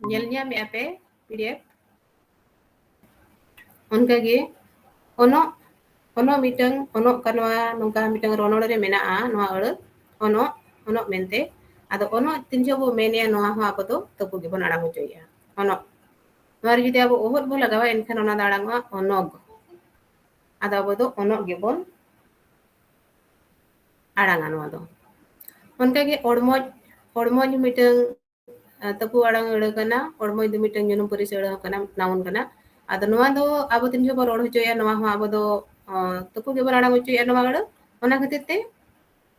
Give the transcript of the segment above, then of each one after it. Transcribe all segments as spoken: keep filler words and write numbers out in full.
ᱧᱮᱞ ᱧᱟᱢᱮᱜᱼᱟ ᱯᱮ ᱯᱤᱰᱤᱮᱯᱷ? ᱚᱱᱠᱟᱜᱮ ᱚᱱᱚᱜ, ᱚᱱᱚᱜ ᱢᱤᱫᱴᱟᱝ, ᱚᱱᱚᱜ ᱠᱟᱱᱟ, ᱱᱚᱝᱠᱟ ᱢᱤᱫᱴᱟᱝ ᱨᱚᱱᱚᱲ ᱨᱮ ᱢᱮᱱᱟᱜᱼᱟ ᱱᱚᱣᱟ ᱟᱹᱲᱟᱹ, ᱚᱱᱚᱜ, ᱚᱱᱚᱜ ᱢᱮᱱᱛᱮ᱾ ᱟᱫᱚ ᱚᱱᱚᱜ ᱛᱤᱱ ᱡᱚᱦᱚᱜ ᱵᱚ ᱢᱮᱱᱮᱜᱼᱟ, ᱱᱚᱣᱟ ᱦᱚᱸ ᱟᱵᱚ ᱫᱚ ᱛᱟᱹᱯᱩ ᱜᱮᱵᱚᱱ ᱟᱲᱟᱝ ᱦᱚᱪᱚᱭᱮᱜᱼᱟ, ᱚᱱᱚᱜ᱾ ᱱᱚᱣᱟ ᱨᱮ ᱡᱩᱫᱤ ᱟᱵᱚ ᱚᱦᱚᱫ ᱵᱚ ᱞᱟᱜᱟᱣᱟ, ᱮᱱᱠᱷᱟᱱ ᱚᱱᱟ ᱫᱚ ᱟᱲᱟᱝᱚᱜᱼᱟ ᱚᱱᱚᱜ᱾ ᱟᱫᱚ ᱟᱵᱚ ᱫᱚ ᱚᱱᱚᱜ ᱜᱮᱵᱚᱱ ᱟᱲᱟᱝᱟ ᱱᱚᱣᱟ ᱫᱚ᱾ ᱚᱱᱠᱟᱜᱮ ᱚᱲᱢᱚᱡ, ᱚᱲᱢᱚᱡ ᱢᱤᱫᱴᱟᱝ, ᱟ, ᱛᱟᱹᱯᱩ ᱟᱲᱟᱝ ᱟᱹᱲᱟᱹ ᱠᱟᱱᱟ᱾ ᱚᱲᱢᱚᱡ ᱫᱚ ᱢᱤᱫᱴᱟᱝ ᱧᱩᱱᱩᱢ ᱯᱟᱹᱨᱤᱥ ᱟᱹᱲᱟᱹ ᱦᱚᱸ ᱠᱟᱱᱟ, ᱱᱟᱣᱩᱱ ᱠᱟᱱᱟ᱾ ᱟᱫᱚ ᱱᱚᱣᱟ ᱫᱚ ᱟᱵᱚ ᱛᱤᱱ ᱡᱚᱦᱚᱜ ᱵᱚᱱ ᱨᱚᱲ ᱦᱚᱪᱚᱭᱟ, ᱱᱚᱣᱟ ᱦᱚᱸ ᱟᱵᱚ ᱫᱚ, ᱟ, ᱛᱟᱹᱯᱩ ᱜᱮᱵᱚᱱ ᱟᱲᱟᱝ ᱦᱚᱪᱚᱭᱮᱫᱼᱟ ᱱᱚᱣᱟ ᱟᱹᱲᱟᱹ᱾ ᱚᱱᱟ ᱠᱷᱟᱹᱛᱤᱨ ᱛᱮ,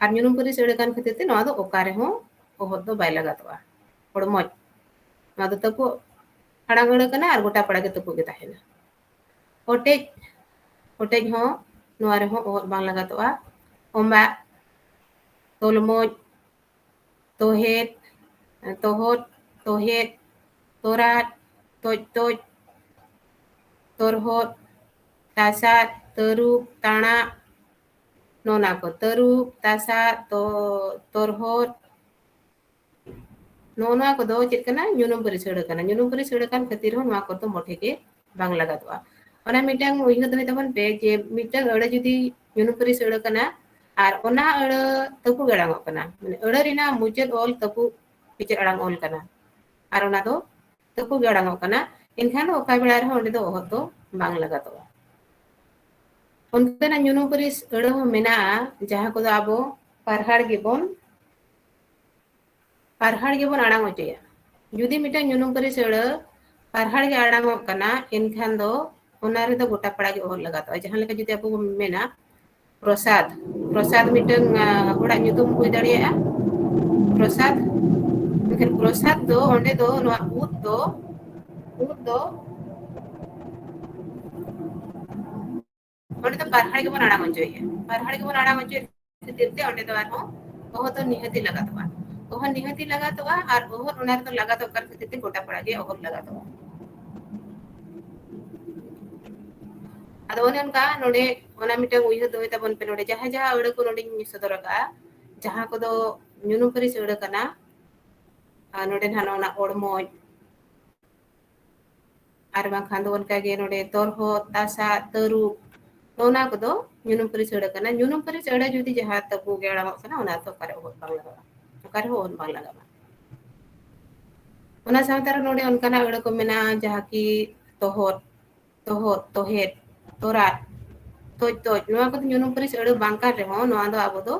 ᱟᱨ ᱧᱩᱱᱩᱢ ᱯᱟᱹᱨᱤᱥ ᱟᱹᱲᱟᱹ ᱠᱟᱱ ᱠᱷᱟᱹᱛᱤᱨ ᱛᱮ ᱱᱚᱣᱟ ᱫᱚ ᱚᱠᱟ ᱨᱮᱦᱚᱸ ᱚᱦᱚᱫ ᱫᱚ ᱵᱟᱭ ᱞᱟᱜᱟᱛᱚᱜᱼᱟ᱾ ᱚᱲᱢᱚᱡ, ᱱᱚᱣᱟ ᱫᱚ ᱛᱟᱹᱯᱩ ᱟᱲᱟᱝ ᱟᱹᱲᱟᱹ ᱠᱟᱱᱟ ᱟᱨ ᱜᱚᱴᱟ ᱯᱟᱲᱟ ᱜᱮ ᱛᱟᱹᱯᱩ ᱜᱮ ᱛᱟᱦᱮᱱᱟ᱾ ᱚᱴᱮᱡ, ᱚᱴᱮᱡ ᱦᱚᱸ ᱱᱚᱣᱟ ᱨᱮᱦᱚᱸ ᱚᱦᱚᱫ ᱵᱟᱝ ᱞᱟᱜᱟᱛᱚᱜᱼᱟ᱾ ᱚᱢᱵᱟᱜ, ᱛᱚᱞᱢᱚᱡ, ᱛᱚᱦᱮᱫ, ᱛᱚᱦᱚᱫ, ᱛᱚᱦᱮᱫ, ᱛᱚᱨᱟᱫ, ᱛᱚᱡ ᱛᱚᱡ, ᱛᱚᱨᱦᱚᱫ, ᱛᱟᱥᱟᱫ, ᱛᱟᱹᱨᱩᱵ, ᱛᱟᱬᱟᱜ, ᱱᱚᱜᱼᱱᱟ ᱠᱚ, ᱛᱟᱹᱨᱩᱵ, ᱛᱟᱥᱟᱫ, ᱛᱚ-, ᱛᱚᱨᱦᱚᱫ, ᱱᱚᱜᱼᱚ ᱱᱚᱣᱟ ᱠᱚᱫᱚ ᱪᱮᱫ ᱠᱟᱱᱟ? ᱧᱩᱱᱩᱢ ᱯᱟᱹᱨᱤᱥ ᱟᱹᱲᱟᱹ ᱠᱟᱱᱟ᱾ ᱧᱩᱱᱩᱢ ᱯᱟᱹᱨᱤᱥ ᱟᱹᱲᱟᱹ ᱠᱟᱱ ᱠᱷᱟᱹᱛᱤᱨ ᱦᱚᱸ ᱱᱚᱣᱟ ᱠᱚᱫᱚ ᱢᱚᱴᱷᱮ ᱜᱮ ᱵᱟᱝ ᱞᱟᱜᱟᱛᱚᱜᱼᱟ᱾ ᱚᱱᱟ ᱢᱤᱫᱴᱟᱝ ᱩᱭᱦᱟᱹᱨ ᱫᱚᱦᱚᱭ ᱛᱟᱵᱚᱱ ᱯᱮ ᱡᱮ ᱢᱤᱫᱴᱟᱝ ᱟᱹᱲᱟᱹ ᱡᱩᱫᱤ ᱧᱩᱱᱩᱢ ᱯᱟᱹᱨᱤᱥ ᱟᱹᱲᱟᱹ ᱠᱟᱱᱟ ᱟᱨ ᱚᱱᱟ ᱟᱹᱲᱟᱹ ᱛᱟᱹᱯᱩ ᱜᱮ ᱟᱲᱟᱝᱚᱜ ᱠᱟᱱᱟ, ᱢᱟᱱᱮ ᱟᱹᱲᱟᱹ ᱨᱮᱱᱟᱜ ᱢᱩᱪᱟᱹᱫ ᱚᱞ ᱛᱟᱹᱯᱩ ᱵᱤᱪᱟᱹᱨ ᱟᱲᱟᱝ ᱚᱞ ᱠᱟᱱᱟ ᱟᱨ ᱚᱱᱟ ᱫᱚ ᱛᱟᱹᱯᱩ ᱜᱮ ᱟᱲᱟᱝᱚᱜ ᱠᱟᱱᱟ, ᱮᱱᱠᱷᱟᱱ ᱫᱚ ᱚᱠᱟ ᱵᱮᱲᱟ ᱨᱮᱦᱚᱸ ᱚᱸᱰᱮ ᱫᱚ ᱚᱦᱚᱫ ᱫᱚ ᱵᱟᱝ ᱞᱟᱜᱟᱛᱚᱜᱼᱟ᱾ ᱚᱱᱠᱟᱱᱟᱜ ᱧᱩᱱᱩᱢ ᱯᱟᱹᱨᱤᱥ ᱟᱹᱲᱟᱹ ᱦᱚᱸ ᱢᱮᱱᱟᱜᱼᱟ, ᱡᱟᱦᱟᱸ ᱠᱚᱫᱚ ᱟᱵᱚ ᱯᱟᱨᱦᱟᱲ ᱜᱮᱵᱚᱱ, ᱯᱟᱨᱦᱟᱲ ᱜᱮᱵᱚᱱ ᱟᱲᱟᱝ ᱦᱚᱪᱚᱭᱟ᱾ ᱡᱩᱫᱤ ᱢᱤᱫᱴᱟᱝ ᱧᱩᱱᱩᱢ ᱯᱟᱹᱨᱤᱥ ᱟᱹᱲᱟᱹ ᱯᱟᱨᱦᱟᱲ ᱜᱮ ᱟᱲᱟᱝᱚᱜ ᱠᱟᱱᱟ, ᱮᱱᱠᱷᱟᱱ ᱫᱚ ᱚᱱᱟ ᱨᱮᱫᱚ ᱜᱚᱴᱟ ᱯᱟᱲᱟ ᱜᱮ ᱚᱦᱚᱫ ᱞᱟᱜᱟᱛᱚᱜᱼᱟ᱾ ᱡᱟᱦᱟᱸ ᱞᱮᱠᱟ ᱡᱩᱫᱤ ᱟᱵᱚ ᱵᱚᱱ ᱢᱮᱱᱟ, ᱯᱨᱚᱥᱟᱫᱽ, ᱯᱨᱚᱥᱟᱫᱽ ᱢᱤᱫᱴᱟᱝ, ᱟ, ᱦᱚᱲᱟᱜ ᱧᱩᱛᱩᱢ ᱦᱩᱭ ᱫᱟᱲᱮᱭᱟᱜᱼᱟ, ᱯᱨᱚᱥᱟᱫᱽ᱾ ᱢᱮᱱᱠᱷᱟᱱ ᱯᱨᱚᱥᱟᱫᱽ ᱫᱚ ᱚᱸᱰᱮ ᱫᱚ ᱱᱚᱣᱟ ᱩᱫ ᱫᱚ, ᱩᱫ ᱫᱚ ᱚᱸᱰᱮ ᱫᱚ ᱯᱟᱨᱦᱟᱲ ᱜᱮᱵᱚᱱ ᱟᱲᱟᱝ ᱦᱚᱪᱚᱭᱮᱫᱼᱟ, ᱯᱟᱨᱦᱟᱲ ᱜᱮᱵᱚᱱ ᱟᱲᱟᱝ ᱦᱚᱪᱚᱭᱮᱫ ᱠᱷᱟᱹᱛᱤᱨ ᱛᱮ ᱚᱸᱰᱮ ᱫᱚ ᱟᱨᱦᱚᱸ ᱚᱦᱚᱫ ᱫᱚ ᱱᱤᱦᱟᱹᱛᱤ ᱞᱟᱜᱟᱛᱚᱜᱼᱟ᱾ ᱚᱦᱚᱫ ᱱᱤᱦᱟᱹᱛᱤ ᱞᱟᱜᱟᱛᱚᱜᱼᱟ, ᱟᱨ ᱚᱦᱚᱫ ᱚᱱᱟ ᱨᱮᱫᱚ ᱞᱟᱜᱟᱛᱚᱜ ᱠᱟᱱ ᱠᱷᱟᱹᱛᱤᱨ ᱛᱮ ᱜᱚᱴᱟ ᱯᱟᱲᱟ ᱜᱮ ᱚᱦᱚᱫ ᱞᱟᱜᱟᱛᱚᱜᱼᱟ᱾ ᱟᱫᱚ ᱚᱱᱮ ᱚᱱᱠᱟ ᱱᱚᱰᱮ ᱚᱱᱟ ᱢᱤᱫᱴᱟᱝ ᱩᱭᱦᱟᱹᱨ ᱫᱚᱦᱚᱭ ᱛᱟᱵᱚᱱ ᱯᱮ, ᱱᱚᱰᱮ ᱡᱟᱦᱟᱸ ᱡᱟᱦᱟᱸ ᱟᱹᱲᱟᱹ ᱠᱚ ᱱᱚᱰᱮᱧ ᱥᱚᱫᱚᱨ ᱟᱠᱟᱫᱼᱟ, ᱡᱟᱦᱟᱸ ᱠᱚᱫᱚ ᱧᱩᱱᱩᱢ ᱯᱟᱹᱨᱤᱥ ᱟᱹᱲᱟᱹ ᱠᱟᱱᱟ, ᱟᱨ ᱱᱚᱰᱮ ᱱᱟᱦᱟᱜ ᱱᱚᱜᱼᱚ ᱱᱟ ᱚᱲᱢᱚᱡ, ᱟᱨ ᱵᱟᱝᱠᱷᱟᱱ ᱫᱚ ᱚᱱᱠᱟᱜᱮ ᱱᱚᱰᱮ ᱛᱚᱨᱦᱚᱫ, ᱛᱟᱥᱟᱫ, ᱛᱟᱹᱨᱩᱵ, ᱱᱚᱜᱼᱚ ᱱᱟ ᱠᱚᱫᱚ ᱧᱩᱱᱩᱢ ᱯᱟᱹᱨᱤᱥ ᱟᱹᱲᱟᱹ ᱠᱟᱱᱟ᱾ ᱧᱩᱱᱩᱢ ᱯᱟᱹᱨᱤᱥ ᱟᱹᱲᱟᱹ ᱡᱩᱫᱤ ᱡᱟᱦᱟᱸ ᱛᱟᱹᱯᱩ ᱜᱮ ᱟᱲᱟᱝᱚᱜ ᱠᱟᱱᱟ, ᱚᱱᱟ ᱫᱚ ᱚᱠᱟᱨᱮ ᱚᱦᱚᱫ ᱵᱟᱝ ᱞᱟᱜᱟᱜᱼᱟ, ᱚᱠᱟᱨᱮᱦᱚᱸ ᱚᱦᱚᱫ ᱵᱟᱝ ᱞᱟᱜᱟᱜᱼᱟ᱾ ᱚᱱᱟ ᱥᱟᱶᱛᱮ ᱟᱨᱚ ᱱᱚᱰᱮ ᱚᱱᱠᱟᱱᱟᱜ ᱟᱹᱲᱟᱹ ᱠᱚ ᱢᱮᱱᱟᱜᱼᱟ, ᱡᱟᱦᱟᱸ ᱠᱤ ᱛᱚᱦᱚᱫ, ᱛᱚᱦᱚᱫ, ᱛᱚᱦᱮᱫ, ᱛᱚᱨᱟᱫ, ᱛᱚᱡ, ᱛᱚᱡ, ᱱᱚᱣᱟ ᱠᱚᱫᱚ ᱧᱩᱱᱩᱢ ᱯᱟᱹᱨᱤᱥ ᱟᱹᱲᱟᱹ ᱵᱟᱝ ᱠᱟᱱ ᱨᱮᱦᱚᱸ, ᱱᱚᱣᱟ ᱫᱚ ᱟᱵᱚ ᱫᱚ,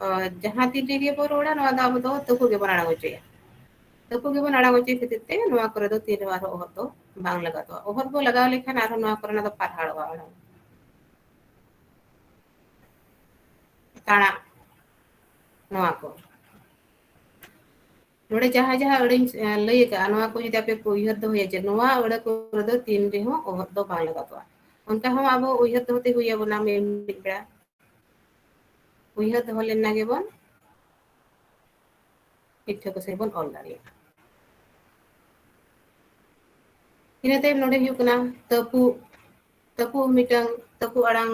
ᱟᱸ, ᱡᱟᱦᱟᱸ ᱛᱤᱱ ᱨᱮᱜᱮ ᱵᱚ ᱨᱚᱲᱟ, ᱱᱚᱣᱟ ᱫᱚ ᱟᱵᱚ ᱫᱚ ᱛᱟᱹᱯᱩ ᱜᱮᱵᱚᱱ ᱟᱲᱟᱝ ᱦᱚᱪᱚᱭᱟ᱾ ᱛᱟᱹᱯᱩ ᱜᱮᱵᱚᱱ ᱟᱲᱟᱝ ᱦᱚᱪᱚᱭ ᱠᱷᱟᱹᱛᱤᱨ ᱛᱮ ᱱᱚᱣᱟ ᱠᱚᱨᱮ ᱫᱚ ᱛᱤᱱ ᱨᱮᱦᱚᱸ ᱟᱨᱦᱚᱸ ᱚᱦᱚᱫ ᱫᱚ ᱵᱟᱝ ᱞᱟᱜᱟᱜᱼᱟ᱾ ᱚᱦᱚᱫ ᱵᱚ ᱞᱟᱜᱟᱣ ᱞᱮᱠᱷᱟᱱ ᱟᱨᱦᱚᱸ ᱱᱚᱣᱟ ᱠᱚᱨᱮᱱᱟᱜ ᱫᱚ ᱯᱟᱨᱦᱟᱲᱚᱜᱼᱟ ᱟᱲᱟᱝ᱾ ᱛᱟᱲᱟᱜ, ᱱᱚᱣᱟ ᱠᱚ᱾ ᱱᱚᱰᱮ ᱡᱟᱦᱟᱸ ᱡᱟᱦᱟᱸ ᱟᱹᱲᱟᱹᱧ, ᱮ, ᱞᱟᱹᱭ ᱟᱠᱟᱫᱼᱟ, ᱱᱚᱣᱟ ᱠᱚ ᱡᱩᱫᱤ ᱟᱯᱮ ᱯᱮ ᱩᱭᱦᱟᱹᱨ ᱫᱚᱦᱚᱭᱟ ᱡᱮ ᱱᱚᱣᱟ ᱟᱹᱲᱟᱹ ᱠᱚᱨᱮ ᱫᱚ ᱛᱤᱱ ᱨᱮᱦᱚᱸ ᱚᱦᱚᱫ ᱫᱚ ᱵᱟᱝ ᱞᱟᱜᱟᱜᱼᱟ, ᱚᱱᱠᱟ ᱦᱚᱸ ᱟᱵᱚ ᱩᱭᱦᱟᱹᱨ ᱫᱚᱦᱚ ᱛᱮ ᱦᱩᱭ ᱟᱵᱚᱱᱟ ᱢᱤᱫ ᱵᱮᱲᱟ᱾ ᱩᱭᱦᱟᱹᱨ ᱫᱚᱦᱚ ᱞᱮᱱᱟ ᱜᱮᱵᱚᱱ, ᱯᱤᱴᱷᱟᱹ ᱠᱚ ᱥᱮ ᱵᱚᱱ ᱚᱞ ᱫᱟᱲᱮᱭᱟᱜᱼᱟ᱾ ᱤᱱᱟᱹ ᱛᱟᱭᱚᱢ ᱱᱚᱰᱮ ᱦᱩᱭᱩᱜ ᱠᱟᱱᱟ ᱛᱟᱹᱯᱩᱜ᱾ ᱛᱟᱹᱯᱩᱜ ᱢᱤᱫᱴᱟᱝ ᱛᱟᱹᱯᱩᱜ ᱟᱲᱟᱝ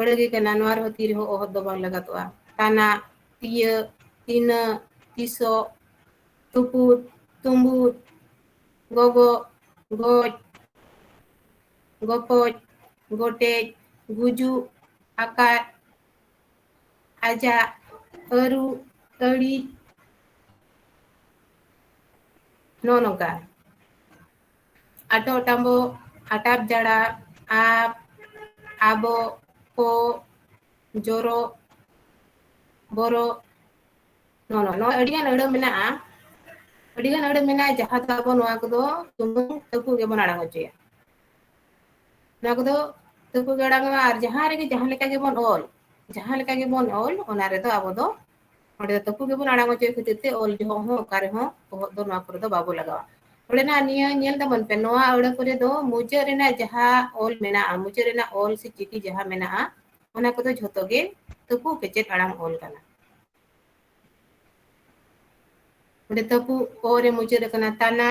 ᱟᱹᱲᱟᱹ ᱜᱮ ᱠᱟᱱᱟ᱾ ᱱᱚᱣᱟ ᱨᱮᱦᱚᱸ ᱛᱤ ᱨᱮᱦᱚᱸ ᱚᱦᱚᱫ ᱫᱚ ᱵᱟᱝ ᱞᱟᱜᱟᱛᱚᱜᱼᱟ᱾ ᱛᱟᱱᱟᱜ, ᱛᱤᱭᱟᱹᱜ, ᱛᱤᱱᱟᱹᱜ, ᱛᱤᱥᱚᱜ, ᱛᱩᱯᱩᱫ, ᱛᱩᱸᱵᱩᱫ, ᱜᱚᱜᱚᱜ, ᱜᱚᱡ, ᱜᱚᱯᱚᱡ, ᱜᱚᱴᱮᱡ, ᱜᱩᱡᱩᱜ, ᱟᱠᱟᱫ, ᱟᱡᱟᱜ, ᱟᱹᱨᱩ, ᱟᱹᱲᱤᱡ, ᱱᱚᱜᱼᱚ ᱱᱚᱝᱠᱟ᱾ ᱟᱴᱚᱜ ᱴᱟᱢᱵᱚᱜ, ᱟᱴᱟᱯ ᱡᱟᱲᱟᱯ, ᱟᱯ, ᱟᱵᱚᱜ, ᱠᱚᱜ, ᱡᱚᱨᱚᱜ, ᱵᱚᱨᱚᱜ, ᱱᱚᱜᱼᱚ ᱱᱚᱣᱟ ᱟᱹᱰᱤᱜᱟᱱ ᱟᱹᱲᱟᱹ ᱢᱮᱱᱟᱜᱼᱟ᱾ ᱟᱹᱰᱤᱜᱟᱱ ᱟᱹᱲᱟᱹ ᱢᱮᱱᱟᱜᱼᱟ, ᱡᱟᱦᱟᱸ ᱫᱚ ᱟᱵᱚ ᱱᱚᱣᱟ ᱠᱚᱫᱚ ᱥᱩᱢᱩᱝ ᱛᱟᱹᱯᱩᱜ ᱜᱮᱵᱚᱱ ᱟᱲᱟᱝ ᱦᱚᱪᱚᱭᱟ᱾ ᱱᱚᱣᱟ ᱠᱚᱫᱚ ᱛᱟᱹᱯᱩᱜ ᱜᱮ ᱟᱲᱟᱝᱚᱜᱼᱟ᱾ ᱟᱨ ᱡᱟᱦᱟᱸ ᱨᱮᱜᱮ ᱡᱟᱦᱟᱸ ᱞᱮᱠᱟ ᱜᱮᱵᱚᱱ ᱚᱞ, ᱡᱟᱦᱟᱸ ᱞᱮᱠᱟ ᱜᱮᱵᱚᱱ ᱚᱞ, ᱚᱱᱟ ᱨᱮᱫᱚ ᱟᱵᱚ ᱫᱚ ᱚᱸᱰᱮ ᱫᱚ ᱛᱟᱹᱯᱩᱜ ᱜᱮᱵᱚᱱ ᱟᱲᱟᱝ ᱦᱚᱪᱚᱭ ᱠᱷᱟᱹᱛᱤᱨ ᱛᱮ ᱚᱞ ᱡᱚᱦᱚᱜ ᱦᱚᱸ ᱚᱠᱟ ᱨᱮᱦᱚᱸ ᱚᱦᱚᱫ ᱫᱚ ᱱᱚᱣᱟ ᱠᱚᱨᱮ ᱫᱚ ᱵᱟᱵᱚ ᱞᱟᱜᱟᱣᱟ᱾ ᱱᱚᱰᱮᱱᱟᱜ ᱱᱤᱭᱟᱹ ᱧᱮᱞ ᱛᱟᱵᱚᱱ ᱯᱮ, ᱱᱚᱣᱟ ᱟᱹᱲᱟᱹ ᱠᱚᱨᱮ ᱫᱚ ᱢᱩᱪᱟᱹᱫ ᱨᱮᱱᱟᱜ ᱡᱟᱦᱟᱸ ᱚᱞ ᱢᱮᱱᱟᱜᱼᱟ, ᱢᱩᱪᱟᱹᱫ ᱨᱮᱱᱟᱜ ᱚᱞ ᱥᱮ ᱪᱤᱠᱤ ᱡᱟᱦᱟᱸ ᱢᱮᱱᱟᱜᱼᱟ, ᱚᱱᱟ ᱠᱚᱫᱚ ᱡᱷᱚᱛᱚ ᱜᱮ ᱛᱟᱹᱯᱩᱜ ᱠᱮᱪᱮᱫ ᱟᱲᱟᱝ ᱚᱞ ᱠᱟᱱᱟ᱾ ᱚᱸᱰᱮ ᱛᱟᱹᱯᱩᱜ ᱚ ᱨᱮ ᱢᱩᱪᱟᱹᱫ ᱟᱠᱟᱱᱟ ᱛᱟᱱᱟ᱾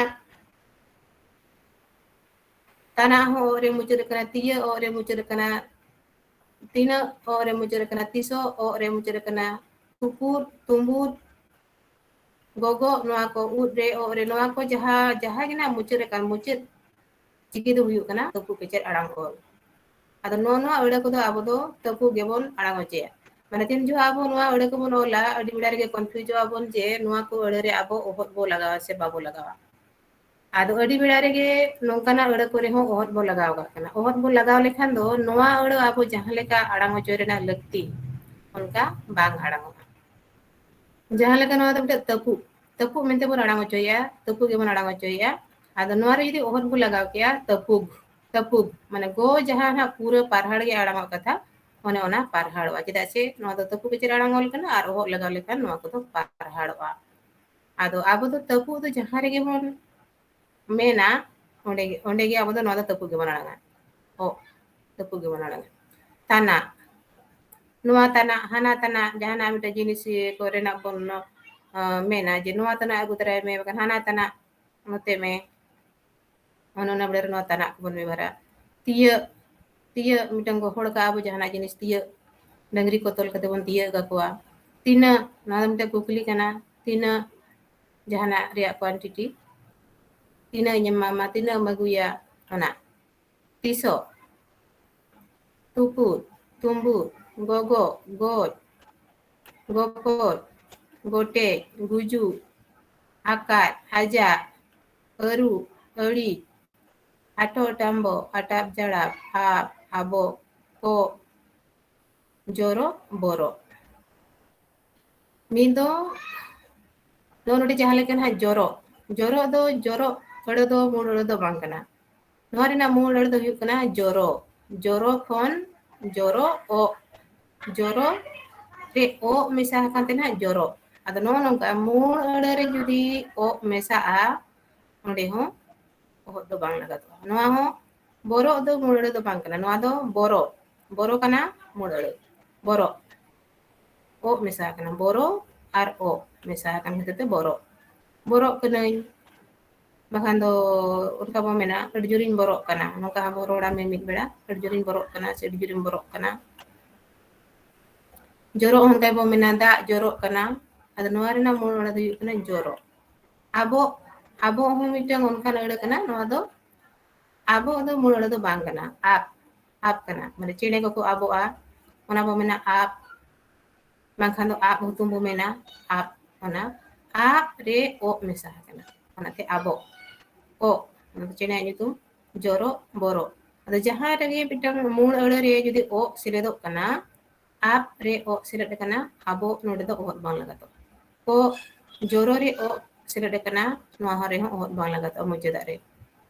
ᱛᱟᱱᱟ ᱦᱚᱸ ᱚ ᱨᱮ ᱢᱩᱪᱟᱹᱫ ᱟᱠᱟᱱᱟ, ᱛᱤᱭᱟᱹ ᱚ ᱨᱮ ᱢᱩᱪᱟᱹᱫ ᱟᱠᱟᱱᱟ, ᱛᱤᱱᱟᱹᱜ ᱚ ᱨᱮ ᱢᱩᱪᱟᱹᱫ ᱟᱠᱟᱱᱟ, ᱛᱤᱥᱚᱜ ᱚ ᱨᱮ ᱢᱩᱪᱟᱹᱫ ᱟᱠᱟᱱᱟ, ᱛᱩᱯᱩᱫ, ᱛᱩᱸᱵᱩᱫ, ᱜᱚᱜᱚᱜ, ᱱᱚᱣᱟ ᱠᱚ ᱩᱫ ᱨᱮ, ᱚᱜ ᱨᱮ, ᱱᱚᱣᱟ ᱠᱚ ᱡᱟᱦᱟᱸ, ᱡᱟᱦᱟᱸ ᱜᱮ ᱱᱟᱜ ᱢᱩᱪᱟᱹᱫ ᱟᱠᱟᱱ, ᱢᱩᱪᱟᱹᱫ ᱪᱤᱠᱤ ᱫᱚ ᱦᱩᱭᱩᱜ ᱠᱟᱱᱟ ᱛᱟᱹᱯᱩᱜ ᱠᱮᱪᱮᱫ ᱟᱲᱟᱝ ᱚᱞ᱾ ᱟᱫᱚ ᱱᱚᱣᱟ, ᱱᱚᱣᱟ ᱟᱹᱲᱟᱹ ᱠᱚᱫᱚ ᱟᱵᱚ ᱫᱚ ᱛᱟᱹᱯᱩᱜ ᱜᱮᱵᱚᱱ ᱟᱲᱟᱝ ᱦᱚᱪᱚᱭᱟ᱾ ᱢᱟᱱᱮ ᱛᱤᱱ ᱡᱚᱦᱚᱜ ᱟᱵᱚ ᱱᱚᱣᱟ ᱟᱹᱲᱟᱹ ᱠᱚᱵᱚᱱ ᱚᱞᱟ, ᱟᱹᱰᱤ ᱵᱮᱲᱟ ᱨᱮᱜᱮ ᱠᱚᱱᱯᱷᱤᱭᱩᱡᱚᱜ ᱟᱵᱚᱱ ᱡᱮ ᱱᱚᱣᱟ ᱠᱚ ᱟᱹᱲᱟᱹ ᱨᱮ ᱟᱵᱚ ᱚᱦᱚᱫ ᱵᱚ ᱞᱟᱜᱟᱣᱟ ᱥᱮ ᱵᱟᱵᱚ ᱞᱟᱜᱟᱣᱟ᱾ ᱟᱫᱚ ᱟᱹᱰᱤ ᱵᱮᱲᱟ ᱨᱮᱜᱮ ᱱᱚᱝᱠᱟᱱᱟᱜ ᱟᱹᱲᱟᱹ ᱠᱚᱨᱮ ᱦᱚᱸ ᱚᱦᱚᱫ ᱵᱚ ᱞᱟᱜᱟᱣ ᱠᱟᱜ ᱠᱟᱱᱟ᱾ ᱚᱦᱚᱫ ᱵᱚ ᱞᱟᱜᱟᱣ ᱞᱮᱠᱷᱟᱱ ᱫᱚ ᱱᱚᱣᱟ ᱟᱹᱲᱟᱹ ᱟᱵᱚ ᱡᱟᱦᱟᱸ ᱞᱮᱠᱟ ᱟᱲᱟᱝ ᱦᱚᱪᱚᱭ ᱨᱮᱱᱟᱜ ᱞᱟᱹᱠᱛᱤ, ᱚᱱᱠᱟ ᱵᱟᱝ ᱟᱲᱟᱝᱚᱜᱼᱟ᱾ ᱡᱟᱦᱟᱸ ᱞᱮᱠᱟ ᱱᱚᱣᱟ ᱫᱚ ᱢᱤᱫᱴᱮᱱ ᱛᱟᱹᱯᱩᱜ, ᱛᱟᱹᱯᱩᱜ ᱢᱮᱱᱛᱮ ᱵᱚᱱ ᱟᱲᱟᱝ ᱦᱚᱪᱚᱭᱮᱫᱼᱟ, ᱛᱟᱹᱯᱩᱜ ᱜᱮᱵᱚᱱ ᱟᱲᱟᱝ ᱦᱚᱪᱚᱭᱮᱫᱼᱟ᱾ ᱟᱫᱚ ᱱᱚᱣᱟ ᱨᱮ ᱡᱩᱫᱤ ᱚᱦᱚᱫ ᱵᱚ ᱞᱟᱜᱟᱣ ᱠᱮᱭᱟ, ᱛᱟᱹᱯᱩᱜ, ᱛᱟᱹᱯᱩᱜ, ᱢᱟᱱᱮ ᱜᱚ ᱡᱟᱦᱟᱸ ᱱᱟᱜ ᱯᱩᱨᱟᱹ ᱯᱟᱨᱦᱟᱲ ᱜᱮ ᱟᱲᱟᱝᱚᱜ ᱠᱟᱛᱷᱟ, ᱚᱱᱮ ᱚᱱᱟ ᱯᱟᱨᱦᱟᱲᱚᱜᱼᱟ᱾ ᱪᱮᱫᱟᱜ ᱥᱮ ᱱᱚᱣᱟ ᱫᱚ ᱛᱟᱹᱯᱩᱜ ᱠᱮᱪᱮᱫ ᱟᱲᱟᱝ ᱚᱞ ᱠᱟᱱᱟ ᱟᱨ ᱚᱦᱚᱫ ᱞᱟᱜᱟᱣ ᱞᱮᱠᱷᱟᱱ ᱱᱚᱣᱟ ᱠᱚᱫᱚ ᱯᱟᱨᱦᱟᱲᱚᱜᱼᱟ᱾ ᱟᱫᱚ ᱟᱵᱚ ᱫᱚ ᱛᱟᱹᱯᱩᱜ ᱫᱚ ᱡᱟᱦᱟᱸ ᱨᱮᱜᱮ ᱵᱚᱱ ᱢᱮᱱᱟ, ᱚᱸᱰᱮ ᱜᱮ, ᱚᱸᱰᱮ ᱜᱮ ᱟᱵᱚ ᱫᱚ ᱱᱚᱣᱟ ᱫᱚ ᱛᱟᱹᱯᱩᱜ ᱜᱮᱵᱚᱱ ᱟᱲᱟᱝᱟ᱾ ᱚ, ᱛᱟᱹᱯᱩᱜ ᱜᱮᱵᱚᱱ ᱟᱲᱟᱝᱟ᱾ ᱛᱟᱱᱟᱜ, ᱱᱚᱣᱟ ᱛᱟᱱᱟᱜ, ᱦᱟᱱᱟ ᱛᱟᱱᱟᱜ, ᱡᱟᱦᱟᱱᱟᱜ ᱢᱤᱫᱴᱮᱱ ᱡᱤᱱᱤᱥ ᱤᱭᱟᱹ ᱠᱚᱨᱮᱱᱟᱜ ᱵᱚᱱ, ᱟᱸ, ᱢᱮᱱᱟ ᱡᱮ ᱱᱚᱣᱟ ᱛᱟᱱᱟᱜ ᱟᱹᱜᱩ ᱛᱚᱨᱟᱭ ᱢᱮ, ᱵᱟᱠᱷᱟᱱ ᱦᱟᱱᱟ ᱛᱟᱱᱟᱜ ᱱᱚᱛᱮ ᱢᱮ᱾ ᱚᱱᱮ ᱚᱱᱟ ᱵᱮᱲᱟ ᱨᱮ ᱱᱚᱣᱟ ᱛᱟᱱᱟᱜ ᱠᱚᱵᱚᱱ ᱵᱮᱵᱚᱦᱟᱨᱟ᱾ ᱛᱤᱭᱟᱹᱜ, ᱛᱤᱭᱟᱹᱜ, ᱢᱤᱫᱴᱟᱝ ᱜᱚᱦᱚᱲ ᱠᱟᱜᱼᱟ ᱵᱚ ᱡᱟᱦᱟᱱᱟᱜ ᱡᱤᱱᱤᱥ, ᱛᱤᱭᱟᱹᱜ, ᱰᱟᱹᱝᱨᱤ ᱠᱚ ᱛᱚᱞ ᱠᱟᱛᱮ ᱵᱚᱱ ᱛᱤᱭᱟᱹᱜ ᱠᱟᱠᱚᱣᱟ᱾ ᱛᱤᱱᱟᱹᱜ, ᱱᱚᱣᱟ ᱫᱚ ᱢᱤᱫᱴᱟᱝ ᱠᱩᱠᱞᱤ ᱠᱟᱱᱟ, ᱛᱤᱱᱟᱹᱜ ᱡᱟᱦᱟᱱᱟᱜ ᱨᱮᱭᱟᱜ quantity, ᱛᱤᱱᱟᱹᱜ ᱤᱧ ᱮᱢᱟᱢᱟ, ᱛᱤᱱᱟᱹᱜ ᱮᱢ ᱟᱹᱜᱩᱭᱟ, ᱚᱱᱟ᱾ ᱛᱤᱥᱚᱜ, ᱛᱩᱯᱩᱫ, ᱛᱩᱸᱵᱩᱫ, ᱜᱚᱜᱚᱜ, ᱜᱚᱡ, ᱜᱚᱯᱚᱡ, ᱜᱚᱴᱮᱡ, ᱜᱩᱡᱩᱜ, ᱟᱠᱟᱫ, ᱟᱡᱟᱜ, ᱟᱹᱨᱩᱵ, ᱟᱹᱲᱤᱡ, ᱟᱴᱚᱜ ᱰᱟᱢᱵᱚᱜ, ᱟᱴᱟᱵ ᱡᱟᱲᱟᱵ, ᱟᱵ, ᱟᱵᱚᱜ, ᱠᱚᱜ, ᱡᱚᱨᱚᱜ, ᱵᱚᱨᱚᱜ᱾ ᱢᱤᱫ ᱫᱚ ᱱᱚᱜᱼᱚ ᱱᱚᱰᱮ ᱡᱟᱦᱟᱸ ᱞᱮᱠᱟ ᱱᱟᱦᱟᱜ ᱡᱚᱨᱚᱜ, ᱡᱚᱨᱚᱜ ᱫᱚ, ᱡᱚᱨᱚᱜ ᱟᱹᱲᱟᱹ ᱫᱚ ᱢᱩᱞ ᱟᱹᱲᱟᱹ ᱫᱚ ᱵᱟᱝ ᱠᱟᱱᱟ᱾ ᱱᱚᱣᱟ ᱨᱮᱱᱟᱜ ᱢᱩᱞ ᱟᱹᱲᱟᱹ ᱫᱚ ᱦᱩᱭᱩᱜ ᱠᱟᱱᱟ ᱡᱚᱨᱚ, ᱡᱚᱨᱚ ᱠᱷᱚᱱ ᱡᱚᱨᱚ, ᱚᱜ, ᱡᱚᱨᱚ ᱨᱮ ᱚᱜ ᱢᱮᱥᱟ ᱟᱠᱟᱱ ᱛᱮ ᱱᱟᱦᱟᱜ ᱡᱚᱨᱚᱜ᱾ ᱟᱫᱚ ᱱᱚᱜᱼᱚ ᱱᱚᱝᱠᱟ ᱢᱩᱞ ᱟᱹᱲᱟᱹ ᱨᱮ ᱡᱩᱫᱤ ᱚᱜ ᱢᱮᱥᱟᱜᱼᱟ, ᱚᱸᱰᱮ ᱦᱚᱸ ᱚᱦᱚᱫ ᱫᱚ ᱵᱟᱝ ᱞᱟᱜᱟᱫᱚᱜᱼᱟ᱾ ᱱᱚᱣᱟ ᱦᱚᱸ ᱵᱚᱨᱚᱜ ᱫᱚ ᱢᱩᱞ ᱟᱹᱲᱟᱹ ᱫᱚ ᱵᱟᱝ ᱠᱟᱱᱟ, ᱱᱚᱣᱟ ᱫᱚ ᱵᱚᱨᱚ, ᱵᱚᱨᱚ ᱠᱟᱱᱟ ᱢᱩᱞ ᱟᱹᱲᱟᱹ, ᱵᱚᱨᱚᱜ᱾ ᱚᱜ ᱢᱮᱥᱟ ᱟᱠᱟᱱᱟ, ᱵᱚᱨᱚ ᱟᱨ ᱚᱜ ᱢᱮᱥᱟ ᱟᱠᱟᱱ ᱠᱷᱟᱹᱛᱤᱨ ᱛᱮ ᱵᱚᱨᱚᱜ᱾ ᱵᱚᱨᱚᱜ ᱠᱟᱹᱱᱟᱹᱧ, ᱵᱟᱠᱷᱟᱱ ᱫᱚ ᱚᱱᱠᱟ ᱵᱚ ᱢᱮᱱᱟ, "ᱟᱹᱰᱤ ᱡᱳᱨᱤᱧ ᱵᱚᱨᱚᱜ ᱠᱟᱱᱟ", ᱱᱚᱝᱠᱟ ᱦᱚᱸ ᱵᱚ ᱨᱚᱲᱟ ᱢᱤᱢᱤᱫ ᱵᱮᱲᱟ, "ᱟᱹᱰᱤ ᱡᱳᱨᱤᱧ ᱵᱚᱨᱚᱜ ᱠᱟᱱᱟ" ᱥᱮ "ᱟᱹᱰᱤ ᱡᱳᱨᱤᱧ ᱵᱚᱨᱚᱜ ᱠᱟᱱᱟ"᱾ ᱡᱚᱨᱚᱜ ᱦᱚᱸ ᱚᱱᱠᱟ ᱵᱚ ᱢᱮᱱᱟ, "ᱫᱟᱜ ᱡᱚᱨᱚᱜ ᱠᱟᱱᱟ", ᱟᱫᱚ ᱱᱚᱣᱟ ᱨᱮᱱᱟᱜ ᱢᱩᱞ ᱟᱹᱲᱟᱹ ᱫᱚ ᱦᱩᱭᱩᱜ ᱠᱟᱱᱟ ᱡᱚᱨᱚᱜ᱾ ᱟᱵᱚᱜ, ᱟᱵᱚᱜ ᱦᱚᱸ ᱢᱤᱫᱴᱟᱝ ᱚᱱᱠᱟᱱ ᱟᱹᱲᱟᱹ ᱠᱟᱱᱟ, ᱱᱚᱣᱟ ᱫᱚ ᱟᱵᱚᱜ ᱫᱚ ᱢᱩᱞ ᱟᱹᱲᱟᱹ ᱫᱚ ᱵᱟᱝ ᱠᱟᱱᱟ, ᱟᱵ, ᱟᱵ ᱠᱟᱱᱟ, ᱢᱟᱱᱮ ᱪᱮᱬᱮ ᱠᱚᱠᱚ ᱟᱵᱚᱜᱼᱟ, ᱚᱱᱟ ᱵᱚ ᱢᱮᱱᱟ ᱟᱵ, ᱵᱟᱝᱠᱷᱟᱱ ᱫᱚ ᱟᱵ ᱦᱩᱛᱩᱢ ᱵᱚ ᱢᱮᱱᱟ, ᱟᱵ, ᱚᱱᱟ ᱟᱵ ᱨᱮ ᱚᱜ ᱢᱮᱥᱟ ᱟᱠᱟᱱᱟ, ᱚᱱᱟᱛᱮ ᱟᱵᱚᱜ, ᱚᱜ, ᱚᱱᱟ ᱫᱚ ᱪᱮᱬᱮᱭᱟᱜ ᱧᱩᱛᱩᱢ, ᱡᱚᱨᱚᱜ, ᱵᱚᱨᱚᱜ᱾ ᱟᱫᱚ ᱡᱟᱦᱟᱸ ᱨᱮᱜᱮ ᱢᱤᱫᱴᱟᱝ ᱢᱩᱞ ᱟᱹᱲᱟᱹ ᱨᱮ ᱡᱩᱫᱤ ᱚᱜ ᱥᱮᱞᱮᱫᱚᱜ ᱠᱟᱱᱟ, ᱟᱵ ᱨᱮ ᱚᱜ ᱥᱮᱞᱮᱫ ᱟᱠᱟᱱᱟ, ᱟᱵᱚ ᱱᱚᱰᱮ ᱫᱚ ᱚᱦᱚᱫ ᱵᱟᱝ ᱞᱟᱜᱟᱛᱚᱜᱼᱟ᱾ ᱚᱜ, ᱡᱚᱨᱚ ᱨᱮ ᱚᱜ ᱥᱮᱞᱮᱫ ᱟᱠᱟᱱᱟ, ᱱᱚᱣᱟ ᱦᱚᱸ ᱨᱮᱦᱚᱸ ᱚᱦᱚᱫ ᱵᱟᱝ ᱞᱟᱜᱟᱛᱚᱜᱼᱟ ᱢᱩᱪᱟᱹᱫᱟᱜ ᱨᱮ᱾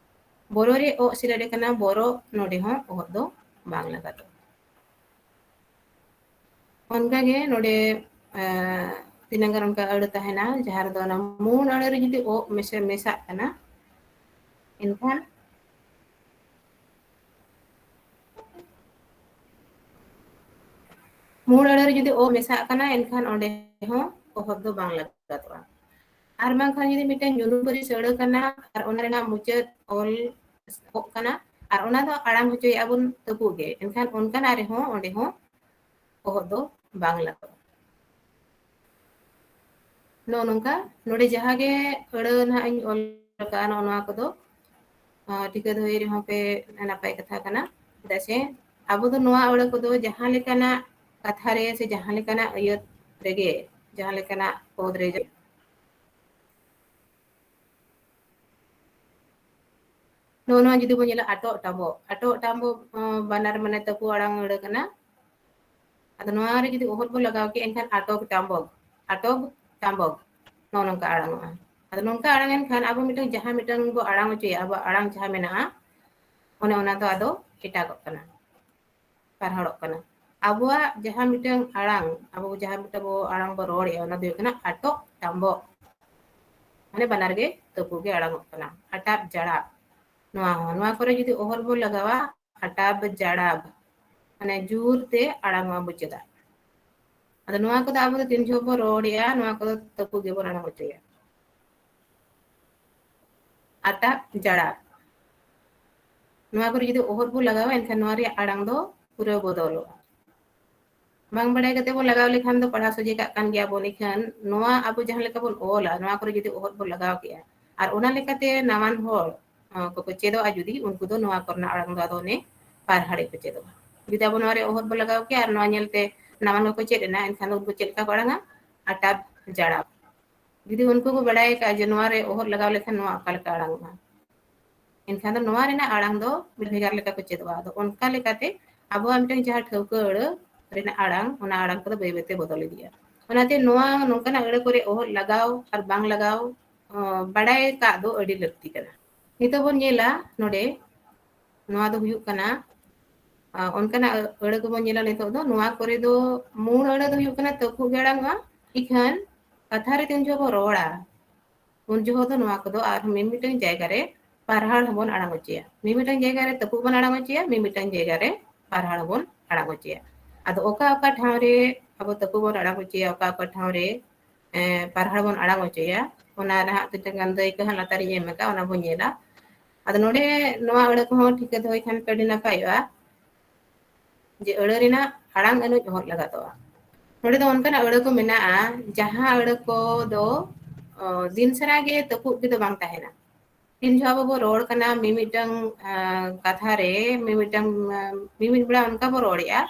ᱵᱚᱨᱚ ᱨᱮ ᱚᱜ ᱥᱮᱞᱮᱫ ᱟᱠᱟᱱᱟ, ᱵᱚᱨᱚ, ᱱᱚᱰᱮ ᱦᱚᱸ ᱚᱦᱚᱫ ᱫᱚ ᱵᱟᱝ ᱞᱟᱜᱟᱛᱚᱜᱼᱟ᱾ ᱚᱱᱠᱟᱜᱮ ᱱᱚᱰᱮ, ᱮᱸ, ᱛᱤᱱᱟᱹᱜ ᱜᱟᱱ ᱚᱱᱠᱟ ᱟᱹᱲᱟᱹ ᱛᱟᱦᱮᱱᱟ, ᱡᱟᱦᱟᱸ ᱨᱮᱫᱚ ᱚᱱᱟ ᱢᱩᱞ ᱟᱹᱲᱟᱹ ᱨᱮ ᱡᱩᱫᱤ ᱚᱜ ᱢᱮᱥᱟ, ᱢᱮᱥᱟᱜ ᱠᱟᱱᱟ, ᱮᱱᱠᱷᱟᱱ ᱢᱩᱞ ᱟᱹᱲᱟᱹ ᱨᱮ ᱡᱩᱫᱤ ᱚ ᱢᱮᱥᱟᱜ ᱠᱟᱱᱟ, ᱮᱱᱠᱷᱟᱱ ᱚᱸᱰᱮ ᱦᱚᱸ ᱚᱦᱚᱫ ᱫᱚ ᱵᱟᱝ ᱞᱟᱜᱟᱛᱚᱜᱼᱟ᱾ ᱟᱨ ᱵᱟᱝᱠᱷᱟᱱ ᱡᱩᱫᱤ ᱢᱤᱫᱴᱮᱱ ᱧᱩᱨᱩᱢ ᱯᱟᱹᱨᱤᱥ ᱟᱹᱲᱟᱹ ᱠᱟᱱᱟ ᱟᱨ ᱚᱱᱟ ᱨᱮᱱᱟᱜ ᱢᱩᱪᱟᱹᱫ ᱚᱞ ᱚᱜ ᱠᱟᱱᱟ ᱟᱨ ᱚᱱᱟ ᱫᱚ ᱟᱲᱟᱝ ᱦᱚᱪᱚᱭᱮᱫᱼᱟ ᱵᱚᱱ ᱛᱟᱹᱯᱩᱜ ᱜᱮ, ᱮᱱᱠᱷᱟᱱ ᱚᱱᱠᱟᱱᱟᱜ ᱨᱮᱦᱚᱸ ᱚᱸᱰᱮ ᱦᱚᱸ ᱚᱦᱚᱫ ᱫᱚ ᱵᱟᱝ ᱞᱟᱜᱟᱜᱼᱟ᱾ ᱱᱚᱜᱼᱚ ᱱᱚᱝᱠᱟ ᱱᱚᱰᱮ ᱡᱟᱦᱟᱸ ᱜᱮ ᱟᱹᱲᱟᱹ ᱱᱟᱦᱟᱜ ᱤᱧ ᱚᱞ ᱟᱠᱟᱫᱼᱟ, ᱱᱚᱜᱼᱚ ᱱᱚᱣᱟ ᱠᱚᱫᱚ, ᱟᱸ, ᱴᱷᱤᱠᱟᱹ ᱫᱚᱦᱚᱭ ᱨᱮᱦᱚᱸ ᱯᱮ ᱱᱟᱯᱟᱭ ᱠᱟᱛᱷᱟ ᱠᱟᱱᱟ᱾ ᱪᱮᱫᱟᱜ ᱥᱮ ᱟᱵᱚ ᱫᱚ ᱱᱚᱣᱟ ᱟᱹᱲᱟᱹ ᱠᱚᱫᱚ ᱡᱟᱦᱟᱸ ᱞᱮᱠᱟᱱᱟᱜ ᱠᱟᱛᱷᱟ ᱨᱮ ᱥᱮ ᱡᱟᱦᱟᱸ ᱞᱮᱠᱟᱱᱟᱜ ᱟᱹᱭᱟᱹᱛ ᱨᱮᱜᱮ, ᱡᱟᱦᱟᱸ ᱞᱮᱠᱟᱱᱟᱜ ᱯᱚᱫ ᱨᱮ, ᱱᱚᱜᱼᱚ ᱱᱚᱣᱟ ᱡᱩᱫᱤ ᱵᱚᱱ ᱧᱮᱞᱟ, ᱟᱴᱚᱜ ᱴᱟᱢᱵᱚᱜ, ᱟᱴᱚᱜ ᱴᱟᱢᱵᱚᱜ, ᱟᱸ, ᱵᱟᱱᱟᱨ ᱢᱟᱱᱮ ᱛᱟᱹᱯᱩ ᱟᱲᱟᱝ ᱟᱹᱲᱟᱹ ᱠᱟᱱᱟ᱾ ᱟᱫᱚ ᱱᱚᱣᱟ ᱨᱮ ᱡᱩᱫᱤ ᱚᱦᱚᱫ ᱵᱚᱱ ᱞᱟᱜᱟᱣ ᱠᱮᱜᱼᱟ, ᱮᱱᱠᱷᱟᱱ ᱟᱴᱚᱜ ᱴᱟᱢᱵᱚᱜ, ᱟᱴᱚᱜ ᱴᱟᱢᱵᱚᱜ, ᱱᱚᱜᱼᱚ ᱱᱚᱝᱠᱟ ᱟᱲᱟᱝᱚᱜᱼᱟ᱾ ᱟᱫᱚ ᱱᱚᱝᱠᱟ ᱟᱲᱟᱝ ᱮᱱ ᱠᱷᱟᱱ ᱟᱵᱚ ᱢᱤᱫᱴᱟᱝ, ᱡᱟᱦᱟᱸ ᱢᱤᱫᱴᱟᱝ ᱵᱚ ᱟᱲᱟᱝ ᱦᱚᱪᱚᱭᱟ, ᱟᱵᱚᱣᱟᱜ ᱟᱲᱟᱝ ᱡᱟᱦᱟᱸ ᱢᱮᱱᱟᱜᱼᱟ, ᱚᱱᱮ ᱚᱱᱟ ᱫᱚ ᱟᱫᱚ ᱮᱴᱟᱜᱚᱜ ᱠᱟᱱᱟ, ᱯᱟᱨᱦᱟᱲᱚᱜ ᱠᱟᱱᱟ᱾ ᱟᱵᱚᱣᱟᱜ ᱡᱟᱦᱟᱸ ᱢᱤᱫᱴᱟᱝ ᱟᱲᱟᱝ, ᱟᱵᱚ ᱡᱟᱦᱟᱸ ᱢᱤᱫᱴᱟᱝ ᱵᱚ ᱟᱲᱟᱝ ᱵᱚ ᱨᱚᱲᱮᱫᱼᱟ, ᱚᱱᱟ ᱫᱚ ᱦᱩᱭᱩᱜ ᱠᱟᱱᱟ ᱟᱴᱚᱜ ᱴᱟᱢᱵᱚᱜ, ᱢᱟᱱᱮ ᱵᱟᱱᱟᱨ ᱜᱮ ᱛᱟᱹᱯᱩ ᱜᱮ ᱟᱲᱟᱝᱚᱜ ᱠᱟᱱᱟ᱾ ᱟᱴᱟᱵ ᱡᱟᱲᱟᱵ, ᱱᱚᱣᱟ ᱦᱚᱸ, ᱱᱚᱣᱟ ᱠᱚᱨᱮ ᱡᱩᱫᱤ ᱚᱦᱚᱫ ᱵᱚ ᱞᱟᱜᱟᱣᱟ, ᱟᱴᱟᱵ ᱡᱟᱲᱟᱵ, ᱢᱟᱱᱮ ᱡᱳᱨ ᱛᱮ ᱟᱲᱟᱝᱚᱜᱼᱟ ᱢᱩᱪᱟᱹᱫᱟᱜ᱾ ᱟᱫᱚ ᱱᱚᱣᱟ ᱠᱚᱫᱚ ᱟᱵᱚ ᱫᱚ ᱛᱤᱱ ᱡᱚᱦᱚᱜ ᱵᱚ ᱨᱚᱲᱮᱜᱼᱟ, ᱱᱚᱣᱟ ᱠᱚᱫᱚ ᱛᱟᱹᱯᱩ ᱜᱮᱵᱚᱱ ᱟᱲᱟᱝ ᱦᱚᱪᱚᱭᱟ᱾ ᱟᱴᱟᱵ, ᱡᱟᱲᱟᱵ᱾ ᱱᱚᱣᱟ ᱠᱚᱨᱮ ᱡᱩᱫᱤ ᱚᱦᱚᱫ ᱵᱚ ᱞᱟᱜᱟᱣᱟ, ᱮᱱᱠᱷᱟᱱ ᱱᱚᱣᱟ ᱨᱮᱭᱟᱜ ᱟᱲᱟᱝ ᱫᱚ ᱯᱩᱨᱟᱹ ᱵᱚᱫᱚᱞᱚᱜᱼᱟ᱾ ᱵᱟᱝ ᱵᱟᱲᱟᱭ ᱠᱟᱛᱮ ᱵᱚᱱ ᱞᱟᱜᱟᱣ ᱞᱮᱠᱷᱟᱱ ᱫᱚ ᱯᱟᱲᱦᱟᱣ ᱥᱚᱡᱷᱮ ᱠᱟᱜ ᱠᱟᱱ ᱜᱮᱭᱟ ᱵᱚᱱ᱾ ᱤᱠᱷᱟᱹᱱ ᱱᱚᱣᱟ ᱟᱵᱚ ᱡᱟᱦᱟᱸ ᱞᱮᱠᱟ ᱵᱚᱱ ᱚᱞᱟ, ᱱᱚᱣᱟ ᱠᱚᱨᱮ ᱡᱩᱫᱤ ᱚᱦᱚᱫ ᱵᱚᱱ ᱞᱟᱜᱟᱣ ᱠᱮᱜᱼᱟ, ᱟᱨ ᱚᱱᱟ ᱞᱮᱠᱟᱛᱮ ᱱᱟᱣᱟᱱ ᱦᱚᱲ, ᱟᱸ, ᱠᱚᱠᱚ ᱪᱮᱫᱚᱜᱼᱟ ᱡᱩᱫᱤ, ᱩᱱᱠᱩ ᱫᱚ ᱱᱚᱣᱟ ᱠᱚᱨᱮᱱᱟᱜ ᱟᱲᱟᱝ ᱫᱚ ᱟᱫᱚ ᱚᱱᱮ ᱯᱟᱨᱦᱟᱲ ᱜᱮᱠᱚ ᱪᱮᱫᱚᱜᱼᱟ᱾ ᱡᱩᱫᱤ ᱟᱵᱚ ᱱᱚᱣᱟ ᱨᱮ ᱚᱦᱚᱫ ᱵᱚᱱ ᱞᱟᱜᱟᱣ ᱠᱮᱜᱼᱟ ᱟᱨ ᱱᱚᱣᱟ ᱧᱮᱞᱛᱮ ᱱᱟᱣᱟᱱ ᱠᱚᱠᱚ ᱪᱮᱫ ᱮᱱᱟ, ᱮᱱᱠᱷᱟᱱ ᱫᱚ ᱩᱱᱠᱩ ᱪᱮᱫ ᱞᱮᱠᱟ ᱠᱚ ᱟᱲᱟᱝᱟ? ᱟᱴᱟᱵ, ᱡᱟᱲᱟᱵ᱾ ᱡᱩᱫᱤ ᱩᱱᱠᱩ ᱠᱚ ᱵᱟᱲᱟᱭ ᱟᱠᱟᱫᱼᱟ ᱡᱮ ᱱᱚᱣᱟ ᱨᱮ ᱚᱦᱚᱫ ᱞᱟᱜᱟᱣ ᱞᱮᱠᱷᱟᱱ ᱱᱚᱣᱟ ᱚᱠᱟ ᱞᱮᱠᱟ ᱟᱲᱟᱝᱚᱜᱼᱟ, ᱮᱱᱠᱷᱟᱱ ᱫᱚ ᱱᱚᱣᱟ ᱨᱮᱱᱟᱜ ᱟᱲᱟᱝ ᱫᱚ ᱵᱷᱮᱜᱟᱨ ᱞᱮᱠᱟ ᱠᱚ ᱪᱮᱫᱚᱜᱼᱟ᱾ ᱟᱫᱚ ᱚᱱᱠᱟ ᱞᱮᱠᱟᱛᱮ ᱟᱵᱚᱣᱟᱜ ᱢᱤᱫᱴᱟᱝ ᱡᱟᱦᱟᱸ ᱴᱷᱟᱹᱣᱠᱟᱹ ᱟᱹᱲᱟᱹ ᱨᱮᱱᱟᱜ ᱟᱲᱟᱝ, ᱚᱱᱟ ᱟᱲᱟᱝ ᱠᱚᱫᱚ ᱵᱟᱹᱭ ᱵᱟᱹᱭᱛᱮ ᱵᱚᱫᱚᱞ ᱤᱫᱤᱜᱼᱟ᱾ ᱚᱱᱟᱛᱮ ᱱᱚᱣᱟ ᱱᱚᱝᱠᱟᱱᱟᱜ ᱟᱹᱲᱟᱹ ᱠᱚᱨᱮ ᱚᱦᱚᱫ ᱞᱟᱜᱟᱣ ᱟᱨ ᱵᱟᱝ ᱞᱟᱜᱟᱣ, ᱟᱸ, ᱵᱟᱲᱟᱭ ᱠᱟᱜ ᱫᱚ ᱟᱹᱰᱤ ᱞᱟᱹᱠᱛᱤ ᱠᱟᱱᱟ᱾ ᱱᱤᱛᱚᱜ ᱵᱚᱱ ᱧᱮᱞᱟ ᱱᱚᱰᱮ, ᱱᱚᱣᱟ ᱫᱚ ᱦᱩᱭᱩᱜ ᱠᱟᱱᱟ, ᱟᱸ, ᱚᱱᱠᱟᱱᱟᱜ ᱟᱹ-, ᱟᱹᱲᱟᱹ ᱠᱚᱵᱚᱱ ᱧᱮᱞᱟ ᱱᱤᱛᱚᱜ ᱫᱚ᱾ ᱱᱚᱣᱟ ᱠᱚᱨᱮ ᱫᱚ ᱢᱩᱬ ᱟᱹᱲᱟᱹ ᱫᱚ ᱦᱩᱭᱩᱜ ᱠᱟᱱᱟ ᱛᱟᱹᱯᱩᱜ ᱜᱮ ᱟᱲᱟᱝᱚᱜᱼᱟ᱾ ᱤᱠᱷᱟᱹᱱ ᱠᱟᱛᱷᱟ ᱨᱮ ᱛᱤᱱ ᱡᱚᱦᱚᱜ ᱵᱚ ᱨᱚᱲᱟ, ᱩᱱ ᱡᱚᱦᱚᱜ ᱫᱚ ᱱᱚᱣᱟ ᱠᱚᱫᱚ ᱟᱨᱦᱚᱸ ᱢᱤᱢᱤᱫᱴᱟᱝ ᱡᱟᱭᱜᱟ ᱨᱮ ᱯᱟᱨᱦᱟᱲ ᱦᱚᱸᱵᱚᱱ ᱟᱲᱟᱝ ᱦᱚᱪᱚᱭᱟ᱾ ᱢᱤᱢᱤᱫᱴᱟᱝ ᱡᱟᱭᱜᱟ ᱨᱮ ᱛᱟᱹᱯᱩᱜ ᱵᱚᱱ ᱟᱲᱟᱝ ᱦᱚᱪᱚᱭᱟ, ᱢᱤᱢᱤᱫᱴᱟᱝ ᱡᱟᱭᱜᱟ ᱨᱮ ᱯᱟᱨᱦᱟᱲ ᱦᱚᱸᱵᱚᱱ ᱟᱲᱟᱝ ᱦᱚᱪᱚᱭᱟ᱾ ᱟᱫᱚ ᱚᱠᱟ ᱚᱠᱟ ᱴᱷᱟᱶ ᱨᱮ ᱟᱵᱚ ᱛᱟᱹᱯᱩᱜ ᱵᱚᱱ ᱟᱲᱟᱝ ᱦᱚᱪᱚᱭᱟ, ᱚᱠᱟ ᱚᱠᱟ ᱴᱷᱟᱶ ᱨᱮ, ᱮᱸ, ᱯᱟᱨᱦᱟᱲ ᱵᱚᱱ ᱟᱲᱟᱝ ᱦᱚᱪᱚᱭᱟ, ᱚᱱᱟ ᱨᱮ ᱦᱟᱸᱜ ᱢᱤᱫᱴᱟᱝ ᱜᱟᱱ ᱫᱟᱹᱭᱠᱟᱹ ᱦᱟᱸᱜ ᱞᱟᱛᱟᱨ ᱨᱤᱧ ᱮᱢ ᱟᱠᱟᱫᱼᱟ, ᱚᱱᱟ ᱵᱚᱱ ᱧᱮᱞᱟ᱾ ᱟᱫᱚ ᱱᱚᱰᱮ ᱱᱚᱣᱟ ᱟᱹᱲᱟᱹ ᱠᱚᱦᱚᱸ ᱴᱷᱤᱠᱟᱹ ᱫᱚᱦᱚᱭ ᱠᱷᱟᱱ ᱯᱮ ᱟᱹᱰᱤ ᱱᱟᱯᱟᱭᱚᱜᱼᱟ᱾ ᱡᱮ ᱟᱹᱲᱟᱹ ᱨᱮᱱᱟᱜ ᱟᱲᱟᱝ ᱟᱹᱱᱩᱡ ᱚᱦᱚᱫ ᱞᱟᱜᱟᱛᱚᱜᱼᱟ᱾ ᱱᱚᱰᱮ ᱫᱚ ᱚᱱᱠᱟᱱᱟᱜ ᱟᱹᱲᱟᱹ ᱠᱚ ᱢᱮᱱᱟᱜᱼᱟ, ᱡᱟᱦᱟᱸ ᱟᱹᱲᱟᱹ ᱠᱚᱫᱚ, ᱚ, ᱫᱤᱱ ᱥᱟᱨᱟ ᱜᱮ ᱛᱟᱹᱯᱩᱜ ᱜᱮᱫᱚ ᱵᱟᱝ ᱛᱟᱦᱮᱱᱟ᱾ ᱛᱤᱱ ᱡᱚᱦᱚᱜ ᱟᱵᱚ ᱵᱚ ᱨᱚᱲ ᱠᱟᱱᱟ, ᱢᱤᱢᱤᱫᱴᱟᱝ, ᱟ, ᱠᱟᱛᱷᱟ ᱨᱮ ᱢᱤᱢᱤᱫᱴᱟᱝ, ᱟ, ᱢᱤᱢᱤᱫ ᱵᱮᱲᱟ ᱚᱱᱠᱟ ᱵᱚ ᱨᱚᱲᱮᱜᱼᱟ,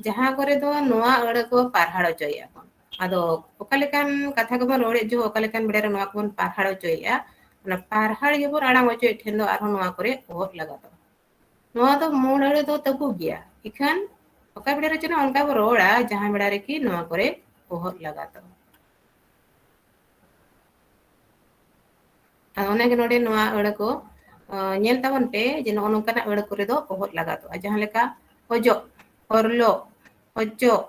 ᱡᱟᱦᱟᱸ ᱠᱚᱨᱮ ᱫᱚ ᱱᱚᱣᱟ ᱟᱹᱲᱟᱹ ᱠᱚ ᱯᱟᱨᱦᱟᱲ ᱦᱚᱪᱚᱭᱮᱜᱼᱟ ᱠᱚ᱾ ᱟᱫᱚ ᱚᱠᱟ ᱞᱮᱠᱟᱱ ᱠᱟᱛᱷᱟ ᱠᱚᱵᱚᱱ ᱨᱚᱲᱮᱫ ᱡᱚᱦᱚᱜ, ᱚᱠᱟ ᱞᱮᱠᱟᱱ ᱵᱮᱲᱟ ᱨᱮ ᱱᱚᱣᱟ ᱠᱚᱵᱚᱱ ᱯᱟᱨᱦᱟᱲ ᱦᱚᱪᱚᱭᱮᱜᱼᱟ, ᱚᱱᱟ ᱯᱟᱨᱦᱟᱲ ᱜᱮᱵᱚᱱ ᱟᱲᱟᱝ ᱦᱚᱪᱚᱭᱮᱫ ᱴᱷᱮᱱ ᱫᱚ ᱟᱨᱦᱚᱸ ᱱᱚᱣᱟ ᱠᱚᱨᱮ ᱚᱦᱚᱫ ᱞᱟᱜᱟᱛᱚᱜᱼᱟ᱾ ᱱᱚᱣᱟ ᱫᱚ ᱢᱩᱬ ᱟᱹᱲᱟᱹ ᱫᱚ ᱛᱟᱹᱯᱩᱜ ᱜᱮᱭᱟ, ᱤᱠᱷᱟᱹᱱ ᱚᱠᱟ ᱵᱮᱲᱟ ᱨᱮ ᱪᱚ ᱱᱚᱜᱼᱚ ᱱᱚᱝᱠᱟ ᱵᱚ ᱨᱚᱲᱟ, ᱡᱟᱦᱟᱸ ᱵᱮᱲᱟ ᱨᱮᱠᱤ ᱱᱚᱣᱟ ᱠᱚᱨᱮ ᱚᱦᱚᱫ ᱞᱟᱜᱟᱛᱚᱜᱼᱟ᱾ ᱟᱫᱚ ᱚᱱᱟᱜᱮ ᱱᱚᱰᱮ ᱱᱚᱣᱟ ᱟᱹᱲᱟᱹ ᱠᱚ, ᱟᱸ, ᱧᱮᱞ ᱛᱟᱵᱚᱱ ᱯᱮ ᱡᱮ ᱱᱚᱜᱼᱚ ᱱᱚᱝᱠᱟᱱᱟᱜ ᱟᱹᱲᱟᱹ ᱠᱚᱨᱮ ᱫᱚ ᱚᱦᱚᱫ ᱞᱟᱜᱟᱛᱚᱜᱼᱟ, ᱡᱟᱦᱟᱸ ᱞᱮᱠᱟ ᱚᱡᱚᱜ, ᱚᱨᱞᱚᱜ, ᱚᱪᱚᱜ,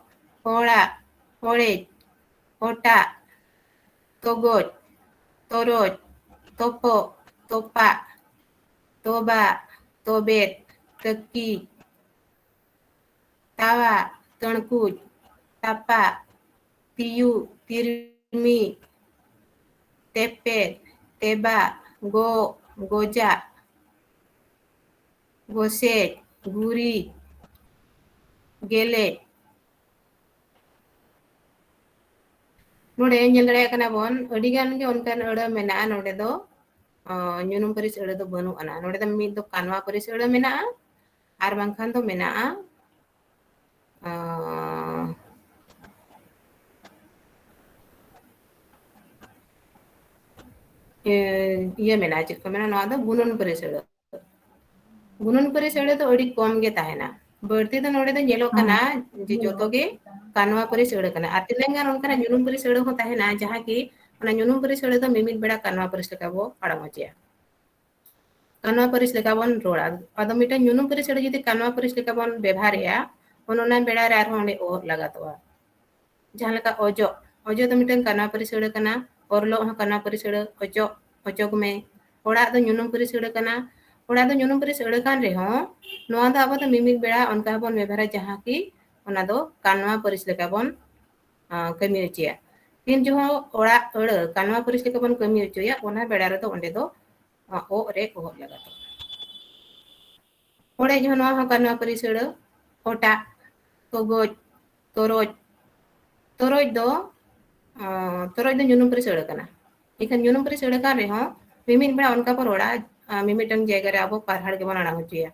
ᱚᱲᱟᱜ, ᱚᱲᱮᱡ, ᱚᱴᱟᱜ, ᱛᱚᱜᱚᱡ, ᱛᱚᱨᱚᱡ, ᱛᱚᱯᱚᱜ, ᱛᱚᱯᱟᱜ, ᱛᱚᱵᱟᱜ, ᱛᱚᱵᱮᱫ, ᱛᱟᱹᱠᱤᱡ, ᱛᱟᱣᱟᱜ, ᱛᱟᱹᱬᱠᱩᱡ, ᱛᱟᱯᱟᱜ, ᱛᱤᱭᱩᱜ, ᱛᱤᱨᱢᱤᱡ, ᱛᱮᱯᱮᱫ, ᱛᱮᱵᱟᱜ, ᱜᱚᱜ, ᱜᱚᱡᱟᱜ, ᱜᱚᱥᱮᱡ, ᱜᱩᱨᱤᱡ, ᱜᱮᱞᱮᱡ᱾ ᱱᱚᱰᱮ ᱧᱮᱞ ᱫᱟᱲᱮᱭᱟᱜ ᱠᱟᱱᱟ ᱵᱚᱱ, ᱟᱹᱰᱤ ᱜᱟᱱ ᱜᱮ ᱚᱱᱠᱟᱱ ᱟᱹᱲᱟᱹ ᱢᱮᱱᱟᱜᱼᱟ᱾ ᱱᱚᱰᱮ ᱫᱚ ᱧᱩᱱᱩᱢ ᱯᱟᱹᱨᱤᱥ ᱟᱹᱲᱟᱹ ᱫᱚ ᱵᱟᱹᱱᱩᱜ ᱟᱱᱟ᱾ ᱱᱚᱰᱮ ᱫᱚ ᱢᱤᱫ ᱫᱚ ᱠᱟᱱᱣᱟ ᱯᱟᱹᱨᱤᱥ ᱟᱹᱲᱟᱹ ᱢᱮᱱᱟᱜᱼᱟ, ᱟᱨ ᱵᱟᱝᱠᱷᱟᱱ ᱫᱚ ᱢᱮᱱᱟᱜᱼᱟ, ᱤᱭᱟᱹ ᱢᱮᱱᱟᱜᱼᱟ, ᱪᱮᱫ ᱠᱚ ᱢᱮᱱᱟ, ᱱᱚᱣᱟ ᱫᱚ ᱜᱩᱱᱟᱹᱱ ᱯᱟᱹᱨᱤᱥ ᱟᱹᱲᱟᱹ᱾ ᱜᱩᱱᱟᱹᱱ ᱯᱟᱹᱨᱤᱥ ᱟᱹᱲᱟᱹ ᱫᱚ ᱟᱹᱰᱤ ᱠᱚᱢ ᱜᱮ ᱛᱟᱦᱮᱱᱟ᱾ ᱵᱟᱹᱲᱛᱤ ᱫᱚ ᱱᱚᱰᱮ ᱫᱚ ᱧᱮᱞᱚᱜ ᱠᱟᱱᱟ ᱡᱮ ᱡᱚᱛᱚ ᱜᱮ ᱠᱟᱱᱣᱟ ᱯᱟᱹᱨᱤᱥ ᱟᱹᱲᱟᱹ ᱠᱟᱱᱟ᱾ ᱟᱨ ᱛᱤᱱᱟᱹᱜ ᱜᱟᱱ ᱚᱱᱠᱟᱱᱟᱜ ᱧᱩᱱᱩᱢ ᱯᱟᱹᱨᱤᱥ ᱟᱹᱲᱟᱹ ᱦᱚᱸ ᱛᱟᱦᱮᱱᱟ, ᱡᱟᱦᱟᱸ ᱠᱤ ᱚᱱᱟ ᱧᱩᱱᱩᱢ ᱯᱟᱹᱨᱤᱥ ᱟᱹᱲᱟᱹ ᱫᱚ ᱢᱤᱢᱤᱫ ᱵᱮᱲᱟ ᱠᱟᱱᱣᱟ ᱯᱟᱹᱨᱤᱥ ᱞᱮᱠᱟ ᱵᱚ ᱟᱲᱟᱝ ᱦᱚᱪᱚᱭᱟ᱾ ᱠᱟᱱᱣᱟ ᱯᱟᱹᱨᱤᱥ ᱞᱮᱠᱟ ᱵᱚᱱ ᱨᱚᱲᱟ᱾ ᱟᱫᱚ ᱢᱤᱫᱴᱟᱝ ᱧᱩᱱᱩᱢ ᱯᱟᱹᱨᱤᱥ ᱟᱹᱲᱟᱹ ᱡᱩᱫᱤ ᱠᱟᱱᱣᱟ ᱯᱟᱹᱨᱤᱥ ᱞᱮᱠᱟ ᱵᱚᱱ ᱵᱮᱵᱷᱟᱨᱮᱜᱼᱟ, ᱚᱱ ᱚᱱᱟ ᱵᱮᱲᱟ ᱨᱮ ᱟᱨᱦᱚᱸ ᱚᱸᱰᱮ ᱚᱦᱚᱫ ᱞᱟᱜᱟᱛᱚᱜᱼᱟ᱾ ᱡᱟᱦᱟᱸ ᱞᱮᱠᱟ ᱚᱡᱚᱜ, ᱚᱡᱚᱜ ᱫᱚ ᱢᱤᱫᱴᱟᱝ ᱠᱟᱱᱣᱟ ᱯᱟᱹᱨᱤᱥ ᱟᱹᱲᱟᱹ ᱠᱟᱱᱟ, ᱚᱨᱞᱚᱜ ᱦᱚᱸ ᱠᱟᱱᱣᱟ ᱯᱟᱹᱨᱤᱥ ᱟᱹᱲᱟᱹ, ᱚᱪᱚᱜ, ᱚᱪᱚᱜ ᱢᱮ᱾ ᱚᱲᱟᱜ ᱫᱚ ᱧᱩᱱᱩᱢ ᱯᱟᱹᱨᱤᱥ ᱟᱹᱲᱟᱹ ᱠᱟᱱᱟ᱾ ᱚᱲᱟᱜ ᱫᱚ ᱧᱩᱱᱩᱢ ᱯᱟᱹᱨᱤᱥ ᱟᱹᱲᱟᱹ ᱠᱟᱱ ᱨᱮᱦᱚᱸ, ᱱᱚᱣᱟ ᱫᱚ ᱟᱵᱚ ᱫᱚ ᱢᱤᱢᱤᱫ ᱵᱮᱲᱟ ᱚᱱᱠᱟ ᱦᱚᱸᱵᱚᱱ ᱵᱮᱵᱷᱟᱨᱟ, ᱡᱟᱦᱟᱸ ᱠᱤ ᱚᱱᱟ ᱫᱚ ᱠᱟᱱᱣᱟ ᱯᱟᱹᱨᱤᱥ ᱞᱮᱠᱟ ᱵᱚᱱ, ᱟᱸ, ᱠᱟᱹᱢᱤ ᱦᱚᱪᱚᱭᱟ᱾ ᱛᱤᱱ ᱡᱚᱦᱚᱜ ᱚᱲᱟᱜ ᱟᱹᱲᱟᱹ ᱠᱟᱱᱣᱟ ᱯᱟᱹᱨᱤᱥ ᱞᱮᱠᱟ ᱵᱚᱱ ᱠᱟᱹᱢᱤ ᱦᱚᱪᱚᱭᱟ, ᱚᱱᱟ ᱵᱮᱲᱟ ᱨᱮᱫᱚ ᱚᱸᱰᱮ ᱫᱚ, ᱟᱸ, ᱚᱜ ᱨᱮ ᱚᱦᱚᱫ ᱞᱟᱜᱟᱛᱚᱜᱼᱟ᱾ ᱚᱲᱮᱡ ᱦᱚᱸ ᱱᱚᱣᱟ ᱦᱚᱸ ᱠᱟᱱᱣᱟ ᱯᱟᱹᱨᱤᱥ ᱟᱹᱲᱟᱹ, ᱚᱴᱟᱜ, ᱛᱚᱜᱚᱡ, ᱛᱚᱨᱚᱡ᱾ ᱛᱚᱨᱚᱡ ᱫᱚ, ᱟᱸ, ᱛᱚᱨᱚᱡ ᱫᱚ ᱧᱩᱱᱩᱢ ᱯᱟᱹᱨᱤᱥ ᱟᱹᱲᱟᱹ ᱠᱟᱱᱟ᱾ ᱮᱱᱠᱷᱟᱱ ᱧᱩᱱᱩᱢ ᱯᱟᱹᱨᱤᱥ ᱟᱹᱲᱟᱹ ᱠᱟᱱ ᱨᱮᱦᱚᱸ, ᱢᱤᱢᱤᱫ ᱵᱮᱲᱟ ᱚᱱᱠᱟ ᱵᱚ ᱨᱚᱲᱟ, ᱟᱸ, ᱢᱤᱢᱤᱫᱴᱟᱝ ᱡᱟᱭᱜᱟ ᱨᱮ ᱟᱵᱚ ᱯᱟᱨᱦᱟᱲ ᱜᱮᱵᱚᱱ ᱟᱲᱟᱝ ᱦᱚᱪᱚᱭᱟ᱾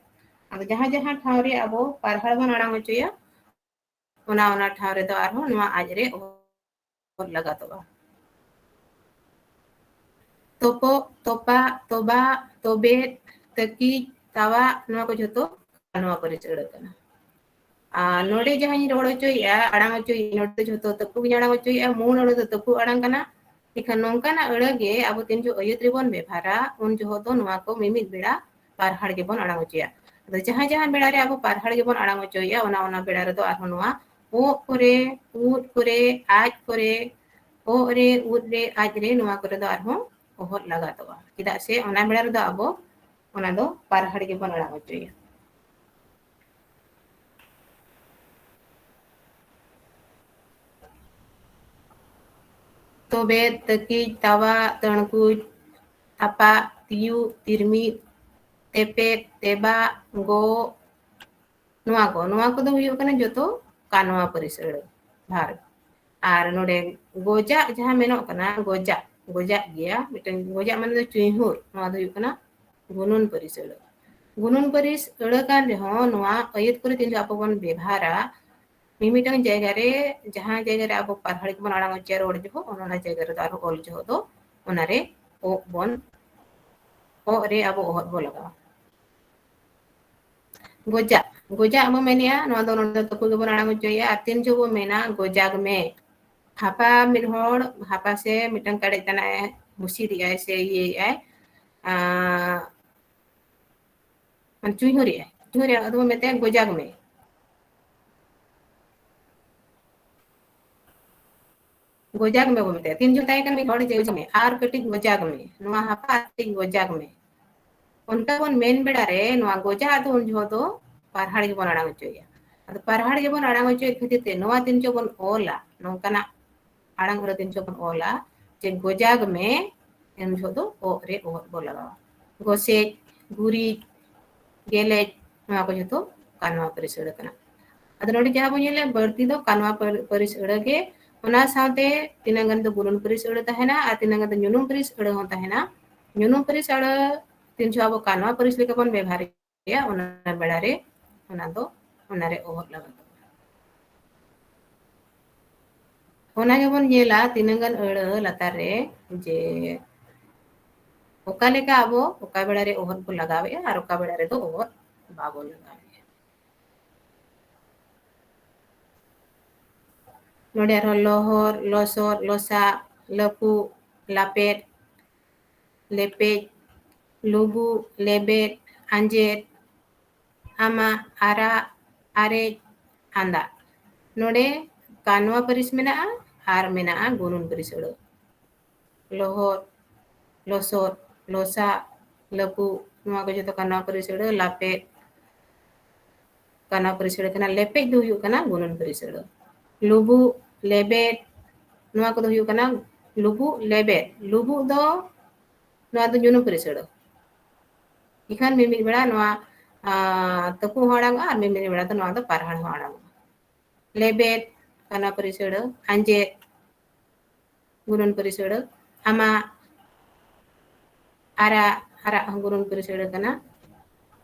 ᱟᱫᱚ ᱡᱟᱦᱟᱸ ᱡᱟᱦᱟᱸ ᱴᱷᱟᱶ ᱨᱮ ᱟᱵᱚ ᱯᱟᱨᱦᱟᱲ ᱵᱚᱱ ᱟᱲᱟᱝ ᱦᱚᱪᱚᱭᱟ, ᱚᱱᱟ ᱚᱱᱟ ᱴᱷᱟᱶ ᱨᱮᱫᱚ ᱟᱨᱦᱚᱸ ᱱᱚᱣᱟ ᱟᱡ ᱨᱮ ᱚᱦᱚᱫ ᱞᱟᱜᱟᱛᱚᱜᱼᱟ᱾ ᱛᱚᱯᱚᱜ, ᱛᱚᱯᱟᱜ, ᱛᱚᱵᱟᱜ, ᱛᱚᱵᱮᱫ, ᱛᱟᱹᱠᱤᱡ, ᱛᱟᱣᱟᱜ, ᱱᱚᱣᱟ ᱠᱚ ᱡᱷᱚᱛᱚ ᱠᱟᱱᱣᱟ ᱯᱟᱹᱨᱤᱥ ᱟᱹᱲᱟᱹ ᱠᱟᱱᱟ᱾ ᱟᱨ ᱱᱚᱰᱮ ᱡᱟᱦᱟᱸᱧ ᱨᱚᱲ ᱦᱚᱪᱚᱭᱮᱫᱼᱟ, ᱟᱲᱟᱝ ᱦᱚᱪᱚᱭᱮᱫᱼᱟ, ᱱᱚᱰᱮ ᱫᱚ ᱡᱷᱚᱛᱚ ᱛᱟᱹᱯᱩᱜ ᱜᱤᱧ ᱟᱲᱟᱝ ᱦᱚᱪᱚᱭᱮᱫᱼᱟ, ᱢᱩᱞ ᱟᱹᱲᱟᱹ ᱫᱚ ᱛᱟᱹᱯᱩᱜ ᱟᱲᱟᱝ ᱠᱟᱱᱟ᱾ ᱮᱱᱠᱷᱟᱱ ᱱᱚᱝᱠᱟᱱᱟᱜ ᱟᱹᱲᱟᱹ ᱜᱮ ᱟᱵᱚ ᱛᱤᱱ ᱡᱚᱦᱚᱜ ᱟᱹᱭᱟᱹᱛ ᱨᱮᱵᱚᱱ ᱵᱮᱵᱷᱟᱨᱟ, ᱩᱱ ᱡᱚᱦᱚᱜ ᱫᱚ ᱱᱚᱣᱟ ᱠᱚ ᱢᱤᱢᱤᱫ ᱵᱮᱲᱟ ᱯᱟᱨᱦᱟᱲ ᱜᱮᱵᱚᱱ ᱟᱲᱟᱝ ᱦᱚᱪᱚᱭᱟ᱾ ᱟᱫᱚ ᱡᱟᱦᱟᱸ ᱡᱟᱦᱟᱸ ᱵᱮᱲᱟ ᱨᱮ ᱟᱵᱚ ᱯᱟᱨᱦᱟᱲ ᱜᱮᱵᱚᱱ ᱟᱲᱟᱝ ᱦᱚᱪᱚᱭᱮᱫᱼᱟ, ᱚᱱᱟ ᱚᱱᱟ ᱵᱮᱲᱟ ᱨᱮᱫᱚ ᱟᱨᱦᱚᱸ ᱱᱚᱣᱟ ᱚᱜ ᱠᱚᱨᱮ, ᱩᱫ ᱠᱚᱨᱮ, ᱟᱡ ᱠᱚᱨᱮ, ᱚᱜ ᱨᱮ, ᱩᱫ ᱨᱮ, ᱟᱡ ᱨᱮ, ᱱᱚᱣᱟ ᱠᱚᱨᱮ ᱫᱚ ᱟᱨᱦᱚᱸ ᱚᱦᱚᱫ ᱞᱟᱜᱟᱛᱚᱜᱼᱟ᱾ ᱪᱮᱫᱟᱜ ᱥᱮ ᱚᱱᱟ ᱵᱮᱲᱟ ᱨᱮᱫᱚ ᱟᱵᱚ ᱚᱱᱟ ᱫᱚ ᱯᱟᱨᱦᱟᱲ ᱜᱮᱵᱚᱱ ᱟᱲᱟᱝ ᱦᱚᱪᱚᱭᱟ᱾ ᱛᱚᱵᱮ, ᱛᱟᱹᱠᱤᱡ, ᱛᱟᱣᱟᱜ, ᱛᱟᱹᱬᱠᱩᱡ, ᱛᱟᱯᱟᱜ, ᱛᱤᱨᱭᱩ, ᱛᱤᱨᱢᱤᱫ, ᱛᱮᱯᱮᱫ, ᱛᱮᱵᱟᱜ, ᱜᱚᱜ, ᱱᱚᱣᱟ ᱠᱚ, ᱱᱚᱣᱟ ᱠᱚᱫᱚ ᱦᱩᱭᱩᱜ ᱠᱟᱱᱟ ᱡᱚᱛᱚ ᱠᱟᱱᱣᱟ ᱯᱟᱹᱨᱤᱥ ᱟᱹᱲᱟᱹ, verb᱾ ᱟᱨ ᱱᱚᱰᱮ ᱜᱚᱡᱟᱜ ᱡᱟᱦᱟᱸ ᱢᱮᱱᱚᱜ ᱠᱟᱱᱟ, ᱜᱚᱡᱟᱜ, ᱜᱚᱡᱟᱜ ᱜᱮᱭᱟ, ᱢᱤᱫᱴᱟᱝ ᱜᱚᱡᱟᱜ ᱢᱟᱱᱮ ᱫᱚ ᱪᱩᱭᱦᱩᱨ, ᱱᱚᱣᱟ ᱫᱚ ᱦᱩᱭᱩᱜ ᱠᱟᱱᱟ ᱜᱩᱱᱩᱱ ᱯᱟᱹᱨᱤᱥ ᱟᱹᱲᱟᱹ᱾ ᱜᱩᱱᱩᱱ ᱯᱟᱹᱨᱤᱥ ᱟᱹᱲᱟᱹ ᱠᱟᱱ ᱨᱮᱦᱚᱸ ᱱᱚᱣᱟ ᱟᱹᱭᱟᱹᱛ ᱠᱚᱨᱮ ᱛᱤᱧ ᱟᱵᱚ ᱵᱚᱱ ᱵᱮᱵᱷᱟᱨᱟ, ᱢᱤᱢᱤᱫᱴᱟᱝ ᱡᱟᱭᱜᱟ ᱨᱮ, ᱡᱟᱦᱟᱸ ᱡᱟᱭᱜᱟ ᱨᱮ ᱟᱵᱚ ᱯᱟᱨᱦᱟᱲ ᱜᱮᱵᱚᱱ ᱟᱲᱟᱝ ᱚᱪᱚᱭᱟ ᱨᱚᱲ ᱡᱚᱦᱚᱜ, ᱚᱱᱟ ᱚᱱᱟ ᱡᱟᱭᱜᱟ ᱨᱮᱫᱚ ᱟᱨᱦᱚᱸ ᱚᱞ ᱡᱚᱦᱚᱜ ᱫᱚ ᱚᱱᱟᱨᱮ ᱚᱜ ᱵᱚᱱ, ᱚᱜ ᱨᱮ ᱟᱵᱚ ᱚᱦᱚᱫ ᱵᱚ ᱞᱟᱜᱟᱣᱟ᱾ ᱜᱚᱡᱟᱜ, ᱜᱚᱡᱟᱜ ᱵᱚ ᱢᱮᱱᱮᱜᱼᱟ, ᱱᱚᱣᱟ ᱫᱚ ᱱᱚᱰᱮ ᱫᱚ ᱛᱟᱹᱯᱩ ᱜᱮᱵᱚᱱ ᱟᱲᱟᱝ ᱚᱪᱚᱭᱮᱜᱼᱟ᱾ ᱟᱨ ᱛᱤᱱ ᱡᱚᱦᱚᱜ ᱵᱚ ᱢᱮᱱᱟ ᱜᱚᱡᱟᱜᱽ ᱢᱮ, ᱦᱟᱯᱟ ᱢᱤᱫ ᱦᱚᱲ, ᱦᱟᱯᱟ ᱥᱮ ᱢᱤᱫᱴᱟᱝ ᱠᱟᱰᱮᱡ ᱛᱟᱱᱟᱜ ᱮ ᱦᱩᱥᱤᱫᱮᱜᱼᱟᱭ ᱥᱮ ᱤᱭᱟᱹᱭᱮᱜᱼᱟᱭ, ᱟᱸ, ᱢᱟᱱᱮ ᱪᱩᱭᱦᱩᱨᱮᱜᱼᱟᱭ, ᱪᱩᱭᱦᱩᱨᱮᱜᱼᱟᱭ, ᱟᱫᱚ ᱵᱚ ᱢᱮᱛᱟᱭᱟ ᱜᱚᱡᱟᱜᱽ ᱢᱮ᱾ ᱜᱚᱡᱟᱜᱽ ᱢᱮ ᱵᱚ ᱢᱮᱛᱟᱭᱟ᱾ ᱛᱤᱱ ᱡᱚᱦᱚᱜ ᱛᱟᱦᱮᱸ ᱠᱟᱱᱟ ᱢᱤᱫ ᱦᱚᱲ ᱡᱮ ᱜᱚᱡᱟᱜᱽ ᱢᱮ, ᱟᱨ ᱠᱟᱹᱴᱤᱡ ᱜᱚᱡᱟᱜᱽ ᱢᱮ, ᱱᱚᱣᱟ ᱦᱟᱯᱟ ᱟᱨ ᱠᱟᱹᱴᱤᱡ ᱜᱚᱡᱟᱜᱽ ᱢᱮ᱾ ᱚᱱᱠᱟ ᱵᱚᱱ ᱢᱮᱱ ᱵᱮᱲᱟ ᱨᱮ ᱱᱚᱣᱟ ᱜᱚᱡᱟᱜ ᱫᱚ ᱩᱱ ᱡᱚᱦᱚᱜ ᱫᱚ ᱯᱟᱨᱦᱟᱲ ᱜᱮᱵᱚᱱ ᱟᱲᱟᱝ ᱚᱪᱚᱭᱮᱜᱼᱟ᱾ ᱟᱫᱚ ᱯᱟᱨᱦᱟᱲ ᱜᱮᱵᱚᱱ ᱟᱲᱟᱝ ᱚᱪᱚᱭᱮᱫ ᱠᱷᱟᱹᱛᱤᱨ ᱛᱮ ᱱᱚᱣᱟ ᱛᱤᱱ ᱡᱚᱦᱚᱜ ᱵᱚᱱ ᱚᱞᱟ, ᱱᱚᱝᱠᱟᱱᱟᱜ ᱟᱲᱟᱝ ᱟᱹᱲᱟᱹ ᱛᱤᱱ ᱡᱚᱦᱚᱜ ᱵᱚᱱ ᱚᱞᱟ ᱡᱮ ᱜᱚᱡᱟᱜᱽ ᱢᱮ, ᱩᱱ ᱡᱚᱦᱚᱜ ᱫᱚ ᱚᱜ ᱨᱮ ᱚᱦᱚᱫ ᱵᱚᱱ ᱞᱟᱜᱟᱣᱟ᱾ ᱜᱚᱥᱮᱡ, ᱜᱩᱨᱤᱡ, ᱜᱮᱞᱮᱡ, ᱱᱚᱣᱟ ᱠᱚ ᱡᱚᱛᱚ ᱠᱟᱱᱣᱟ ᱯᱟᱹᱨᱤᱥ ᱟᱹᱲᱟᱹ ᱠᱟᱱᱟ᱾ ᱟᱫᱚ ᱱᱚᱰᱮ ᱡᱟᱦᱟᱸ ᱵᱚᱱ ᱧᱮᱞᱮᱫ, ᱵᱟᱹᱲᱛᱤ ᱫᱚ ᱠᱟᱱᱣᱟ ᱯᱟᱹᱨ-, ᱯᱟᱹᱨᱤᱥ ᱟᱹᱲᱟᱹ ᱜᱮ, ᱚᱱᱟ ᱥᱟᱶᱛᱮ ᱛᱤᱱᱟᱹᱜ ᱜᱟᱱ ᱫᱚ ᱜᱩᱱᱩᱱ ᱯᱟᱹᱨᱤᱥ ᱟᱹᱲᱟᱹ ᱛᱟᱦᱮᱱᱟ ᱟᱨ ᱛᱤᱱᱟᱹᱜ ᱜᱟᱱ ᱫᱚ ᱧᱩᱱᱩᱢ ᱯᱟᱹᱨᱤᱥ ᱟᱹᱲᱟᱹ ᱦᱚᱸ ᱛᱟᱦᱮᱱᱟ᱾ ᱧᱩᱱᱩᱢ ᱯᱟᱹᱨᱤᱥ ᱟᱹᱲᱟᱹ ᱛᱤᱱ ᱡᱚᱦᱚᱜ ᱟᱵᱚ ᱠᱟᱱᱣᱟ ᱯᱟᱹᱨᱤᱥ ᱞᱮᱠᱟ ᱵᱚᱱ ᱵᱮᱵᱷᱟᱨᱮᱜᱼᱟ, ᱚᱱᱟ ᱵᱮᱲᱟ ᱨᱮ ᱚᱱᱟ ᱫᱚ, ᱚᱱᱟ ᱨᱮ ᱚᱦᱚᱫ ᱞᱟᱜᱟᱜ ᱛᱟᱵᱚᱱᱟ᱾ ᱚᱱᱟ ᱜᱮᱵᱚᱱ ᱧᱮᱞᱟ ᱛᱤᱱᱟᱹᱜ ᱜᱟᱱ ᱟᱹᱲᱟᱹ ᱞᱟᱛᱟᱨ ᱨᱮ ᱡᱮ ᱚᱠᱟ ᱞᱮᱠᱟ ᱟᱵᱚ ᱚᱠᱟ ᱵᱮᱲᱟ ᱨᱮ ᱚᱦᱚᱫ ᱵᱚᱱ ᱞᱟᱜᱟᱣᱮᱜᱼᱟ ᱟᱨ ᱚᱠᱟ ᱵᱮᱲᱟ ᱨᱮᱫᱚ ᱚᱦᱚᱫ ᱵᱟᱵᱚᱱ ᱞᱟᱜᱟᱣᱮᱜᱼᱟ᱾ ᱱᱚᱰᱮ ᱟᱨᱦᱚᱸ ᱞᱚᱦᱚᱫ, ᱞᱚᱥᱚᱫ, ᱞᱚᱥᱟᱜ, ᱞᱟᱹᱯᱩᱜ, ᱞᱟᱯᱮᱫ, ᱞᱮᱯᱮᱡ, ᱞᱩᱵᱩᱜ, ᱞᱮᱵᱮᱫ, ᱟᱸᱡᱮᱫ, ᱟᱢᱟᱜ, ᱟᱨᱟᱜ, ᱟᱨᱮᱡ, ᱟᱸᱫᱟᱜ᱾ ᱱᱚᱰᱮ ᱠᱟᱱᱣᱟ ᱯᱟᱹᱨᱤᱥ ᱢᱮᱱᱟᱜᱼᱟ ᱟᱨ ᱢᱮᱱᱟᱜᱼᱟ ᱜᱩᱱᱩᱱ ᱯᱟᱹᱨᱤᱥ ᱟᱹᱲᱟᱹ᱾ ᱞᱚᱦᱚᱫ, ᱞᱚᱥᱚᱫ, ᱞᱚᱥᱟᱜ, ᱞᱟᱹᱯᱩᱜ, ᱱᱚᱣᱟ ᱠᱚ ᱡᱚᱛᱚ ᱠᱟᱱᱣᱟ ᱯᱟᱹᱨᱤᱥ ᱟᱹᱲᱟᱹ᱾ ᱞᱟᱯᱮᱫ, ᱠᱟᱱᱣᱟ ᱯᱟᱹᱨᱤᱥ ᱟᱹᱲᱟᱹ ᱠᱟᱱᱟ᱾ ᱞᱮᱯᱮᱡ ᱫᱚ ᱦᱩᱭᱩᱜ ᱠᱟᱱᱟ ᱜᱩᱱᱩᱱ ᱯᱟᱹᱨᱤᱥ ᱟᱹᱲᱟᱹ᱾ ᱞᱩᱵᱩᱜ, ᱞᱮᱵᱮᱫ, ᱱᱚᱣᱟ ᱠᱚᱫᱚ ᱦᱩᱭᱩᱜ ᱠᱟᱱᱟ ᱞᱩᱵᱩᱜ, ᱞᱮᱵᱮᱫ᱾ ᱞᱩᱵᱩᱜ ᱫᱚ ᱱᱚᱣᱟ ᱫᱚ ᱧᱩᱱᱩᱢ ᱯᱟᱹᱨᱤᱥ ᱟᱹᱲᱟᱹ᱾ ᱤᱠᱷᱟᱹᱱ ᱢᱤᱢᱤᱫ ᱵᱮᱲᱟ ᱱᱚᱣᱟ, ᱟᱸ, ᱛᱟᱹᱯᱩᱜ ᱦᱚᱸ ᱟᱲᱟᱝᱚᱜᱼᱟ ᱟᱨ ᱢᱤᱢᱤᱫ ᱵᱮᱲᱟ ᱫᱚ ᱱᱚᱣᱟ ᱫᱚ ᱯᱟᱨᱦᱟᱲ ᱦᱚᱸ ᱟᱲᱟᱝᱚᱜᱼᱟ᱾ ᱞᱮᱵᱮᱫ, ᱠᱟᱱᱣᱟ ᱯᱟᱹᱨᱤᱥ ᱟᱹᱲᱟᱹ, ᱟᱸᱡᱮᱫ, ᱜᱩᱱᱟᱹᱱ ᱯᱟᱹᱨᱤᱥ ᱟᱹᱲᱟᱹ, ᱟᱢᱟᱜ, ᱟᱨᱟᱜ, ᱟᱨᱟᱜ ᱦᱚᱸ ᱜᱩᱱᱟᱹᱱ ᱯᱟᱹᱨᱤᱥ ᱟᱹᱲᱟᱹ ᱠᱟᱱᱟ᱾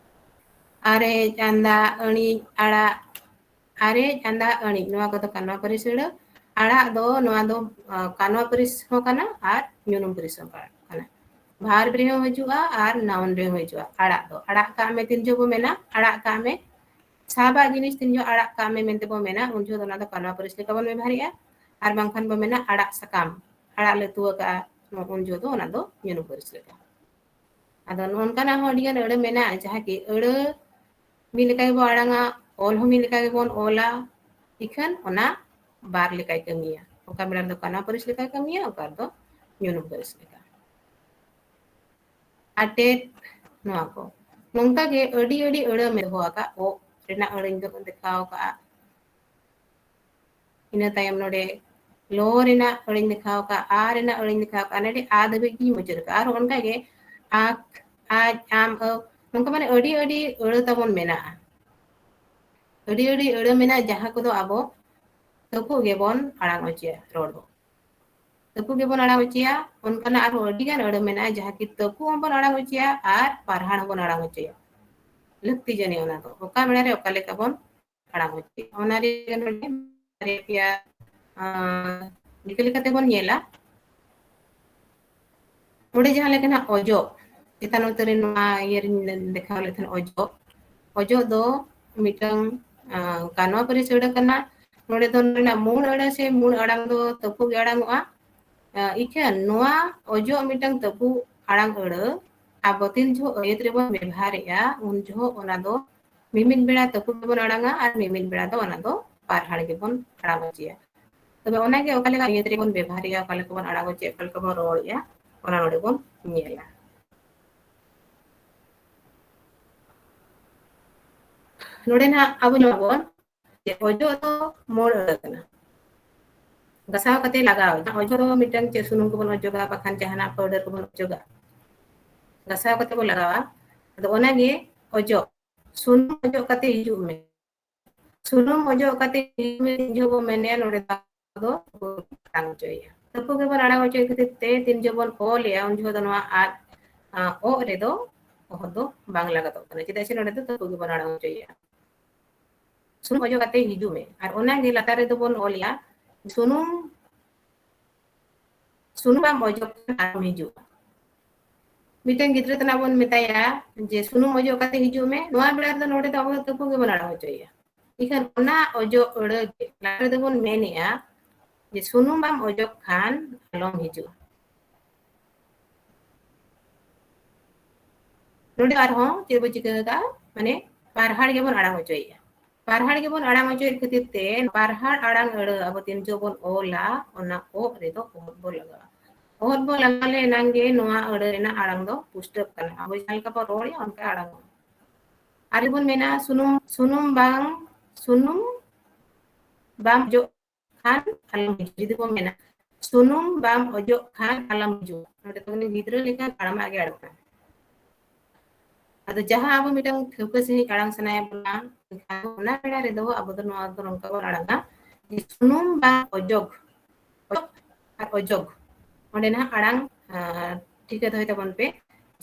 ᱟᱨᱮᱡ, ᱟᱸᱫᱟ, ᱟᱹᱬᱤᱡ, ᱟᱲᱟᱜ, ᱟᱨᱮᱡ, ᱟᱸᱫᱟ, ᱟᱹᱬᱤᱡ, ᱱᱚᱣᱟ ᱠᱚᱫᱚ ᱠᱟᱱᱣᱟ ᱯᱟᱹᱨᱤᱥ ᱟᱹᱲᱟᱹ᱾ ᱟᱲᱟᱜ ᱫᱚ ᱱᱚᱣᱟ ᱫᱚ, ᱟᱸ, ᱠᱟᱱᱣᱟ ᱯᱟᱹᱨᱤᱥ ᱦᱚᱸ ᱠᱟᱱᱟ ᱟᱨ ᱧᱩᱱᱩᱢ ᱯᱟᱹᱨᱤᱥ ᱦᱚᱸ ᱠᱟᱱᱟ᱾ verb ᱨᱮᱦᱚᱸ ᱦᱤᱡᱩᱜᱼᱟ ᱟᱨ noun ᱨᱮᱦᱚᱸ ᱦᱤᱡᱩᱜᱼᱟ᱾ ᱟᱲᱟᱜ ᱫᱚ, ᱟᱲᱟᱜ ᱠᱟᱜ ᱢᱮ, ᱛᱤᱱ ᱡᱚᱦᱚᱜ ᱵᱚ ᱢᱮᱱᱟ, ᱟᱲᱟᱜ ᱠᱟᱜ ᱢᱮ, ᱥᱟᱵᱟᱜ ᱡᱤᱱᱤᱥ ᱛᱤᱱ ᱡᱚᱦᱚᱜ ᱟᱲᱟᱜ ᱠᱟᱜ ᱢᱮ ᱢᱮᱱᱛᱮ ᱵᱚ ᱢᱮᱱᱟ, ᱩᱱ ᱡᱚᱦᱚᱜ ᱫᱚ ᱚᱱᱟ ᱫᱚ ᱠᱟᱱᱣᱟ ᱯᱟᱹᱨᱤᱥ ᱞᱮᱠᱟ ᱵᱚᱱ ᱵᱮᱵᱷᱟᱨᱮᱜᱼᱟ᱾ ᱟᱨ ᱵᱟᱝᱠᱷᱟᱱ ᱵᱚ ᱢᱮᱱᱟ ᱟᱲᱟᱜ ᱥᱟᱠᱟᱢ, ᱟᱲᱟᱜ ᱞᱮ ᱩᱛᱩ ᱟᱠᱟᱜᱼᱟ, ᱩᱱ ᱡᱚᱦᱚᱜ ᱫᱚ ᱚᱱᱟ ᱫᱚ ᱧᱩᱱᱩᱢ ᱯᱟᱹᱨᱤᱥ ᱞᱮᱠᱟ᱾ ᱟᱫᱚ ᱱᱚᱜᱼᱚ ᱱᱚᱝᱠᱟᱱᱟᱜ ᱦᱚᱸ ᱟᱹᱰᱤᱜᱟᱱ ᱟᱹᱲᱟᱹ ᱢᱮᱱᱟᱜᱼᱟ, ᱡᱟᱦᱟᱸ ᱠᱤ ᱟᱹᱲᱟᱹ ᱢᱤᱫ ᱞᱮᱠᱟ ᱜᱮᱵᱚ ᱟᱲᱟᱝᱟ, ᱚᱞ ᱦᱚᱸ ᱢᱤᱫ ᱞᱮᱠᱟ ᱜᱮᱵᱚᱱ ᱚᱞᱟ, ᱤᱠᱷᱟᱹᱱ ᱚᱱᱟ ᱵᱟᱨ ᱞᱮᱠᱟᱭ ᱠᱟᱹᱢᱤᱭᱟ᱾ ᱚᱠᱟ ᱵᱮᱲᱟ ᱨᱮᱫᱚ ᱠᱟᱱᱣᱟ ᱯᱟᱹᱨᱤᱥ ᱞᱮᱠᱟᱭ ᱠᱟᱹᱢᱤᱭᱟ, ᱚᱠᱟ ᱨᱮᱫᱚ ᱧᱩᱱᱩᱢ ᱯᱟᱹᱨᱤᱥ ᱞᱮᱠᱟ᱾ ᱟᱴᱮᱫ, ᱱᱚᱣᱟ ᱠᱚ᱾ ᱱᱚᱝᱠᱟ ᱜᱮ ᱟᱹᱰᱤ ᱟᱹᱰᱤ ᱟᱹᱲᱟᱹ ᱢᱮ ᱫᱚᱦᱚ ᱟᱠᱟᱫ, ᱚ ᱨᱮᱱᱟᱜ ᱟᱹᱲᱟᱹᱧ ᱫᱚ ᱫᱮᱠᱷᱟᱣ ᱟᱠᱟᱫᱼᱟ᱾ ᱤᱱᱟᱹ ᱛᱟᱭᱚᱢ ᱱᱚᱰᱮ ᱞᱚ ᱨᱮᱱᱟᱜ ᱟᱹᱲᱟᱹᱧ ᱫᱮᱠᱷᱟᱣ ᱟᱠᱟᱫᱼᱟ, ᱟ ᱨᱮᱱᱟᱜ ᱟᱹᱲᱟᱹᱧ ᱫᱮᱠᱷᱟᱣ ᱟᱠᱟᱫᱼᱟ, ᱱᱚᱰᱮ ᱟ ᱫᱷᱟᱹᱵᱤᱡ ᱜᱤᱧ ᱢᱩᱪᱟᱹᱫ ᱟᱠᱟᱫᱼᱟ᱾ ᱟᱨ ᱚᱱᱠᱟ ᱜᱮ ᱟᱠ, ᱟᱡ, ᱟᱢ, ᱟᱹᱣ, ᱱᱚᱝᱠᱟ ᱢᱟᱱᱮ ᱟᱹᱰᱤ ᱟᱹᱰᱤ ᱟᱹᱲᱟᱹ ᱛᱟᱵᱚᱱ ᱢᱮᱱᱟᱜᱼᱟ᱾ ᱟᱹᱰᱤ ᱟᱹᱰᱤ ᱟᱹᱲᱟᱹ ᱢᱮᱱᱟᱜᱼᱟ, ᱡᱟᱦᱟᱸ ᱠᱚᱫᱚ ᱟᱵᱚ ᱛᱟᱹᱯᱩᱜ ᱜᱮᱵᱚᱱ ᱟᱲᱟᱝ ᱚᱪᱚᱭᱟ ᱨᱚᱲ ᱫᱚ᱾ ᱛᱟᱹᱯᱩᱜ ᱜᱮᱵᱚᱱ ᱟᱲᱟᱝ ᱚᱪᱚᱭᱟ᱾ ᱚᱱᱠᱟᱱᱟᱜ ᱟᱨᱦᱚᱸ ᱟᱹᱰᱤ ᱜᱟᱱ ᱟᱹᱲᱟᱹ ᱢᱮᱱᱟᱜᱼᱟ, ᱡᱟᱦᱟᱸ ᱠᱤ ᱛᱟᱹᱯᱩᱜ ᱦᱚᱸᱵᱚᱱ ᱟᱲᱟᱝ ᱚᱪᱚᱭᱟ ᱟᱨ ᱯᱟᱨᱦᱟᱲ ᱦᱚᱸᱵᱚᱱ ᱟᱲᱟᱝ ᱚᱪᱚᱭᱟ᱾ ᱞᱟᱹᱠᱛᱤ ᱡᱟᱹᱱᱤᱡ ᱚᱱᱟ ᱫᱚ, ᱚᱠᱟ ᱵᱮᱲᱟ ᱨᱮ ᱚᱠᱟ ᱞᱮᱠᱟ ᱵᱚᱱ ᱟᱲᱟᱝ ᱚᱪᱚᱭᱟ᱾ ᱚᱱᱟ ᱨᱮ ᱱᱚᱰᱮ ᱵᱟᱨᱭᱟ ᱯᱮᱭᱟ, ᱟᱸ, ᱞᱮᱠᱟ ᱞᱮᱠᱟᱛᱮ ᱵᱚᱱ ᱧᱮᱞᱟ᱾ ᱱᱚᱰᱮ ᱡᱟᱦᱟᱸ ᱞᱮᱠᱟ ᱱᱟᱜ ᱚᱡᱚᱜ, ᱪᱮᱛᱟᱱ ᱩᱛᱟᱹᱨ ᱨᱮ ᱱᱚᱣᱟ ᱤᱭᱟᱹ ᱨᱤᱧ ᱫᱮᱠᱷᱟᱣ ᱞᱮᱫ ᱛᱟᱦᱮᱸᱱ ᱚᱡᱚᱜ᱾ ᱚᱡᱚᱜ ᱫᱚ ᱢᱤᱫᱴᱟᱝ, ᱟᱸ, ᱠᱟᱱᱣᱟ ᱯᱟᱹᱨᱤᱥ ᱟᱹᱲᱟᱹ ᱠᱟᱱᱟ᱾ ᱱᱚᱰᱮ ᱫᱚ ᱱᱚᱰᱮᱱᱟᱜ ᱢᱩᱬ ᱟᱹᱲᱟᱹ ᱥᱮ ᱢᱩᱬ ᱟᱲᱟᱝ ᱫᱚ ᱛᱟᱹᱯᱩᱜ ᱜᱮ ᱟᱲᱟᱝᱚᱜᱼᱟ᱾ ᱟᱸ, ᱤᱠᱷᱟᱹᱱ ᱱᱚᱣᱟ ᱚᱡᱚᱜ ᱢᱤᱫᱴᱟᱝ ᱛᱟᱹᱯᱩᱜ ᱟᱲᱟᱝ ᱟᱹᱲᱟᱹ ᱟᱵᱚ ᱛᱤᱱ ᱡᱚᱦᱚᱜ ᱟᱹᱭᱟᱹᱛ ᱨᱮᱵᱚᱱ ᱵᱮᱵᱷᱟᱨᱮᱜᱼᱟ, ᱩᱱ ᱡᱚᱦᱚᱜ ᱚᱱᱟ ᱫᱚ ᱢᱤᱢᱤᱫ ᱵᱮᱲᱟ ᱛᱟᱹᱯᱩᱜ ᱜᱮᱵᱚᱱ ᱟᱲᱟᱝᱟ ᱟᱨ ᱢᱤᱢᱤᱫ ᱵᱮᱲᱟ ᱫᱚ ᱚᱱᱟ ᱫᱚ ᱯᱟᱨᱦᱟᱲ ᱜᱮᱵᱚᱱ ᱟᱲᱟᱝ ᱚᱪᱚᱭᱟ᱾ ᱛᱚᱵᱮ ᱚᱱᱟᱜᱮ ᱚᱠᱟ ᱞᱮᱠᱟ ᱟᱹᱭᱟᱹᱛ ᱨᱮᱵᱚᱱ ᱵᱮᱵᱷᱟᱨᱮᱜᱼᱟ, ᱚᱠᱟ ᱞᱮᱠᱟ ᱵᱚᱱ ᱟᱲᱟᱝ ᱚᱪᱚᱭᱟ, ᱚᱠᱟ ᱞᱮᱠᱟ ᱵᱚᱱ ᱨᱚᱲᱮᱜᱼᱟ, ᱚᱱᱟ ᱱᱚᱰᱮ ᱵᱚᱱ ᱧᱮᱞᱟ᱾ ᱱᱚᱰᱮ ᱱᱟᱦᱟᱜ ᱟᱵᱚ ᱧᱮᱞᱟᱵᱚᱱ ᱡᱮ ᱚᱡᱚᱜ ᱫᱚ ᱢᱩᱬ ᱟᱹᱲᱟᱹ ᱠᱟᱱᱟ᱾ ᱜᱷᱟᱥᱟᱣ ᱠᱟᱛᱮ ᱞᱟᱜᱟᱣ, ᱚᱡᱚᱜ ᱫᱚ ᱢᱤᱫᱴᱟᱝ ᱪᱮᱫ ᱥᱩᱱᱩᱢ ᱠᱚᱵᱚᱱ ᱚᱡᱚᱜᱟ, ᱵᱟᱠᱷᱟᱱ ᱡᱟᱦᱟᱱᱟᱜ powder ᱠᱚᱵᱚᱱ ᱚᱡᱚᱜᱟ᱾ ᱜᱷᱟᱥᱟᱣ ᱠᱟᱛᱮ ᱵᱚ ᱞᱟᱜᱟᱣᱟ᱾ ᱟᱫᱚ ᱚᱱᱟᱜᱮ ᱚᱡᱚᱜ, ᱥᱩᱱᱩᱢ ᱚᱡᱚᱜ ᱠᱟᱛᱮ ᱦᱤᱡᱩᱜ ᱢᱮ, ᱥᱩᱱᱩᱢ ᱚᱡᱚᱜ ᱠᱟᱛᱮ ᱦᱤᱡᱩᱜ ᱢᱮ, ᱛᱤᱱ ᱡᱚᱦᱚᱜ ᱵᱚ ᱢᱮᱱᱮᱜᱼᱟ, ᱱᱚᱰᱮ ᱫᱚ ᱟᱵᱚ ᱫᱚ ᱟᱲᱟᱝ ᱦᱚᱪᱚᱭᱮᱜᱼᱟ᱾ ᱛᱟᱹᱯᱩ ᱜᱮᱵᱚᱱ ᱟᱲᱟᱝ ᱦᱚᱪᱚᱭᱮᱫ ᱠᱷᱟᱹᱛᱤᱨ ᱛᱮ ᱛᱤᱱ ᱡᱚᱦᱚᱜ ᱵᱚᱱ ᱚᱞᱮᱜᱼᱟ, ᱩᱱ ᱡᱚᱦᱚᱜ ᱫᱚ ᱱᱚᱣᱟ ᱟᱨ, ᱟ, ᱚᱜ ᱨᱮᱫᱚ ᱚᱦᱚᱫ ᱫᱚ ᱵᱟᱝ ᱞᱟᱜᱟᱛᱚᱜ ᱠᱟᱱᱟ, ᱪᱮᱫᱟᱜ ᱥᱮ ᱱᱚᱰᱮ ᱫᱚ ᱛᱟᱹᱯᱩ ᱜᱮᱵᱚᱱ ᱟᱲᱟᱝ ᱦᱚᱪᱚᱭᱮᱜᱼᱟ᱾ ᱥᱩᱱᱩᱢ ᱚᱡᱚᱜ ᱠᱟᱛᱮ ᱦᱤᱡᱩᱜ ᱢᱮ, ᱟᱨ ᱚᱱᱟᱜᱮ ᱞᱟᱛᱟᱨ ᱨᱮᱫᱚ ᱵᱚᱱ ᱚᱞᱮᱜᱼᱟ, ᱥᱩᱱᱩᱢ, ᱥᱩᱱᱩᱢ ᱵᱟᱢ ᱚᱡᱚᱜ ᱠᱷᱟᱱ ᱟᱞᱚᱢ ᱦᱤᱡᱩᱜᱼᱟ᱾ ᱢᱤᱫᱴᱮᱱ ᱜᱤᱫᱽᱨᱟᱹ ᱛᱟᱱᱟᱜ ᱵᱚᱱ ᱢᱮᱛᱟᱭᱟ ᱡᱮ ᱥᱩᱱᱩᱢ ᱚᱡᱚᱜ ᱠᱟᱛᱮ ᱦᱤᱡᱩᱜ ᱢᱮ, ᱱᱚᱣᱟ ᱵᱮᱲᱟ ᱨᱮᱫᱚ ᱱᱚᱰᱮ ᱫᱚ ᱟᱵᱚ ᱫᱚ ᱛᱟᱹᱯᱩ ᱜᱮᱵᱚᱱ ᱟᱲᱟᱝ ᱦᱚᱪᱚᱭᱮᱭᱟ᱾ ᱤᱠᱷᱟᱹᱱ ᱚᱱᱟ ᱚᱡᱚᱜ ᱟᱹᱲᱟᱹ ᱜᱮ ᱞᱟᱛᱟᱨ ᱨᱮᱫᱚ ᱵᱚᱱ ᱢᱮᱱᱮᱜᱼᱟ ᱡᱮ ᱥᱩᱱᱩᱢ ᱵᱟᱢ ᱚᱡᱚᱜ ᱠᱷᱟᱱ ᱟᱞᱚᱢ ᱦᱤᱡᱩᱜᱼᱟ᱾ ᱱᱚᱰᱮ ᱟᱨᱦᱚᱸ ᱪᱮᱫ ᱵᱚ ᱪᱤᱠᱟᱹ ᱟᱠᱟᱫᱼᱟ, ᱢᱟᱱᱮ ᱯᱟᱨᱦᱟᱲ ᱜᱮᱵᱚᱱ ᱟᱲᱟᱝ ᱦᱚᱪᱚᱭᱮᱫᱼᱟ᱾ ᱯᱟᱨᱦᱟᱲ ᱜᱮᱵᱚᱱ ᱟᱲᱟᱝ ᱦᱚᱪᱚᱭᱮᱫ ᱠᱷᱟᱹᱛᱤᱨ ᱛᱮ ᱯᱟᱨᱦᱟᱲ ᱟᱲᱟᱝ ᱟᱹᱲᱟᱹ ᱟᱵᱚ ᱛᱤᱱ ᱡᱚᱦᱚᱜ ᱵᱚᱱ ᱚᱞᱟ, ᱚᱱᱟ ᱚᱜ ᱨᱮᱫᱚ ᱚᱦᱚᱫ ᱵᱚ ᱞᱟᱜᱟᱣᱟ᱾ ᱚᱦᱚᱫ ᱵᱚ ᱞᱟᱜᱟᱣ ᱞᱮ ᱮᱱᱟᱝ ᱜᱮ ᱱᱚᱣᱟ ᱟᱹᱲᱟᱹ ᱨᱮᱱᱟᱜ ᱟᱲᱟᱝ ᱫᱚ ᱯᱩᱥᱴᱟᱹᱜ ᱠᱟᱱᱟ᱾ ᱟᱵᱚ ᱡᱟᱦᱟᱸ ᱞᱮᱠᱟ ᱵᱚᱱ ᱨᱚᱲᱮᱫᱼᱟ, ᱚᱱᱠᱟ ᱟᱲᱟᱝᱚᱜᱼᱟ᱾ ᱟᱨ ᱵᱚᱱ ᱢᱮᱱᱟ, ᱥᱩᱱᱩᱢ, ᱥᱩᱱᱩᱢ ᱵᱟᱝ, ᱥᱩᱱᱩᱢ ᱵᱟᱢ ᱚᱡᱚᱜ ᱠᱷᱟᱱ ᱟᱞᱚᱢ ᱦᱤᱡᱩᱜᱼᱟ᱾ ᱡᱩᱫᱤ ᱵᱚᱱ ᱢᱮᱱᱟ, ᱥᱩᱱᱩᱢ ᱵᱟᱢ ᱚᱡᱚᱜ ᱠᱷᱟᱱ ᱟᱞᱚᱢ ᱦᱤᱡᱩᱜᱼᱟ, ᱱᱚᱰᱮ ᱫᱚ ᱩᱱᱤ ᱜᱤᱫᱽᱨᱟᱹ ᱞᱮᱠᱟ ᱛᱟᱲᱟᱢᱟᱜ ᱜᱮ ᱟᱲᱟᱝ ᱠᱟᱱᱟ᱾ ᱟᱫᱚ ᱡᱟᱦᱟᱸ ᱟᱵᱚ ᱢᱤᱫᱴᱟᱝ ᱴᱷᱟᱹᱣᱠᱟᱹ ᱥᱟᱺᱦᱤᱡ ᱟᱲᱟᱝ ᱥᱟᱱᱟᱭᱮᱫ ᱵᱚᱱᱟ, ᱮᱱᱠᱷᱟᱱ ᱚᱱᱟ ᱵᱮᱲᱟ ᱨᱮᱫᱚ ᱟᱵᱚ ᱫᱚ ᱱᱚᱣᱟ ᱫᱚ ᱱᱚᱝᱠᱟ ᱵᱚᱱ ᱟᱲᱟᱝᱟ ᱡᱮ ᱥᱩᱱᱩᱢ ᱵᱟᱢ ᱚᱡᱚᱜ, ᱚᱡᱚᱜ ᱟᱨ ᱚᱡᱚᱜ᱾ ᱚᱸᱰᱮ ᱱᱟᱦᱟᱜ ᱟᱲᱟᱝ, ᱟᱸ, ᱴᱷᱤᱠᱟᱹ ᱫᱚᱦᱚᱭ ᱛᱟᱵᱚᱱ ᱯᱮ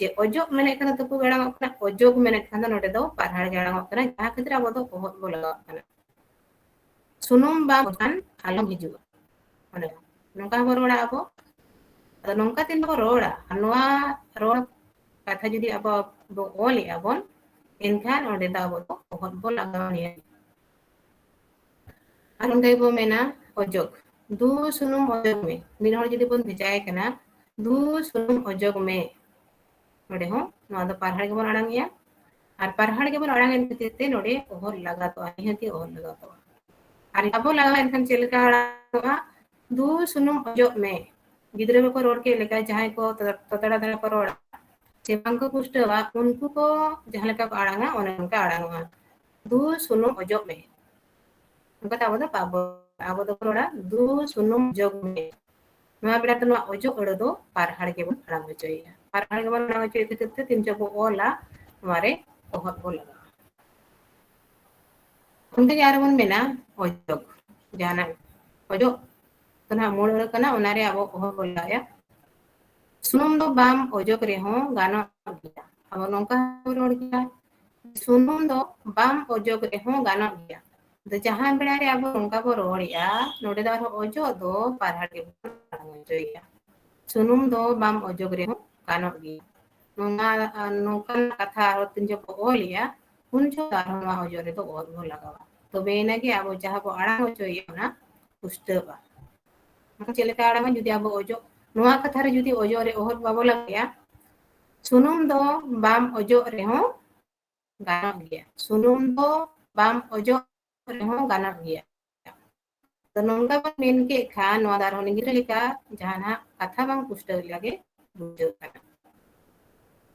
ᱡᱮ ᱚᱡᱚᱜ ᱢᱮᱱᱮᱫ ᱠᱷᱟᱱ ᱫᱚ ᱛᱟᱹᱯᱩ ᱜᱮ ᱟᱲᱟᱝᱚᱜ ᱠᱟᱱᱟ, ᱚᱡᱚᱜ ᱢᱮᱱᱮᱫ ᱠᱷᱟᱱ ᱫᱚ ᱱᱚᱰᱮ ᱫᱚ ᱯᱟᱨᱦᱟᱲ ᱜᱮ ᱟᱲᱟᱝᱚᱜ ᱠᱟᱱᱟ, ᱡᱟᱦᱟᱸ ᱠᱷᱟᱹᱛᱤᱨ ᱟᱵᱚ ᱫᱚ ᱚᱦᱚᱫ ᱵᱚ ᱞᱟᱜᱟᱣᱟᱜ ᱠᱟᱱᱟ᱾ ᱥᱩᱱᱩᱢ ᱵᱟᱢ ᱚᱡᱚᱜ ᱠᱷᱟᱱ ᱟᱞᱚᱢ ᱦᱤᱡᱩᱜᱼᱟ᱾ ᱚᱸᱰᱮ ᱱᱚᱝᱠᱟ ᱦᱚᱸᱵᱚ ᱨᱚᱲᱟ ᱟᱵᱚ᱾ ᱟᱫᱚ ᱱᱚᱝᱠᱟ ᱛᱤᱱ ᱵᱚ ᱨᱚᱲᱟ, ᱟᱨ ᱱᱚᱣᱟ ᱨᱚᱲ ᱠᱟᱛᱷᱟ ᱡᱩᱫᱤ ᱟᱵᱚ ᱵᱚ ᱚᱞᱮᱜᱼᱟ ᱵᱚᱱ, ᱮᱱᱠᱷᱟᱱ ᱚᱸᱰᱮ ᱫᱚ ᱟᱵᱚ ᱫᱚ ᱚᱦᱚᱫ ᱵᱚ ᱞᱟᱜᱟᱣ ᱱᱤᱭᱟ᱾ ᱟᱨ ᱚᱸᱰᱮ ᱵᱚ ᱢᱮᱱᱟ ᱚᱡᱚᱜ, ᱫᱩ ᱥᱩᱱᱩᱢ ᱚᱡᱚᱜ ᱢᱮ᱾ ᱢᱤᱫ ᱦᱚᱲ ᱡᱩᱫᱤ ᱵᱚᱱ ᱵᱷᱮᱡᱟᱭᱮ ᱠᱟᱱᱟ, ᱫᱩ ᱥᱩᱱᱩᱢ ᱚᱡᱚᱜ ᱢᱮ, ᱱᱚᱰᱮ ᱦᱚᱸ ᱱᱚᱣᱟ ᱫᱚ ᱯᱟᱨᱦᱟᱲ ᱜᱮᱵᱚᱱ ᱟᱲᱟᱝ ᱮᱜᱼᱟ᱾ ᱟᱨ ᱯᱟᱨᱦᱟᱲ ᱜᱮᱵᱚᱱ ᱟᱲᱟᱝ ᱮᱫ ᱠᱷᱟᱹᱛᱤᱨ ᱛᱮ ᱱᱚᱰᱮ ᱚᱦᱚᱫ ᱞᱟᱜᱟᱛᱚᱜᱼᱟ, ᱱᱤᱦᱟᱹᱛᱤ ᱚᱦᱚᱫ ᱞᱟᱜᱟᱛᱚᱜᱼᱟ᱾ ᱟᱨ ᱟᱵᱚ ᱞᱟᱜᱟᱣ ᱮᱱᱠᱷᱟᱱ ᱪᱮᱫ ᱞᱮᱠᱟ ᱟᱲᱟᱝᱚᱜᱼᱟ? ᱫᱩ ᱥᱩᱱᱩᱢ ᱚᱡᱚᱜ ᱢᱮ᱾ ᱜᱤᱫᱽᱨᱟᱹ ᱠᱚᱠᱚ ᱨᱚᱲ ᱠᱮᱫ ᱞᱮᱠᱟ, ᱡᱟᱦᱟᱸᱭ ᱠᱚ ᱛᱚ-, ᱛᱚᱛᱲᱟ ᱫᱷᱟᱨᱟ ᱠᱚ ᱨᱚᱲᱟ ᱥᱮ ᱵᱟᱝ ᱠᱚ ᱯᱩᱥᱴᱟᱹᱣᱟ, ᱩᱱᱠᱩ ᱠᱚ ᱡᱟᱦᱟᱸ ᱞᱮᱠᱟ ᱠᱚ ᱟᱲᱟᱝᱟ, ᱚᱱᱮ ᱚᱱᱠᱟ ᱟᱲᱟᱝᱚᱜᱼᱟ, ᱫᱩ ᱥᱩᱱᱩᱢ ᱚᱡᱚᱜ ᱢᱮ᱾ ᱚᱱᱠᱟ ᱫᱚ ᱟᱵᱚ ᱫᱚ ᱵᱟᱵᱚ, ᱟᱵᱚ ᱫᱚᱵᱚ ᱨᱚᱲᱟ, ᱫᱩ ᱥᱩᱱᱩᱢ ᱚᱡᱚᱜ ᱢᱮ᱾ ᱱᱚᱣᱟ ᱵᱮᱲᱟ ᱫᱚ ᱱᱚᱣᱟ ᱚᱡᱚᱜ ᱟᱹᱲᱟᱹ ᱫᱚ ᱯᱟᱨᱦᱟᱲ ᱜᱮᱵᱚᱱ ᱟᱲᱟᱝ ᱦᱚᱪᱚᱭᱮᱫᱼᱟ᱾ ᱯᱟᱨᱦᱟᱲ ᱜᱮᱵᱚᱱ ᱟᱲᱟᱝ ᱦᱚᱪᱚᱭᱮᱫ ᱠᱷᱟᱹᱛᱤᱨ ᱛᱮ ᱛᱤᱱ ᱡᱚᱦᱚᱜ ᱵᱚ ᱚᱞᱟ, ᱱᱚᱣᱟ ᱨᱮ ᱚᱦᱚᱫ ᱵᱚ ᱞᱟᱜᱟᱣᱟ᱾ ᱚᱱᱠᱟ ᱜᱮ ᱟᱨᱚ ᱵᱚᱱ ᱢᱮᱱᱟ ᱚᱡᱚᱜ, ᱡᱟᱦᱟᱱᱟᱜ ᱚᱡᱚᱜ ᱫᱚ ᱱᱟᱦᱟᱜ ᱢᱩᱞ ᱟᱹᱲᱟᱹ ᱠᱟᱱᱟ, ᱚᱱᱟ ᱨᱮ ᱟᱵᱚ ᱚᱦᱚᱫ ᱵᱚ ᱞᱟᱜᱟᱣᱟ᱾ ᱥᱩᱱᱩᱢ ᱫᱚ ᱵᱟᱢ ᱚᱡᱚᱜ ᱨᱮᱦᱚᱸ ᱜᱟᱱᱚᱜ ᱜᱮᱭᱟ᱾ ᱟᱵᱚ ᱱᱚᱝᱠᱟ ᱵᱚᱱ ᱨᱚᱲ ᱜᱮᱭᱟ, ᱥᱩᱱᱩᱢ ᱫᱚ ᱵᱟᱢ ᱚᱡᱚᱜ ᱨᱮᱦᱚᱸ ᱜᱟᱱᱚᱜ ᱜᱮᱭᱟ᱾ ᱟᱫᱚ ᱡᱟᱦᱟᱸ ᱵᱮᱲᱟ ᱨᱮ ᱟᱵᱚ ᱱᱚᱝᱠᱟ ᱵᱚᱱ ᱨᱚᱲᱮᱜᱼᱟ, ᱱᱚᱰᱮ ᱫᱚ ᱟᱨᱦᱚᱸ ᱚᱡᱚᱜ ᱫᱚ ᱯᱟᱨᱦᱟᱲ ᱜᱮᱵᱚᱱ ᱟᱲᱟᱝ ᱦᱚᱪᱚᱭᱮᱜᱼᱟ᱾ ᱥᱩᱱᱩᱢ ᱫᱚ ᱵᱟᱢ ᱚᱡᱚᱜ ᱨᱮᱦᱚᱸ ᱜᱟᱱᱚᱜ ᱜᱮᱭᱟ᱾ ᱱᱚᱣᱟ, ᱱᱚᱝᱠᱟᱱᱟᱜ ᱠᱟᱛᱷᱟ ᱟᱨᱦᱚᱸ ᱛᱤᱱ ᱡᱚᱠᱷᱚᱱ ᱵᱚ ᱚᱞᱮᱜᱼᱟ, ᱩᱱ ᱡᱚᱠᱷᱚᱱ ᱟᱨᱦᱚᱸ ᱱᱚᱣᱟ ᱚᱡᱚᱜ ᱨᱮᱫᱚ ᱚᱦᱚᱫ ᱵᱚᱱ ᱞᱟᱜᱟᱣᱟ᱾ ᱛᱚᱵᱮ ᱮᱱᱟ ᱜᱮ ᱟᱵᱚ ᱡᱟᱦᱟᱸ ᱵᱚ ᱟᱲᱟᱝ ᱦᱚᱪᱚᱭᱮᱜᱼᱟ, ᱚᱱᱟ ᱯᱩᱥᱴᱟᱹᱜᱼᱟ᱾ ᱪᱮᱫ ᱞᱮᱠᱟ ᱟᱲᱟᱝᱟ? ᱡᱩᱫᱤ ᱟᱵᱚ ᱚᱡᱚᱜ, ᱱᱚᱣᱟ ᱠᱟᱛᱷᱟ ᱨᱮ ᱡᱩᱫᱤ ᱚᱡᱚᱜ ᱨᱮ ᱚᱦᱚᱫ ᱵᱟᱵᱚ ᱞᱟᱜᱟᱭᱟ, ᱥᱩᱱᱩᱢ ᱫᱚ ᱵᱟᱢ ᱚᱡᱚᱜ ᱨᱮᱦᱚᱸ ᱜᱟᱱᱚᱜ ᱜᱮᱭᱟ᱾ ᱥᱩᱱᱩᱢ ᱫᱚ ᱵᱟᱢ ᱚᱡᱚᱜ ᱨᱮᱦᱚᱸ ᱜᱟᱱᱚᱜ ᱜᱮᱭᱟ᱾ ᱛᱚ ᱱᱚᱝᱠᱟ ᱵᱚᱱ ᱢᱮᱱ ᱠᱮᱫ ᱠᱷᱟᱱ, ᱱᱚᱣᱟ ᱫᱚ ᱟᱨᱦᱚᱸ ᱱᱤᱝᱠᱟᱹ ᱞᱮᱠᱟ ᱡᱟᱦᱟᱱᱟᱜ ᱠᱟᱛᱷᱟ ᱵᱟᱝ ᱯᱩᱥᱴᱟᱹᱣ ᱞᱮᱠᱟ ᱜᱮ ᱵᱩᱡᱷᱟᱹᱜ ᱠᱟᱱᱟ᱾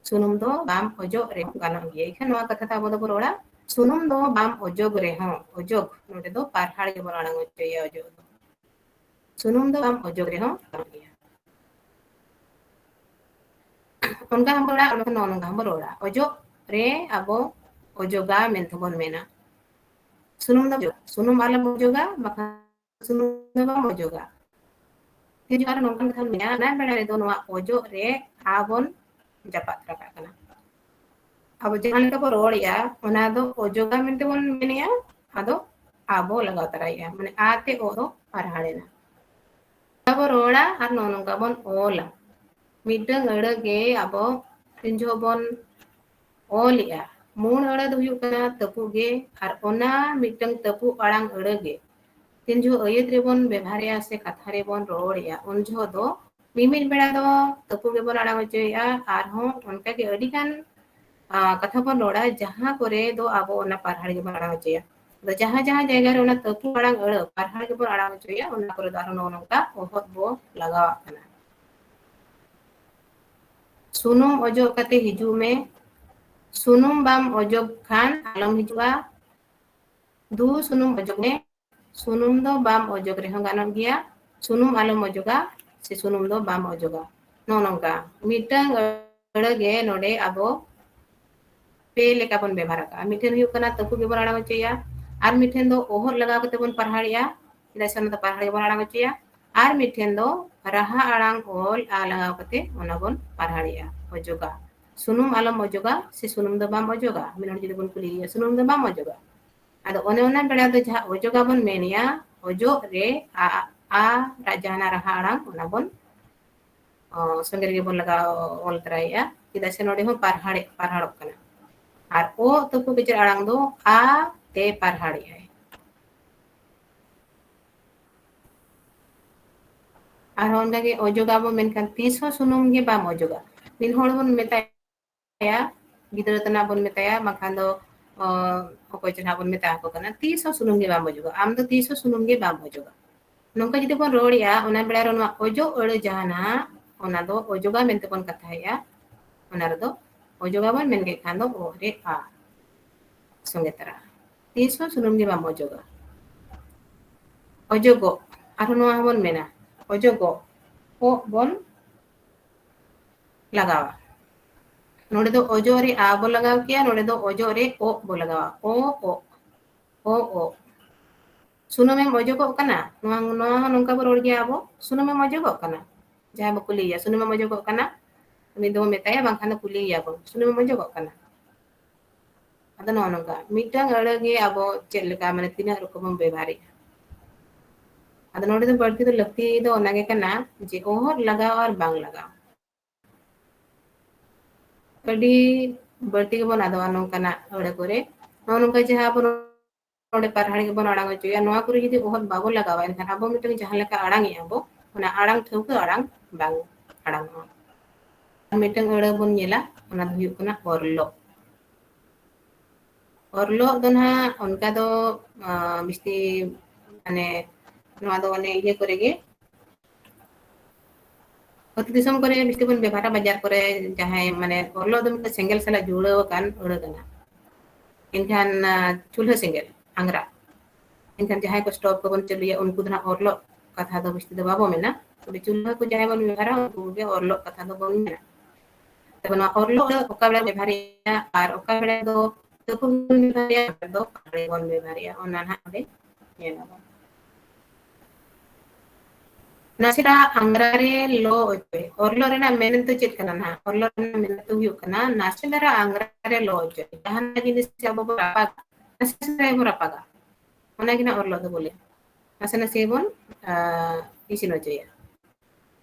ᱥᱩᱱᱩᱢ ᱫᱚ ᱵᱟᱢ ᱚᱡᱚᱜ ᱨᱮᱦᱚᱸ ᱜᱟᱱᱚᱜ ᱜᱮᱭᱟ᱾ ᱮᱱᱠᱷᱟᱱ ᱱᱚᱣᱟ ᱠᱟᱛᱷᱟ ᱫᱚ ᱟᱵᱚ ᱫᱚᱵᱚ ᱨᱚᱲᱟ, ᱥᱩᱱᱩᱢ ᱫᱚ ᱵᱟᱢ ᱚᱡᱚᱜ ᱨᱮᱦᱚᱸ, ᱚᱡᱚᱜ, ᱱᱚᱰᱮ ᱫᱚ ᱯᱟᱨᱦᱟᱲ ᱜᱮᱵᱚᱱ ᱟᱲᱟᱝ ᱦᱚᱪᱚᱭᱟ ᱚᱡᱚᱜ ᱫᱚ᱾ ᱥᱩᱱᱩᱢ ᱫᱚ ᱵᱟᱢ ᱚᱡᱚᱜ ᱨᱮᱦᱚᱸ ᱜᱟᱱᱚᱜ ᱜᱮᱭᱟ᱾ ᱚᱱᱠᱟ ᱦᱚᱸᱵᱚ ᱨᱚᱲᱟ, ᱟᱨ ᱵᱟᱠᱷᱟᱱ ᱱᱚᱜᱼᱚ ᱱᱚᱝᱠᱟ ᱦᱚᱸᱵᱚ ᱨᱚᱲᱟ, ᱚᱡᱚᱜ ᱨᱮ ᱟᱵᱚ ᱚᱡᱚᱜᱟ ᱢᱮᱱᱛᱮ ᱵᱚᱱ ᱢᱮᱱᱟ᱾ ᱥᱩᱱᱩᱢ ᱫᱚ ᱚᱡᱚᱜ, ᱥᱩᱱᱩᱢ ᱟᱞᱚᱢ ᱚᱡᱚᱜᱟ, ᱵᱟᱠᱷᱟᱱ ᱥᱩᱱᱩᱢ ᱫᱚ ᱵᱟᱢ ᱚᱡᱚᱜᱟ᱾ ᱛᱤᱡᱩ ᱟᱨ ᱱᱚᱝᱠᱟᱱ ᱠᱟᱛᱷᱟ ᱢᱮᱱᱟᱜᱼᱟ, ᱚᱱᱟ ᱵᱮᱲᱟ ᱨᱮᱫᱚ ᱱᱚᱣᱟ ᱚᱡᱚᱜ ᱨᱮ ᱟ ᱵᱚᱱ ᱡᱟᱯᱟᱜ ᱛᱚᱨᱟ ᱠᱟᱜ ᱠᱟᱱᱟ᱾ ᱟᱵᱚ ᱡᱟᱦᱟᱸ ᱞᱮᱠᱟ ᱵᱚ ᱨᱚᱲᱮᱜᱼᱟ, ᱚᱱᱟ ᱫᱚ ᱚᱡᱚᱜᱟ ᱢᱮᱱᱛᱮ ᱵᱚᱱ ᱢᱮᱱᱮᱜᱼᱟ, ᱟᱫᱚ ᱟ ᱵᱚ ᱞᱟᱜᱟᱣ ᱛᱚᱨᱟᱭᱮᱜᱼᱟ, ᱢᱟᱱᱮ ᱟ ᱛᱮ ᱚ ᱫᱚ ᱯᱟᱨᱦᱟᱲ ᱮᱱᱟ᱾ ᱱᱚᱝᱠᱟ ᱵᱚ ᱨᱚᱲᱟ ᱟᱨ ᱱᱚᱜᱼᱚ ᱱᱚᱝᱠᱟ ᱵᱚᱱ ᱚᱞᱟ᱾ ᱢᱤᱫᱴᱟᱝ ᱟᱹᱲᱟᱹ ᱜᱮ ᱟᱵᱚ ᱛᱤᱱ ᱡᱚᱦᱚᱜ ᱵᱚᱱ ᱚᱞᱮᱜᱼᱟ, ᱢᱩᱬ ᱟᱹᱲᱟᱹ ᱫᱚ ᱦᱩᱭᱩᱜ ᱠᱟᱱᱟ ᱛᱟᱹᱯᱩᱜ ᱜᱮ, ᱟᱨ ᱚᱱᱟ ᱢᱤᱫᱴᱟᱝ ᱛᱟᱹᱯᱩᱜ ᱟᱲᱟᱝ ᱟᱹᱲᱟᱹ ᱜᱮ ᱛᱤᱱ ᱡᱚᱦᱚᱜ ᱟᱹᱭᱟᱹᱛ ᱨᱮᱵᱚᱱ ᱵᱮᱵᱷᱟᱨᱮᱜᱼᱟ ᱥᱮ ᱠᱟᱛᱷᱟ ᱨᱮᱵᱚᱱ ᱨᱚᱲᱮᱜᱼᱟ, ᱩᱱ ᱡᱚᱦᱚᱜ ᱫᱚ ᱢᱤᱢᱤᱫ ᱵᱮᱲᱟ ᱫᱚ ᱛᱟᱹᱯᱩᱜ ᱜᱮᱵᱚᱱ ᱟᱲᱟᱝ ᱦᱚᱪᱚᱭᱮᱜᱼᱟ, ᱟᱨᱦᱚᱸ ᱚᱱᱠᱟᱜᱮ ᱟᱹᱰᱤᱜᱟᱱ, ᱟ, ᱠᱟᱛᱷᱟ ᱵᱚᱱ ᱨᱚᱲᱟ, ᱡᱟᱦᱟᱸ ᱠᱚᱨᱮ ᱫᱚ ᱟᱵᱚ ᱚᱱᱟ ᱯᱟᱨᱦᱟᱲ ᱜᱮᱵᱚᱱ ᱟᱲᱟᱝ ᱦᱚᱪᱚᱭᱟ᱾ ᱟᱫᱚ ᱡᱟᱦᱟᱸ ᱡᱟᱦᱟᱸ ᱡᱟᱭᱜᱟ ᱨᱮ ᱚᱱᱟ ᱛᱟᱹᱯᱩᱜ ᱟᱲᱟᱝ ᱟᱹᱲᱟᱹ ᱯᱟᱨᱦᱟᱲ ᱜᱮᱵᱚᱱ ᱟᱲᱟᱝ ᱦᱚᱪᱚᱭᱟ, ᱚᱱᱟ ᱠᱚᱨᱮ ᱫᱚ ᱟᱨᱦᱚᱸ ᱱᱚᱜᱼᱚ ᱱᱚᱝᱠᱟ ᱚᱦᱚᱫ ᱵᱚ ᱞᱟᱜᱟᱣᱟᱜ ᱠᱟᱱᱟ᱾ ᱥᱩᱱᱩᱢ ᱚᱡᱚᱜ ᱠᱟᱛᱮ ᱦᱤᱡᱩᱜ ᱢᱮ, ᱥᱩᱱᱩᱢ ᱵᱟᱢ ᱚᱡᱚᱜ ᱠᱷᱟᱱ ᱟᱞᱚᱢ ᱦᱤᱡᱩᱜᱼᱟ᱾ ᱫᱩ ᱥᱩᱱᱩᱢ ᱚᱡᱚᱜ ᱢᱮ, ᱥᱩᱱᱩᱢ ᱫᱚ ᱵᱟᱢ ᱚᱡᱚᱜ ᱨᱮᱦᱚᱸ ᱜᱟᱱᱚᱜ ᱜᱮᱭᱟ, ᱥᱩᱱᱩᱢ ᱟᱞᱚᱢ ᱚᱡᱚᱜᱟ, ᱥᱮ ᱥᱩᱱᱩᱢ ᱫᱚ ᱵᱟᱢ ᱚᱡᱚᱜᱟ᱾ ᱱᱚᱜᱼᱚ ᱱᱚᱝᱠᱟ ᱢᱤᱫᱴᱟᱝ ᱟᱹᱲᱟᱹ ᱜᱮ ᱱᱚᱰᱮ ᱟᱵᱚ ᱯᱮ ᱞᱮᱠᱟ ᱵᱚᱱ ᱵᱮᱵᱷᱟᱨ ᱟᱠᱟᱫᱼᱟ᱾ ᱢᱤᱫᱴᱷᱮᱱ ᱦᱩᱭᱩᱜ ᱠᱟᱱᱟ ᱛᱟᱹᱠᱩ ᱜᱮᱵᱚᱱ ᱟᱲᱟᱝ ᱦᱚᱪᱚᱭᱟ, ᱟᱨ ᱢᱤᱫᱴᱷᱮᱱ ᱫᱚ ᱚᱦᱚᱫ ᱞᱟᱜᱟᱣ ᱠᱟᱛᱮ ᱵᱚᱱ ᱯᱟᱨᱦᱟᱲᱮᱜᱼᱟ, ᱪᱮᱫᱟᱜ ᱥᱮ ᱚᱱᱟ ᱫᱚ ᱯᱟᱨᱦᱟᱲ ᱜᱮᱵᱚᱱ ᱟᱲᱟᱝ ᱦᱚᱪᱚᱭᱟ, ᱟᱨ ᱢᱤᱫᱴᱷᱮᱱ ᱫᱚ ᱨᱟᱦᱟ ᱟᱲᱟᱝ ᱚᱞ ᱟ ᱞᱟᱜᱟᱣ ᱠᱟᱛᱮ ᱚᱱᱟ ᱵᱚᱱ ᱯᱟᱨᱦᱟᱲᱮᱜᱼᱟ, ᱚᱡᱚᱜᱟ᱾ ᱥᱩᱱᱩᱢ ᱟᱞᱚᱢ ᱚᱡᱚᱜᱟ ᱥᱮ ᱥᱩᱱᱩᱢ ᱫᱚ ᱵᱟᱢ ᱚᱡᱚᱜᱟ, ᱢᱤᱫ ᱦᱚᱲ ᱡᱩᱫᱤ ᱵᱚᱱ ᱠᱩᱞᱤᱭᱮᱭᱟ, ᱥᱩᱱᱩᱢ ᱫᱚ ᱵᱟᱢ ᱚᱡᱚᱜᱟ᱾ ᱟᱫᱚ ᱚᱱᱮ ᱚᱱᱟ ᱵᱮᱲᱟ ᱫᱚ ᱡᱟᱦᱟᱸ ᱚᱡᱚᱜᱟ ᱵᱚᱱ ᱢᱮᱱᱮᱜᱼᱟ, ᱚᱡᱚᱜ ᱨᱮ ᱟ, ᱟ ᱨᱟ-, ᱡᱟᱦᱟᱱᱟᱜ ᱨᱟᱦᱟ ᱟᱲᱟᱝ, ᱚᱱᱟ ᱵᱚᱱ, ᱚ, ᱥᱚᱸᱜᱮ ᱨᱮᱜᱮ ᱵᱚᱱ ᱞᱟᱜᱟᱣ ᱚᱞ ᱛᱚᱨᱟᱭᱮᱜᱼᱟ, ᱪᱮᱫᱟᱜ ᱥᱮ ᱱᱚᱰᱮ ᱦᱚᱸ ᱯᱟᱨᱦᱟᱲᱮ-, ᱯᱟᱨᱦᱟᱲᱚᱜ ᱠᱟᱱᱟ᱾ ᱟᱨ ᱚ ᱛᱟᱹᱠᱩ ᱠᱮᱪᱮᱫ ᱟᱲᱟᱝ ᱫᱚ ᱟ ᱛᱮ ᱯᱟᱨᱦᱟᱲᱮᱜᱼᱟᱭ᱾ ᱟᱨᱦᱚᱸ ᱚᱱᱠᱟᱜᱮ ᱚᱡᱚᱜᱟ ᱵᱚᱱ ᱢᱮᱱᱠᱷᱟᱱ ᱛᱤᱥ ᱦᱚᱸ ᱥᱩᱱᱩᱢ ᱜᱮ ᱵᱟᱢ ᱚᱡᱚᱜᱟ᱾ ᱢᱤᱫ ᱦᱚᱲ ᱵᱚᱱ ᱢᱮᱛᱟᱭᱟ, ᱜᱤᱫᱽᱨᱟᱹ ᱛᱟᱱᱟᱜ ᱵᱚᱱ ᱢᱮᱛᱟᱭᱟ, ᱵᱟᱝᱠᱷᱟᱱ ᱫᱚ, ᱚ, ᱚᱠᱚᱭ ᱪᱚ ᱱᱟᱜ ᱵᱚᱱ ᱢᱮᱛᱟ ᱟᱠᱚ ᱠᱟᱱᱟ, ᱛᱤᱥ ᱦᱚᱸ ᱥᱩᱱᱩᱢ ᱜᱮ ᱵᱟᱢ ᱚᱡᱚᱜᱟ, ᱟᱢ ᱫᱚ ᱛᱤᱥ ᱦᱚᱸ ᱥᱩᱱᱩᱢ ᱜᱮ ᱵᱟᱢ ᱚᱡᱚᱜᱟ᱾ ᱱᱚᱝᱠᱟ ᱡᱩᱫᱤ ᱵᱚᱱ ᱨᱚᱲᱮᱜᱼᱟ, ᱚᱱᱟ ᱵᱮᱲᱟ ᱨᱮ ᱱᱚᱣᱟ ᱚᱡᱚᱜ ᱟᱹᱲᱟᱹ ᱡᱟᱦᱟᱱᱟᱜ, ᱚᱱᱟ ᱫᱚ ᱚᱡᱚᱜᱟ ᱢᱮᱱᱛᱮ ᱵᱚᱱ ᱠᱟᱛᱷᱟᱭᱮᱜᱼᱟ᱾ ᱚᱱᱟ ᱨᱮᱫᱚ ᱚᱡᱚᱜᱟ ᱵᱚᱱ ᱢᱮᱱ ᱠᱮᱫ ᱠᱷᱟᱱ ᱫᱚ ᱚ ᱨᱮ ᱟ ᱥᱚᱸᱜᱮ ᱛᱟᱨᱟ᱾ ᱛᱤᱥ ᱦᱚᱸ ᱥᱩᱱᱩᱢ ᱜᱮ ᱵᱟᱢ ᱚᱡᱚᱜᱟ᱾ ᱚᱡᱚᱜᱚᱜ, ᱟᱨᱦᱚᱸ ᱱᱚᱣᱟ ᱦᱚᱸᱵᱚᱱ ᱢᱮᱱᱟ, ᱚᱡᱚᱜᱚᱜ, ᱚᱜ ᱵᱚᱱ ᱞᱟᱜᱟᱣᱟ᱾ ᱱᱚᱰᱮ ᱫᱚ ᱚᱡᱚᱜ ᱨᱮ ᱟ ᱵᱚ ᱞᱟᱜᱟᱣ ᱠᱮᱭᱟ, ᱱᱚᱰᱮ ᱫᱚ ᱚᱡᱚᱜ ᱨᱮ ᱚᱜ ᱵᱚ ᱞᱟᱜᱟᱣᱟ᱾ ᱚ, ᱚᱜ, ᱚ, ᱚᱜ᱾ ᱥᱩᱱᱩᱢᱮᱢ ᱚᱡᱚᱜᱚᱜ ᱠᱟᱱᱟ? ᱱᱚᱣᱟ, ᱱᱚᱣᱟ ᱦᱚᱸ ᱱᱚᱝᱠᱟ ᱵᱚ ᱨᱚᱲ ᱜᱮᱭᱟ ᱟᱵᱚ, ᱥᱩᱱᱩᱢᱮᱢ ᱚᱡᱚᱜᱚᱜ ᱠᱟᱱᱟ? ᱡᱟᱦᱟᱸᱭ ᱵᱚ ᱠᱩᱞᱤᱭᱮᱭᱟ, ᱥᱩᱱᱩᱢᱮᱢ ᱚᱡᱚᱜᱚᱜ ᱠᱟᱱᱟ? ᱩᱱᱤ ᱫᱚᱵᱚ ᱢᱮᱛᱟᱭᱟ, ᱵᱟᱝᱠᱷᱟᱱ ᱫᱚ ᱠᱩᱞᱤᱭᱮᱭᱟᱵᱚᱱ, ᱥᱩᱱᱩᱢᱮᱢ ᱚᱡᱚᱜᱚᱜ ᱠᱟᱱᱟ? ᱟᱫᱚ ᱱᱚᱜᱼᱚ ᱱᱚᱝᱠᱟ ᱢᱤᱫᱴᱟᱝ ᱟᱹᱲᱟᱹ ᱜᱮ ᱟᱵᱚ ᱪᱮᱫ ᱞᱮᱠᱟ, ᱢᱟᱱᱮ, ᱛᱤᱱᱟᱹᱜ ᱨᱚᱠᱚᱢ ᱵᱚᱱ ᱵᱮᱵᱷᱟᱨᱮᱜᱼᱟ᱾ ᱟᱫᱚ ᱱᱚᱰᱮ ᱫᱚ ᱵᱟᱹᱲᱛᱤ ᱫᱚ ᱞᱟᱹᱠᱛᱤ ᱫᱚ ᱚᱱᱟ ᱜᱮ ᱠᱟᱱᱟ ᱡᱮ ᱚᱦᱚᱫ ᱞᱟᱜᱟᱣ ᱟᱨ ᱵᱟᱝ ᱞᱟᱜᱟᱣ᱾ ᱟᱹᱰᱤ ᱵᱟᱹᱲᱛᱤ ᱜᱮᱵᱚᱱ ᱟᱫᱚᱜᱼᱟ ᱱᱚᱝᱠᱟᱱᱟᱜ ᱟᱹᱲᱟᱹ ᱠᱚᱨᱮ᱾ ᱱᱚᱜᱼᱚ ᱱᱚᱝᱠᱟ ᱡᱟᱦᱟᱸ ᱟᱵᱚ ᱱᱚᱰᱮ ᱯᱟᱨᱦᱟᱲ ᱜᱮᱵᱚᱱ ᱟᱲᱟᱝ ᱦᱚᱪᱚᱭᱟ, ᱱᱚᱣᱟ ᱠᱚᱨᱮ ᱡᱩᱫᱤ ᱚᱦᱚᱫ ᱵᱟᱵᱚ ᱞᱟᱜᱟᱣᱟ, ᱮᱱᱠᱷᱟᱱ ᱟᱵᱚ ᱢᱤᱫᱴᱟᱝ ᱡᱟᱦᱟᱸ ᱞᱮᱠᱟ ᱟᱲᱟᱝ ᱮᱜᱼᱟ ᱵᱚ, ᱚᱱᱟ ᱟᱲᱟᱝ ᱴᱷᱟᱹᱣᱠᱟᱹ ᱟᱲᱟᱝ ᱵᱟᱝ ᱟᱲᱟᱝᱚᱜᱼᱟ᱾ ᱟᱨ ᱢᱤᱫᱴᱟᱝ ᱟᱹᱲᱟᱹ ᱵᱚᱱ ᱧᱮᱞᱟ, ᱚᱱᱟ ᱫᱚ ᱦᱩᱭᱩᱜ ᱠᱟᱱᱟ ᱚᱨᱞᱚᱜ᱾ ᱚᱨᱞᱚᱜ ᱫᱚ ᱱᱟᱦᱟᱜ ᱚᱱᱠᱟ ᱫᱚ, ᱟᱸ, ᱵᱤᱥᱛᱤ, ᱢᱟᱱᱮ, ᱱᱚᱣᱟ ᱫᱚ ᱚᱱᱮ ᱤᱭᱟᱹ ᱠᱚᱨᱮ ᱜᱮ, ᱟᱹᱛᱩ ᱫᱤᱥᱚᱢ ᱠᱚᱨᱮ ᱵᱤᱥᱛᱤ ᱵᱚᱱ ᱵᱮᱵᱷᱟᱨᱟ, ᱵᱟᱡᱟᱨ ᱠᱚᱨᱮ ᱡᱟᱦᱟᱸᱭ, ᱢᱟᱱᱮ, ᱚᱨᱞᱚᱜ ᱫᱚ ᱢᱤᱫᱴᱟᱝ ᱥᱮᱸᱜᱮᱞ ᱥᱟᱞᱟᱜ ᱡᱩᱲᱟᱹᱣ ᱟᱠᱟᱱ ᱟᱹᱲᱟᱹ ᱠᱟᱱᱟ᱾ ᱮᱱᱠᱷᱟᱱ, ᱟᱸ, ᱪᱩᱞᱦᱟᱹ ᱥᱮᱸᱜᱮᱞ, ᱟᱝᱜᱽᱨᱟ᱾ ᱮᱱᱠᱷᱟᱱ ᱡᱟᱦᱟᱸᱭ ᱠᱚ stove ᱠᱚᱵᱚᱱ ᱪᱟᱹᱞᱩᱭᱟ, ᱩᱱᱠᱩ ᱫᱚ ᱱᱟᱦᱟᱜ ᱚᱨᱞᱚᱜ ᱠᱟᱛᱷᱟ ᱫᱚ ᱵᱤᱥᱛᱤ ᱫᱚ ᱵᱟᱵᱚ ᱢᱮᱱᱟ᱾ ᱛᱚᱵᱮ ᱪᱩᱞᱦᱟᱹ ᱠᱚ ᱡᱟᱦᱟᱸᱭ ᱵᱚᱱ ᱵᱮᱵᱚᱦᱟᱨᱟ, ᱩᱱᱠᱩ ᱜᱮ ᱚᱨᱞᱚᱜ ᱠᱟᱛᱷᱟ ᱫᱚᱵᱚᱱ ᱢᱮᱱᱟ᱾ ᱛᱚᱵᱮ ᱱᱚᱣᱟ ᱚᱨᱞᱚᱜ ᱫᱚ ᱚᱠᱟ ᱵᱮᱲᱟ ᱵᱮᱵᱚᱦᱟᱨᱮᱜᱼᱟ ᱟᱨ ᱚᱠᱟ ᱵᱮᱲᱟ ᱫᱚ ᱛᱟᱹᱯᱩ ᱵᱚᱱ ᱵᱮᱵᱚᱦᱟᱨᱮᱜᱼᱟ, ᱚᱠᱟ ᱵᱮᱲᱟ ᱫᱚ ᱚᱠᱟ ᱵᱚᱱ ᱵᱮᱵᱚᱦᱟᱨᱮᱜᱼᱟ, ᱚᱱᱟ ᱱᱟᱦᱟᱜ ᱚᱸᱰᱮ ᱧᱮᱞ ᱟᱵᱚᱱ᱾ ᱱᱟᱥᱮᱱᱟᱜ ᱟᱝᱜᱽᱨᱟ ᱨᱮ ᱞᱚ ᱚᱪᱚᱭ᱾ ᱚᱨᱞᱚᱜ ᱨᱮᱱᱟᱜ ᱢᱮᱱᱮᱛ ᱫᱚ ᱪᱮᱫ ᱠᱟᱱᱟ ᱱᱟᱦᱟᱜ? ᱚᱨᱞᱚᱜ ᱨᱮᱱᱟᱜ ᱢᱮᱱᱮᱛ ᱫᱚ ᱦᱩᱭᱩᱜ ᱠᱟᱱᱟ ᱱᱟᱥᱮ ᱫᱷᱟᱨᱟ ᱟᱝᱜᱽᱨᱟ ᱨᱮ ᱞᱚ ᱚᱪᱚᱭ᱾ ᱡᱟᱦᱟᱱᱟᱜ ᱡᱤᱱᱤᱥ ᱟᱵᱚ ᱵᱚᱱ ᱨᱟᱯᱟᱜᱟ, ᱱᱟᱥᱮ ᱱᱟᱥᱮ ᱵᱚᱱ ᱨᱟᱯᱟᱜᱟ, ᱚᱱᱟ ᱜᱮ ᱱᱟᱦᱟᱜ ᱚᱨᱞᱚᱜ ᱫᱚ ᱵᱚᱞᱮ᱾ ᱱᱟᱥᱮ ᱱᱟᱥᱮ ᱵᱚᱱ, ᱟ, ᱤᱥᱤᱱ ᱚᱪᱚᱭᱟ᱾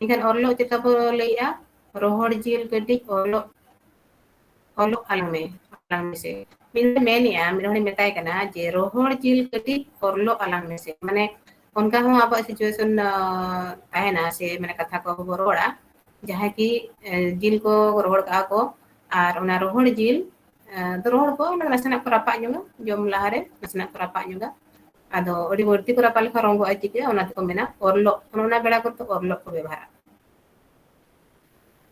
ᱮᱱᱠᱷᱟᱱ ᱚᱨᱞᱚᱜ ᱪᱮᱫ ᱞᱮᱠᱟ ᱵᱚ ᱞᱟᱹᱭᱮᱜᱼᱟ? ᱨᱚᱦᱚᱲ ᱡᱤᱞ ᱠᱟᱹᱴᱤᱡ ᱚᱨᱞᱚᱜ, ᱚᱨᱞᱚᱜ ᱟᱞᱟᱝ ᱢᱮ, ᱟᱞᱟᱝ ᱢᱮᱥᱮ᱾ ᱢᱤᱫ ᱦᱚᱲᱮ ᱢᱮᱱᱮᱜᱼᱟ, ᱢᱤᱫ ᱦᱚᱲᱮ ᱢᱮᱛᱟᱭ ᱠᱟᱱᱟ ᱡᱮ, "ᱨᱚᱦᱚᱲ ᱡᱤᱞ ᱠᱟᱹᱴᱤᱡ ᱚᱨᱞᱚᱜ ᱟᱞᱟᱝ ᱢᱮᱥᱮ᱾" ᱢᱟᱱᱮ ᱚᱱᱠᱟ ᱦᱚᱸ ᱟᱵᱚᱣᱟᱜ situation, ᱟ, ᱛᱟᱦᱮᱱᱟ ᱥᱮ, ᱢᱟᱱᱮ ᱠᱟᱛᱷᱟ ᱠᱚ ᱟᱵᱚ ᱵᱚ ᱨᱚᱲᱟ, ᱡᱟᱦᱟᱸᱭ ᱠᱤ, ᱮ, ᱡᱤᱞ ᱠᱚ ᱨᱚᱦᱚᱲ ᱠᱟᱜᱼᱟ ᱠᱚ, ᱟᱨ ᱚᱱᱟ ᱨᱚᱦᱚᱲ ᱡᱤᱞ, ᱮ, ᱫᱚ ᱨᱚᱦᱚᱲ ᱠᱚ, ᱚᱱᱟ ᱱᱟᱥᱮᱱᱟᱜ ᱠᱚ ᱨᱟᱯᱟᱜ ᱧᱚᱜᱟ, ᱡᱚᱢ ᱞᱟᱦᱟᱨᱮ ᱱᱟᱥᱮᱱᱟᱜ ᱠᱚ ᱨᱟᱯᱟᱜ ᱧᱚᱜᱟ᱾ ᱟᱫᱚ ᱟᱹᱰᱤ ᱵᱟᱹᱲᱛᱤ ᱠᱚ ᱨᱟᱯᱟᱜ ᱞᱮᱠᱷᱟᱱ ᱨᱚᱸᱜᱚᱜᱼᱟ, ᱪᱤᱠᱟᱹᱜᱼᱟ, ᱚᱱᱟ ᱛᱮᱠᱚ ᱢᱮᱱᱟ ᱚᱨᱞᱚᱜ, ᱚᱱᱟ ᱵᱮᱲᱟ ᱠᱚᱨᱮ ᱫᱚ ᱚᱨᱞᱚᱜ ᱠᱚ ᱵᱮᱵᱚᱦᱟᱨᱟ᱾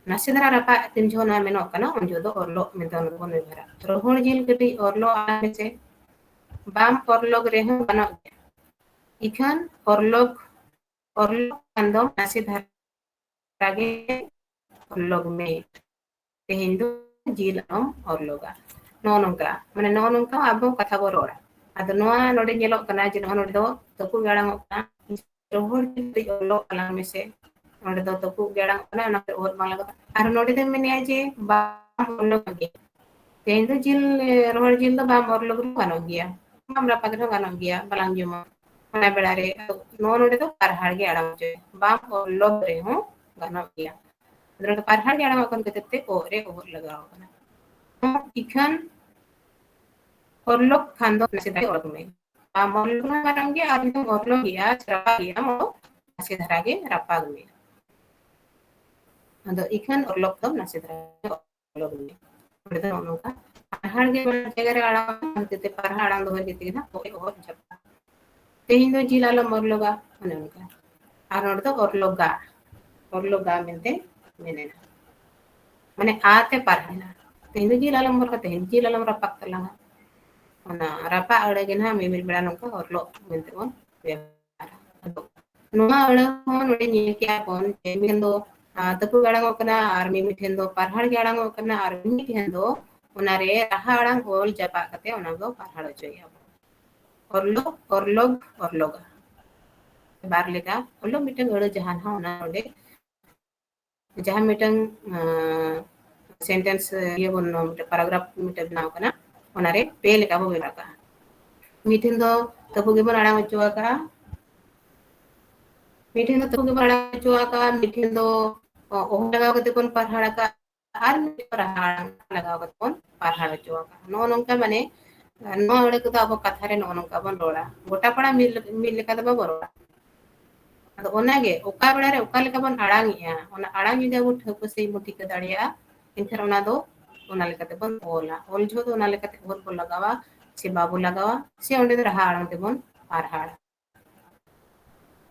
ᱱᱟᱥᱮ ᱫᱷᱟᱨᱟ ᱨᱟᱯᱟᱜ ᱛᱤᱱ ᱡᱚᱦᱚᱜ ᱱᱚᱣᱟ ᱢᱮᱱᱚᱜ ᱠᱟᱱᱟ, ᱩᱱ ᱡᱚᱦᱚᱜ ᱫᱚ ᱚᱨᱞᱚᱜ ᱢᱮᱱᱛᱮ ᱚᱱᱟ ᱫᱚᱵᱚᱱ ᱵᱮᱵᱚᱦᱟᱨᱟ᱾ ᱨᱚᱦᱚᱲ ᱡᱤᱞ ᱠᱟᱹᱴᱤᱡ ᱚᱨᱞᱚᱜ ᱟᱞᱟᱝ ᱢᱮᱥᱮ, ᱵᱟᱢ ᱚᱨᱞᱚᱜ ᱨᱮᱦᱚᱸ ᱜᱟᱱᱚᱜ ᱜᱮᱭᱟ, ᱤᱠᱷᱟᱹᱱ ᱚᱨᱞᱚᱜ, ᱚᱨᱞᱚᱜ ᱠᱷᱟᱱ ᱫᱚ ᱱᱟᱥᱮ ᱫᱷᱟᱨᱟ ᱜᱮ ᱚᱨᱞᱚᱜ ᱢᱮ, ᱛᱮᱦᱮᱧ ᱫᱚ ᱡᱤᱞ ᱟᱞᱚᱢ ᱚᱨᱞᱚᱜᱟ᱾ ᱱᱚᱜᱼᱚ ᱱᱚᱝᱠᱟ, ᱢᱟᱱᱮ ᱱᱚᱜᱼᱚ ᱱᱚᱝᱠᱟ ᱟᱵᱚ ᱠᱟᱛᱷᱟ ᱵᱚ ᱨᱚᱲᱟ᱾ ᱟᱫᱚ ᱱᱚᱣᱟ ᱱᱚᱰᱮ ᱧᱮᱞᱚᱜ ᱠᱟᱱᱟ ᱡᱮ ᱱᱚᱜᱼᱚ ᱱᱚᱰᱮ ᱫᱚ ᱛᱟᱹᱯᱩᱜ ᱜᱮ ᱟᱲᱟᱝᱚᱜ ᱠᱟᱱᱟ, ᱨᱚᱦᱚᱲ ᱡᱤᱞ ᱠᱟᱹᱴᱤᱡ ᱚᱨᱞᱚᱜ ᱟᱞᱟᱝ ᱢᱮᱥᱮ᱾ ᱱᱚᱰᱮ ᱫᱚ ᱛᱟᱹᱯᱩᱜ ᱜᱮ ᱟᱲᱟᱝᱚᱜ ᱠᱟᱱᱟ, ᱚᱱᱟᱛᱮ ᱚᱦᱚᱫ ᱵᱟᱝ ᱞᱟᱜᱟᱜᱼᱟ᱾ ᱟᱨ ᱱᱚᱰᱮ ᱫᱚ ᱢᱮᱱᱮᱜᱼᱟ ᱡᱮ ᱵᱟᱢ ᱚᱨᱞᱚᱜ ᱜᱮ, ᱛᱮᱦᱮᱧ ᱫᱚ ᱡᱤᱞ, ᱨᱚᱦᱚᱲ ᱡᱤᱞ ᱫᱚ ᱵᱟᱢ ᱚᱨᱞᱚᱜ ᱨᱮᱦᱚᱸ ᱜᱟᱱᱚᱜ ᱜᱮᱭᱟ, ᱵᱟᱢ ᱨᱟᱯᱟᱜ ᱨᱮᱦᱚᱸ ᱜᱟᱱᱚᱜ ᱜᱮᱭᱟ, ᱵᱟᱞᱟᱝ ᱡᱚᱢᱟ ᱚᱱᱟ ᱵᱮᱲᱟ ᱨᱮ᱾ ᱱᱚᱣᱟ ᱱᱚᱰᱮ ᱫᱚ ᱯᱟᱨᱦᱟᱲ ᱜᱮ ᱟᱲᱟᱝ ᱦᱚᱪᱚᱭ, ᱵᱟᱢ ᱚᱨᱞᱚᱜ ᱨᱮᱦᱚᱸ ᱜᱟᱱᱚᱜ ᱜᱮᱭᱟ᱾ ᱟᱫᱚ ᱱᱚᱰᱮ ᱯᱟᱨᱦᱟᱲ ᱜᱮ ᱟᱲᱟᱝᱚᱜ ᱠᱟᱱ ᱠᱷᱟᱹᱛᱤᱨ ᱛᱮ ᱚ ᱨᱮ ᱚᱦᱚᱫ ᱞᱟᱜᱟᱣ ᱠᱟᱱᱟ᱾ ᱤᱠᱷᱟᱹᱱ ᱚᱨᱞᱚᱜ ᱠᱷᱟᱱ ᱫᱚ ᱱᱟᱥᱮ ᱫᱷᱟᱨᱟ ᱚᱨᱞᱚᱜ ᱢᱮ᱾ ᱵᱟᱢ ᱚᱨᱞᱚᱜ ᱨᱮᱦᱚᱸ ᱜᱟᱱᱚᱜ ᱜᱮᱭᱟ, ᱟᱨ ᱡᱩᱫᱤᱢ ᱚᱨᱞᱚᱜ ᱜᱮᱭᱟ, ᱨᱟᱯᱟᱜ ᱜᱮᱭᱟᱢ, ᱱᱟᱥᱮ ᱫᱷᱟᱨᱟ ᱜᱮ ᱨᱟᱯᱟᱜ ᱢᱮ᱾ ᱟᱫᱚ ᱤᱠᱷᱟᱹᱱ ᱚᱨᱞᱚᱜ ᱫᱚ ᱱᱟᱥᱮ ᱫᱷᱟᱨᱟ ᱜᱮ ᱚᱨᱞᱚᱜ ᱢᱮ᱾ ᱚᱸᱰᱮ ᱫᱚ ᱱᱚᱜᱼᱚ ᱱᱚᱝᱠᱟ ᱯᱟᱨᱦᱟᱲ ᱜᱮ ᱚᱱᱟ ᱡᱟᱭᱜᱟ ᱨᱮ ᱟᱲᱟᱝ, ᱚᱱᱟ ᱠᱷᱟᱹᱛᱤᱨ ᱛᱮ ᱯᱟᱨᱦᱟᱲ ᱟᱲᱟᱝ ᱫᱚ ᱦᱩᱭ ᱠᱟᱛᱮ ᱜᱮ ᱱᱟᱦᱟᱜ ᱚᱦᱚᱫ ᱡᱟᱯᱟᱜ᱾ ᱛᱮᱦᱮᱧ ᱫᱚ ᱡᱤᱞ ᱟᱞᱚᱢ ᱚᱨᱞᱚᱜᱟ, ᱚᱱᱮ ᱚᱱᱠᱟ᱾ ᱟᱨ ᱱᱚᱰᱮ ᱫᱚ ᱚᱨᱞᱚᱜᱟ, ᱚᱨᱞᱚᱜᱟ ᱢᱮᱱᱛᱮ ᱢᱮᱱᱮᱱᱟ᱾ ᱢᱟᱱᱮ ᱟ ᱛᱮ ᱯᱟᱨᱦᱟᱲ ᱮᱱᱟ᱾ ᱛᱮᱦᱮᱧ ᱫᱚ ᱡᱤᱞ ᱟᱞᱚᱢ ᱚᱨᱞᱚᱜᱟ, ᱛᱮᱦᱮᱧ ᱡᱤᱞ ᱟᱞᱚᱢ ᱨᱟᱯᱟᱜ ᱛᱟᱞᱟᱝᱟ᱾ ᱚᱱᱟ ᱨᱟᱯᱟᱜ ᱟᱹᱲᱟᱹ ᱜᱮ ᱱᱟᱦᱟᱜ ᱢᱤᱢᱤᱫ ᱵᱮᱲᱟ ᱱᱚᱝᱠᱟ ᱚᱨᱞᱚᱜ ᱢᱮᱱᱛᱮ ᱵᱚᱱ ᱵᱮᱵᱚᱦᱟᱨᱟ᱾ ᱟᱫᱚ ᱱᱚᱣᱟ ᱟᱹᱲᱟᱹ ᱦᱚᱸ ᱱᱚᱰᱮ ᱧᱮᱞ ᱠᱮᱜᱼᱟ ᱵᱚᱱ ᱡᱮ ᱢᱤᱫᱴᱷᱮᱱ ᱫᱚ, ᱟᱸ, ᱛᱟᱹᱯᱩᱜ ᱟᱲᱟᱝᱚᱜ ᱠᱟᱱᱟ ᱟᱨ ᱢᱤᱢᱤᱫ ᱴᱷᱮᱱ ᱫᱚ ᱯᱟᱨᱦᱟᱲ ᱜᱮ ᱟᱲᱟᱝᱚᱜ ᱠᱟᱱᱟ ᱟᱨ ᱢᱤᱫ ᱴᱷᱮᱱ ᱫᱚ ᱚᱱᱟᱨᱮ ᱨᱟᱦᱟ ᱟᱲᱟᱝ ᱚᱞ ᱡᱟᱯᱟᱜ ᱠᱟᱛᱮ ᱚᱱᱟ ᱫᱚ ᱯᱟᱨᱦᱟᱲ ᱦᱚᱪᱚᱭᱮᱜᱼᱟ ᱵᱚᱱ᱾ ᱚᱨᱞᱚᱜ, ᱚᱨᱞᱚᱜ, ᱚᱨᱞᱚᱜᱟ᱾ ᱵᱟᱨ ᱞᱮᱠᱟ ᱚᱨᱞᱚᱜ ᱢᱤᱫᱴᱟᱝ ᱟᱹᱲᱟᱹ ᱡᱟᱦᱟᱸ ᱱᱟᱦᱟᱜ ᱚᱱᱟ ᱱᱚᱰᱮ ᱡᱟᱦᱟᱸ ᱢᱤᱫᱴᱟᱝ, ᱟᱸ, sentence, ᱤᱭᱟᱹ ᱵᱚᱱ, ᱢᱤᱫᱴᱟᱝ paragraph ᱢᱤᱫᱴᱟᱝ ᱵᱮᱱᱟᱣ ᱠᱟᱱᱟ, ᱚᱱᱟᱨᱮ ᱯᱮ ᱞᱮᱠᱟ ᱵᱚᱱ ᱵᱮᱱᱟᱣ ᱠᱟᱜᱼᱟ᱾ ᱢᱤᱫ ᱴᱷᱮᱱ ᱫᱚ ᱛᱟᱹᱯᱩᱜ ᱜᱮᱵᱚᱱ ᱟᱲᱟᱝ ᱦᱚᱪᱚ ᱟᱠᱟᱜᱼᱟ, ᱢᱤᱫ ᱴᱷᱮᱱ ᱫᱚ ᱛᱟᱹᱯᱩᱜ ᱜᱮᱵᱚᱱ ᱟᱲᱟᱝ ᱦᱚᱪᱚ ᱟᱠᱟᱜᱼᱟ, ᱢᱤᱫ ᱴᱷᱮᱱ ᱫᱚ ᱚ-, ᱚᱦᱚ ᱞᱟᱜᱟᱣ ᱠᱟᱛᱮ ᱵᱚᱱ ᱯᱟᱨᱦᱟᱲ ᱟᱠᱟᱜᱼᱟ, ᱟᱨ ᱢᱤᱫ ᱴᱷᱮᱱ ᱨᱟᱦᱟ ᱟᱲᱟᱝ ᱞᱟᱜᱟᱣ ᱠᱟᱛᱮ ᱵᱚᱱ ᱯᱟᱨᱦᱟᱲ ᱦᱚᱪᱚ ᱟᱠᱟᱜᱼᱟ᱾ ᱱᱚᱜᱼᱚ ᱱᱚᱝᱠᱟ ᱢᱟᱱᱮ, ᱱᱚᱣᱟ ᱟᱹᱲᱟᱹ ᱠᱚᱫᱚ ᱟᱵᱚ ᱠᱟᱛᱷᱟ ᱨᱮ ᱱᱚᱜᱼᱚ ᱱᱚᱝᱠᱟ ᱵᱚᱱ ᱨᱚᱲᱟ, ᱜᱚᱴᱟ ᱯᱟᱲᱟ ᱢᱤᱫ ᱞᱮ-, ᱢᱤᱫ ᱞᱮᱠᱟ ᱫᱚ ᱵᱟᱵᱚ ᱨᱚᱲᱟ᱾ ᱟᱫᱚ ᱚᱱᱟᱜᱮ ᱚᱠᱟ ᱵᱮᱲᱟ ᱨᱮ ᱚᱠᱟ ᱞᱮᱠᱟ ᱵᱚᱱ ᱟᱲᱟᱝ ᱮᱜᱼᱟ, ᱚᱱᱟ ᱟᱲᱟᱝ ᱡᱩᱫᱤ ᱟᱵᱚ ᱴᱷᱟᱹᱣᱠᱟᱹ ᱥᱟᱺᱦᱤᱡ ᱵᱚᱱ ᱴᱷᱤᱠᱟᱹ ᱫᱟᱲᱮᱭᱟᱜᱼᱟ, ᱮᱱᱠᱷᱟᱱ ᱚᱱᱟ ᱫᱚ ᱚᱱᱟ ᱞᱮᱠᱟᱛᱮ ᱵᱚᱱ ᱚᱞᱟ᱾ ᱚᱞ ᱡᱚᱦᱚᱜ ᱫᱚ ᱚᱱᱟ ᱞᱮᱠᱟᱛᱮ ᱚᱞ ᱵᱚᱱ ᱞᱟᱜᱟᱣᱟ ᱥᱮ ᱵᱟᱵᱚ ᱞᱟᱜᱟᱣᱟ, ᱥᱮ ᱚᱸᱰᱮ ᱫᱚ ᱨᱟᱦᱟ ᱟᱲᱟᱝ ᱛᱮᱵᱚᱱ ᱯᱟᱨᱦᱟᱲᱟ᱾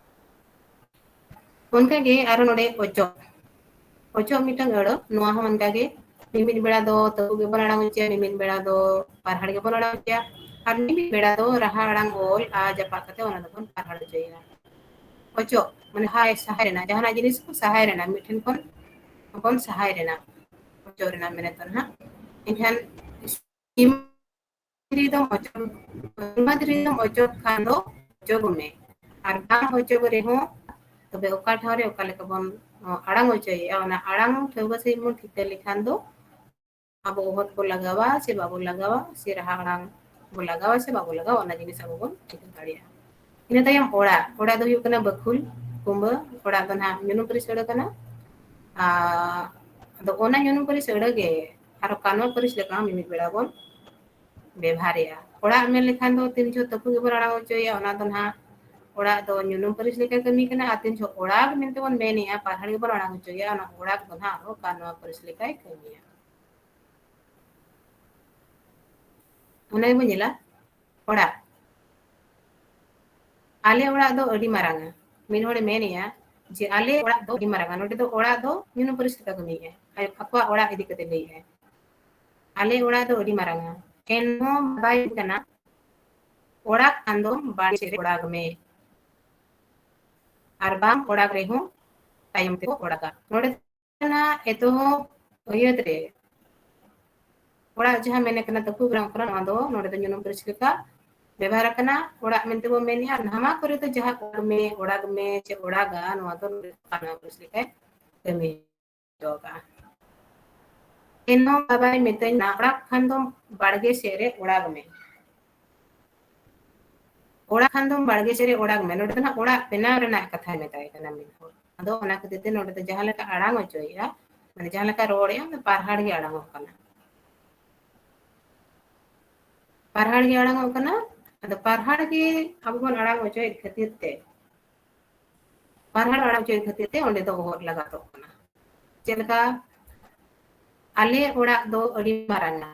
ᱚᱱᱠᱟᱜᱮ ᱟᱨᱚ ᱱᱚᱰᱮ ᱚᱪᱚᱜ, ᱚᱪᱚᱜ ᱢᱤᱫᱴᱟᱝ ᱟᱹᱲᱟᱹ, ᱱᱚᱣᱟ ᱦᱚᱸ ᱚᱱᱠᱟᱜᱮ ᱢᱤᱢᱤᱫ ᱵᱮᱲᱟ ᱫᱚ ᱛᱟᱹᱯᱩᱜ ᱜᱮᱵᱚᱱ ᱟᱲᱟᱝ ᱦᱚᱪᱚᱭᱟ, ᱢᱤᱢᱤᱫ ᱵᱮᱲᱟ ᱫᱚ ᱯᱟᱨᱦᱟᱲ ᱜᱮᱵᱚᱱ ᱟᱲᱟᱝ ᱦᱚᱪᱚᱭᱟ, ᱟᱨ ᱢᱤᱢᱤᱫ ᱵᱮᱲᱟ ᱫᱚ ᱨᱟᱦᱟ ᱟᱲᱟᱝ ᱚᱞ ᱟ ᱡᱟᱯᱟᱜ ᱠᱟᱛᱮ ᱚᱱᱟ ᱫᱚᱵᱚᱱ ᱯᱟᱨᱦᱟᱲ ᱦᱚᱪᱚᱭᱟ᱾ ᱚᱪᱚᱜ ᱢᱟᱱᱮ ᱦᱟᱭ, ᱥᱟᱦᱟᱭ ᱨᱮᱱᱟᱜ, ᱡᱟᱦᱟᱱᱟᱜ ᱡᱤᱱᱤᱥ ᱠᱚ ᱥᱟᱦᱟᱭ ᱨᱮᱱᱟᱜ, ᱢᱤᱫ ᱴᱷᱮᱱ ᱠᱷᱚᱱ ᱵᱚᱱ ᱥᱟᱦᱟᱭ ᱨᱮᱱᱟᱜ, ᱚᱪᱚᱜ ᱨᱮᱱᱟᱜ ᱢᱮᱱᱮᱫ ᱫᱚ ᱱᱟᱦᱟᱜ᱾ ᱮᱱᱠᱷᱟᱱ ᱫᱷᱤᱨᱤ ᱫᱚᱢ ᱚᱪᱚᱜ, ᱦᱚᱲᱢᱟ ᱫᱷᱤᱨᱤ ᱫᱚᱢ ᱚᱪᱚᱜ ᱠᱷᱟᱱ ᱫᱚ ᱚᱪᱚᱜ ᱢᱮ, ᱟᱨ ᱵᱟᱝ ᱚᱪᱚᱜ ᱨᱮᱦᱚᱸ ᱛᱚᱵᱮ ᱚᱠᱟ ᱴᱷᱟᱶ ᱨᱮ ᱚᱠᱟ ᱞᱮᱠᱟ ᱵᱚᱱ, ᱚ, ᱟᱲᱟᱝ ᱚᱪᱚᱭᱮᱜᱼᱟ, ᱚᱱᱟ ᱟᱲᱟᱝ ᱴᱷᱟᱹᱣᱠᱟᱹ ᱥᱟᱺᱦᱤᱡ ᱵᱚᱱ ᱴᱷᱤᱠᱟᱹ ᱞᱮᱠᱷᱟᱱ ᱫᱚ ᱟᱵᱚ ᱚᱦᱚᱫ ᱵᱚ ᱞᱟᱜᱟᱣᱟ ᱥᱮ ᱵᱟᱵᱚ ᱞᱟᱜᱟᱣᱟ, ᱥᱮ ᱨᱟᱦᱟ ᱟᱲᱟᱝ ᱵᱚ ᱞᱟᱜᱟᱣᱟ ᱥᱮ ᱵᱟᱵᱚ ᱞᱟᱜᱟᱣᱟ, ᱚᱱᱟ ᱡᱤᱱᱤᱥ ᱟᱵᱚ ᱵᱚᱱ ᱴᱷᱤᱠᱟᱹ ᱫᱟᱲᱮᱭᱟᱜᱼᱟ᱾ ᱤᱱᱟᱹ ᱛᱟᱭᱚᱢ ᱚᱲᱟᱜ, ᱚᱲᱟᱜ ᱫᱚ ᱦᱩᱭᱩᱜ ᱠᱟᱱᱟ ᱵᱟᱹᱠᱷᱩᱞ, ᱠᱩᱢᱵᱟᱹ, ᱚᱲᱟᱜ ᱫᱚ ᱱᱟᱦᱟᱜ ᱧᱩᱱᱩᱢ ᱯᱟᱹᱨᱤᱥ ᱟᱹᱲᱟᱹ ᱠᱟᱱᱟ᱾ ᱟᱨ ᱟᱫᱚ ᱚᱱᱟ ᱧᱩᱱᱩᱢ ᱯᱟᱹᱨᱤᱥ ᱟᱹᱲᱟᱹ ᱜᱮ ᱟᱨᱚ ᱠᱟᱱᱣᱟ ᱯᱟᱹᱨᱤᱥ ᱞᱮᱠᱟ ᱦᱚᱸ ᱢᱤᱢᱤᱫ ᱵᱮᱲᱟ ᱵᱚᱱ ᱵᱮᱵᱷᱟᱨᱮᱜᱼᱟ᱾ ᱚᱲᱟᱜ ᱢᱮᱱ ᱞᱮᱠᱷᱟᱱ ᱫᱚ ᱛᱤᱱ ᱡᱚᱦᱚᱜ ᱛᱟᱹᱯᱩᱜ ᱜᱮᱵᱚᱱ ᱟᱲᱟᱝ ᱦᱚᱪᱚᱭᱟ, ᱚᱱᱟ ᱫᱚ ᱱᱟᱦᱟᱜ ᱚᱲᱟᱜ ᱫᱚ ᱧᱩᱱᱩᱢ ᱯᱟᱹᱨᱤᱥ ᱞᱮᱠᱟᱭ ᱠᱟᱹᱢᱤ ᱠᱟᱱᱟ, ᱟᱨ ᱛᱤᱱ ᱡᱚᱦᱚᱜ ᱚᱲᱟᱜ ᱢᱮᱱᱛᱮ ᱵᱚᱱ ᱢᱮᱱᱮᱜᱼᱟ, ᱯᱟᱨᱦᱟᱲ ᱜᱮᱵᱚᱱ ᱟᱲᱟᱝ ᱦᱚᱪᱚᱭᱟ, ᱚᱱᱟ ᱚᱲᱟᱜ ᱫᱚ ᱱᱟᱦᱟᱜ ᱟᱨᱦᱚᱸ ᱠᱟᱱᱣᱟ ᱯᱟᱹᱨᱤᱥ ᱞᱮᱠᱟᱭ ᱠᱟᱹᱢᱤᱭᱟ᱾ ᱚᱱᱟ ᱜᱮᱵᱚᱱ ᱧᱮᱞᱟ, ᱚᱲᱟᱜ᱾ ᱟᱞᱮ ᱚᱲᱟᱜ ᱫᱚ ᱟᱹᱰᱤ ᱢᱟᱨᱟᱝᱟ᱾ ᱢᱤᱫ ᱦᱚᱲᱮ ᱢᱮᱱᱮᱜᱼᱟ ᱡᱮ, "ᱟᱞᱮ ᱚᱲᱟᱜ ᱫᱚ ᱟᱹᱰᱤ ᱢᱟᱨᱟᱝᱟ᱾" ᱱᱚᱰᱮ ᱫᱚ ᱚᱲᱟᱜ ᱫᱚ ᱧᱩᱱᱩᱢ ᱯᱟᱹᱨᱤᱥ ᱞᱮᱠᱟ ᱠᱟᱹᱢᱤᱭᱮᱜᱼᱟᱭ, ᱟᱡ ᱟᱠᱚᱣᱟᱜ ᱚᱲᱟᱜ ᱤᱫᱤ ᱠᱟᱛᱮ ᱞᱟᱹᱭᱮᱜᱼᱟᱭ, "ᱟᱞᱮ ᱚᱲᱟᱜ ᱫᱚ ᱟᱹᱰᱤ ᱢᱟᱨᱟᱝᱟ, ᱮᱱᱦᱚᱸ ᱵᱟᱭ ᱠᱟᱱᱟ, ᱚᱲᱟᱜ ᱠᱷᱟᱱ ᱫᱚ ᱵᱟᱲᱜᱮ ᱥᱮᱫ ᱨᱮ ᱚᱲᱟᱜ ᱢᱮ᱾" ᱟᱨ ᱵᱟᱝ ᱚᱲᱟᱜ ᱨᱮᱦᱚᱸ ᱛᱟᱭᱚᱢ ᱛᱮᱠᱚ ᱚᱲᱟᱜᱟ᱾ ᱱᱚᱰᱮ ᱚᱱᱟ ᱮᱛᱚᱦᱚᱵ ᱟᱹᱭᱟᱹᱛ ᱨᱮ ᱚᱲᱟᱜ ᱡᱟᱦᱟᱸ ᱢᱮᱱᱮ ᱠᱟᱱᱟ, ᱛᱟᱹᱠᱩ ᱜᱟᱱᱚᱜ ᱠᱟᱱᱟ, ᱱᱚᱣᱟ ᱫᱚ ᱱᱚᱰᱮ ᱫᱚ ᱧᱩᱱᱩᱢ ᱯᱟᱹᱨᱤᱥ ᱞᱮᱠᱟ ᱵᱮᱵᱷᱟᱨ ᱟᱠᱟᱱᱟ᱾ ᱚᱲᱟᱜ ᱢᱮᱱᱛᱮ ᱵᱚ ᱢᱮᱱᱮᱜᱼᱟ, ᱱᱟᱣᱟ ᱠᱚᱨᱮ ᱫᱚ ᱡᱟᱦᱟᱸ ᱚᱲᱟᱜ ᱢᱮ, ᱚᱲᱟᱜ ᱢᱮ ᱪᱮ ᱚᱲᱟᱜᱟ, ᱱᱚᱣᱟ ᱫᱚ ᱱᱚᱰᱮ ᱫᱚ ᱠᱟᱱᱟ ᱯᱟᱹᱨᱤᱥ ᱞᱮᱠᱟᱭ ᱠᱟᱹᱢᱤ ᱦᱚᱪᱚ ᱟᱠᱟᱜᱼᱟ᱾ ᱮᱱᱦᱚᱸ ᱵᱟᱵᱟᱭ ᱢᱮᱛᱟᱹᱧ ᱠᱟᱱᱟ, ᱚᱲᱟᱜ ᱠᱷᱟᱱ ᱫᱚ ᱵᱟᱲᱜᱮ ᱥᱮᱫ ᱨᱮ ᱚᱲᱟᱜ ᱢᱮ᱾ ᱚᱲᱟᱜ ᱠᱷᱟᱱ ᱫᱚᱢ ᱵᱟᱲᱜᱮ ᱥᱮᱫ ᱨᱮ ᱚᱲᱟᱜ ᱢᱮ᱾ ᱱᱚᱰᱮ ᱫᱚ ᱱᱟᱜ ᱚᱲᱟᱜ ᱵᱮᱱᱟᱣ ᱨᱮᱱᱟᱜ ᱠᱟᱛᱷᱟᱭ ᱢᱮᱛᱟᱭ ᱠᱟᱱᱟ ᱢᱤᱫ ᱦᱚᱲ᱾ ᱟᱫᱚ ᱚᱱᱟ ᱠᱷᱟᱹᱛᱤᱨ ᱛᱮ ᱱᱚᱰᱮ ᱫᱚ ᱡᱟᱦᱟᱸ ᱞᱮᱠᱟ ᱟᱲᱟᱝ ᱚᱪᱚᱭᱮᱜᱼᱟ, ᱢᱟᱱᱮ ᱡᱟᱦᱟᱸ ᱞᱮᱠᱟ ᱨᱚᱲᱮᱜᱼᱟ, ᱚᱱᱟ ᱯᱟᱨᱦᱟᱲ ᱜᱮ ᱟᱲᱟᱝᱚᱜ ᱠᱟᱱᱟ᱾ ᱯᱟᱨᱦᱟᱲ ᱜᱮ ᱟᱲᱟᱝᱚᱜ ᱠᱟᱱᱟ᱾ ᱟᱫᱚ ᱯᱟᱨᱦᱟᱲ ᱜᱮ ᱟᱵᱚ ᱵᱚᱱ ᱟᱲᱟᱝ ᱚᱪᱚᱭᱮᱫ ᱠᱷᱟᱹᱛᱤᱨ ᱛᱮ, ᱯᱟᱨᱦᱟᱲ ᱟᱲᱟᱝ ᱚᱪᱚᱭᱮᱫ ᱠᱷᱟᱹᱛᱤᱨ ᱛᱮ ᱚᱸᱰᱮ ᱫᱚ ᱚᱦᱚᱫ ᱞᱟᱜᱟᱛᱚᱜ ᱠᱟᱱᱟ᱾ ᱪᱮᱫ ᱞᱮᱠᱟ? ᱟᱞᱮ ᱚᱲᱟᱜ ᱫᱚ ᱟᱹᱰᱤ ᱢᱟᱨᱟᱝᱟ᱾